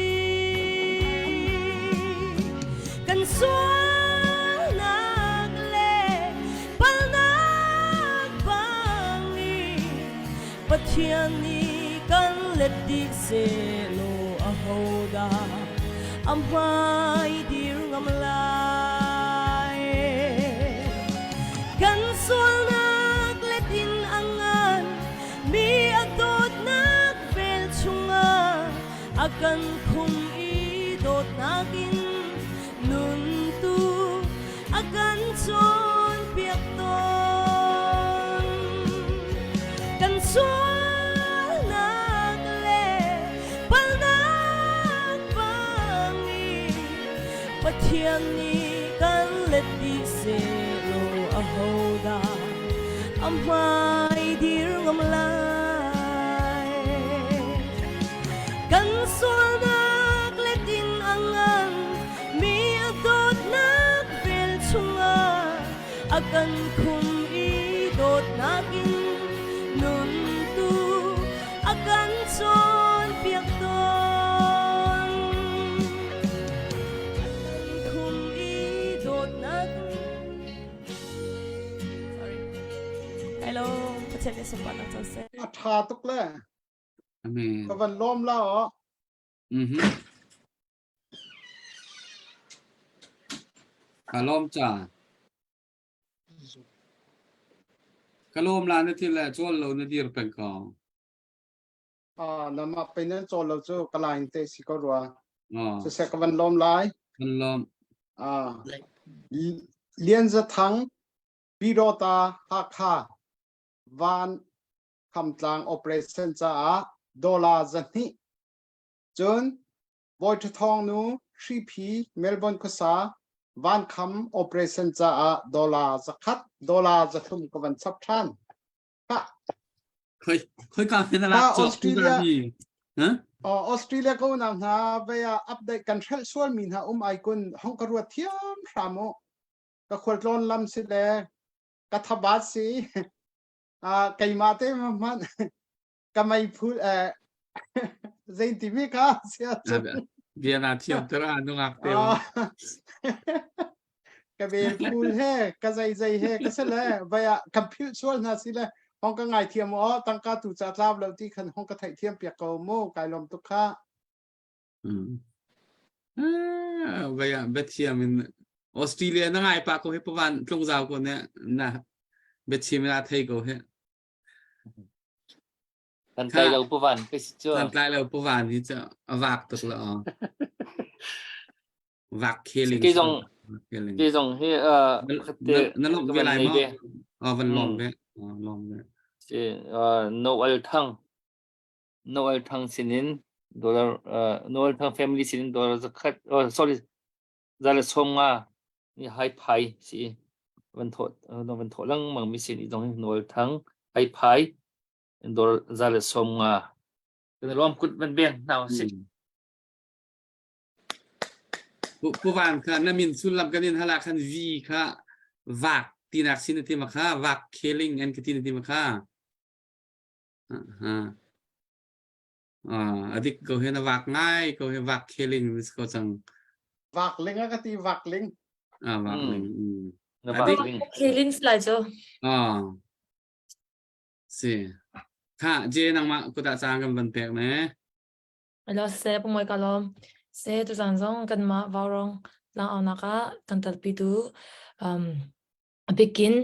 B: Kan sualnak le palnak bangin Pathian nih kan let dih sehlaw ahodah a hmai dir ngam lai? Kan sualnak let in a ngan mi a dawtnak vel chungah a kan khum i dawtnak in nun tu a kan cawnpiak tawn. Kan sualnak le palnak bangin Pathian nih kan let dih sehlaw ahodah a hmai dir ngam lai? Kan sualnak let in a ngan mi a dawtnak vel chungah a kan khum i dawtnak in nun tu a kan cawnpiak tawn. A kan khum i dawtnak Sorry. Hello, Pathian nih sunparnak co seh.
G: A ṭha tuk le.
D: Amen.
G: Ka van lawm la aw.
D: Mhm. Ka lawm ca. Ka lawm la na thil le cawl lo na dir peng ko.
G: Ah, nama pe nan cawl lo cu ka line te si ko rua.
D: Oh.
G: Siseh ka van lawm lai.
D: Van lawm.
G: Ah. Lian Za Thang, Pidota, Hakha, Van Khamtlang operation caah dollar 200 Cun Bawi Ṭha Thawng nu Hriphi Melbourne khuasa vankham operation caah dollar 100 dollar 300 ka van chap ṭhan. Ha.
D: Khoi khoi ka phen la
G: Australia Australia ko unau hna vei ah update kan hrelh sual mi hna um ai kun hong ka ruat thiam hram u. Ka khualtlawn lam si le ka thabat si keimah te hmanh ka mei phul eh zein timi kha sia
D: bia na thiam ter a nungak te
G: ka vel phul he ka zei zei he ka se le vaya kan phil sual hna si le hong ka ngai thiam o tangka tu cha tlap lo ti khan hong ka theih thiam piak ko mu kai lom tuk kha
D: vaya bethiam in Australia na ngai pa ko he pawan tlung zau ko ne na bethiam na thei ko he
C: Kan tlai lo puvan pe si cu.
D: Kan tlai lo puvan hi cu a vak tuk la. Vak kheling.
C: Ki zong ki zong hi
D: na lom ve lai ma? Oh van lom ve. Lom ve.
C: Si Noel Thang Noel Thang sinin dollar Noel Thang family sinin dollar zakhat oh sorry zale 50 ni hai phai si van thawh van thawh lengmang mi sin i zong hi Nawl Thang hai phai dor zale 50 kan lawm kut van beng hna si
D: Pu Van kha na min sullam kan in hala khan V kha vak tinak sin ti ma kha vak kheling an ka ti ti ma kha ha adik ko he na vak ngai ko he vak kheling mis ko cang
G: vak ling a ka ti vak ling
D: ah vak ling
C: na vak ling
E: kheling lai chu
D: ah si kha je nangmah kuta chang kan van pek ne
E: Alo se pumoi ka lom se tu zan zong kan ma vaurong lang au naka kan talpi tu um A bikin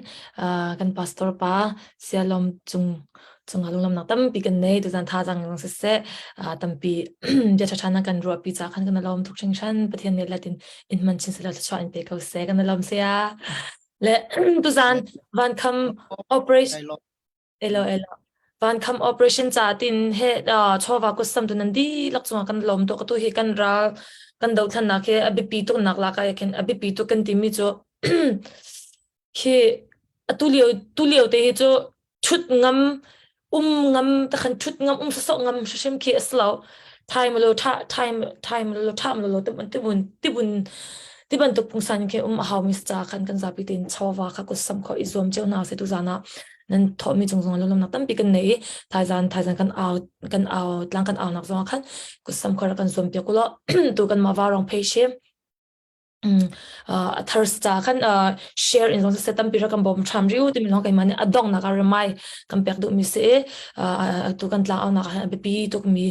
E: kan pastor pa Sialom cung cungah lunglamnak tampi kan nei tuzan thazaang zong siseh tampi bia ṭhaṭha na kan ruahpi ca khan kan lawm tuk hringhran Pathian nih let in in hman chin selaw thluachuah in pe ko seh kan lawm saya le tuzan vankham operation elo elo. Vankham operation ca tin he chawva kutsam tu nan dihlak cungah kan lawm tuk. Atu hi kan ral kan dothlannak hi a biapi tuk nak lak ah khin a biapi tuk kan timi cu khi atu lio tu lio te hi cu ṭhut ngam um ngam takhan ṭhut ngam um sawsawh ngam hrimhrim khi a si lo. Time lo tha time time lo tha lo tibun tibun ti bantuk pungsan khi um a haumi ca khan kan zapi tein chawva kha kut sam kho i zuam cio hna se tu zan ah nan thawhmi cung zong lawmnak tampi kan nei i thaizan thaizan kan au kan au tlang kan au nak zong ah khan kut sam kho kan zuam piak ulo tu kan mah varong phei shi a thar ca khan share in zong se tampi ra kan bawm ṭham riu timi lawng keimah nih a donghnak ah ramai kan pek duhmi si i tu kan tlang aunak ah biapi tukmi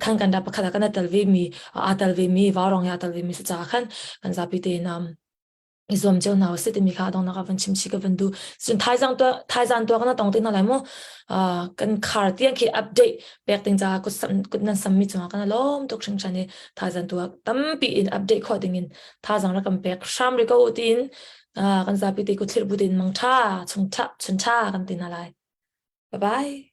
E: khan kan da pakhat ah kan tel ve mi aa tel ve mi vaurong he aa tel ve mi si ca khan kan zapi tein i zuam cio hna usih timi kha a donghnak ah van chim chih ka van duh. Cun thaizang tuah thaizang tuah kana tong te hna lai mu kan khar tiang khi update pek ding caah kut sam kut nan sammi cungah kan lawm tuk hringhran i thaizang tuah tampi in update khawh ding in thazang rak kan pek hram ri ko tiin kan zapi te ku thlir bu tin mang tha chung tha chun tha kan ti hna lai. Bye bye.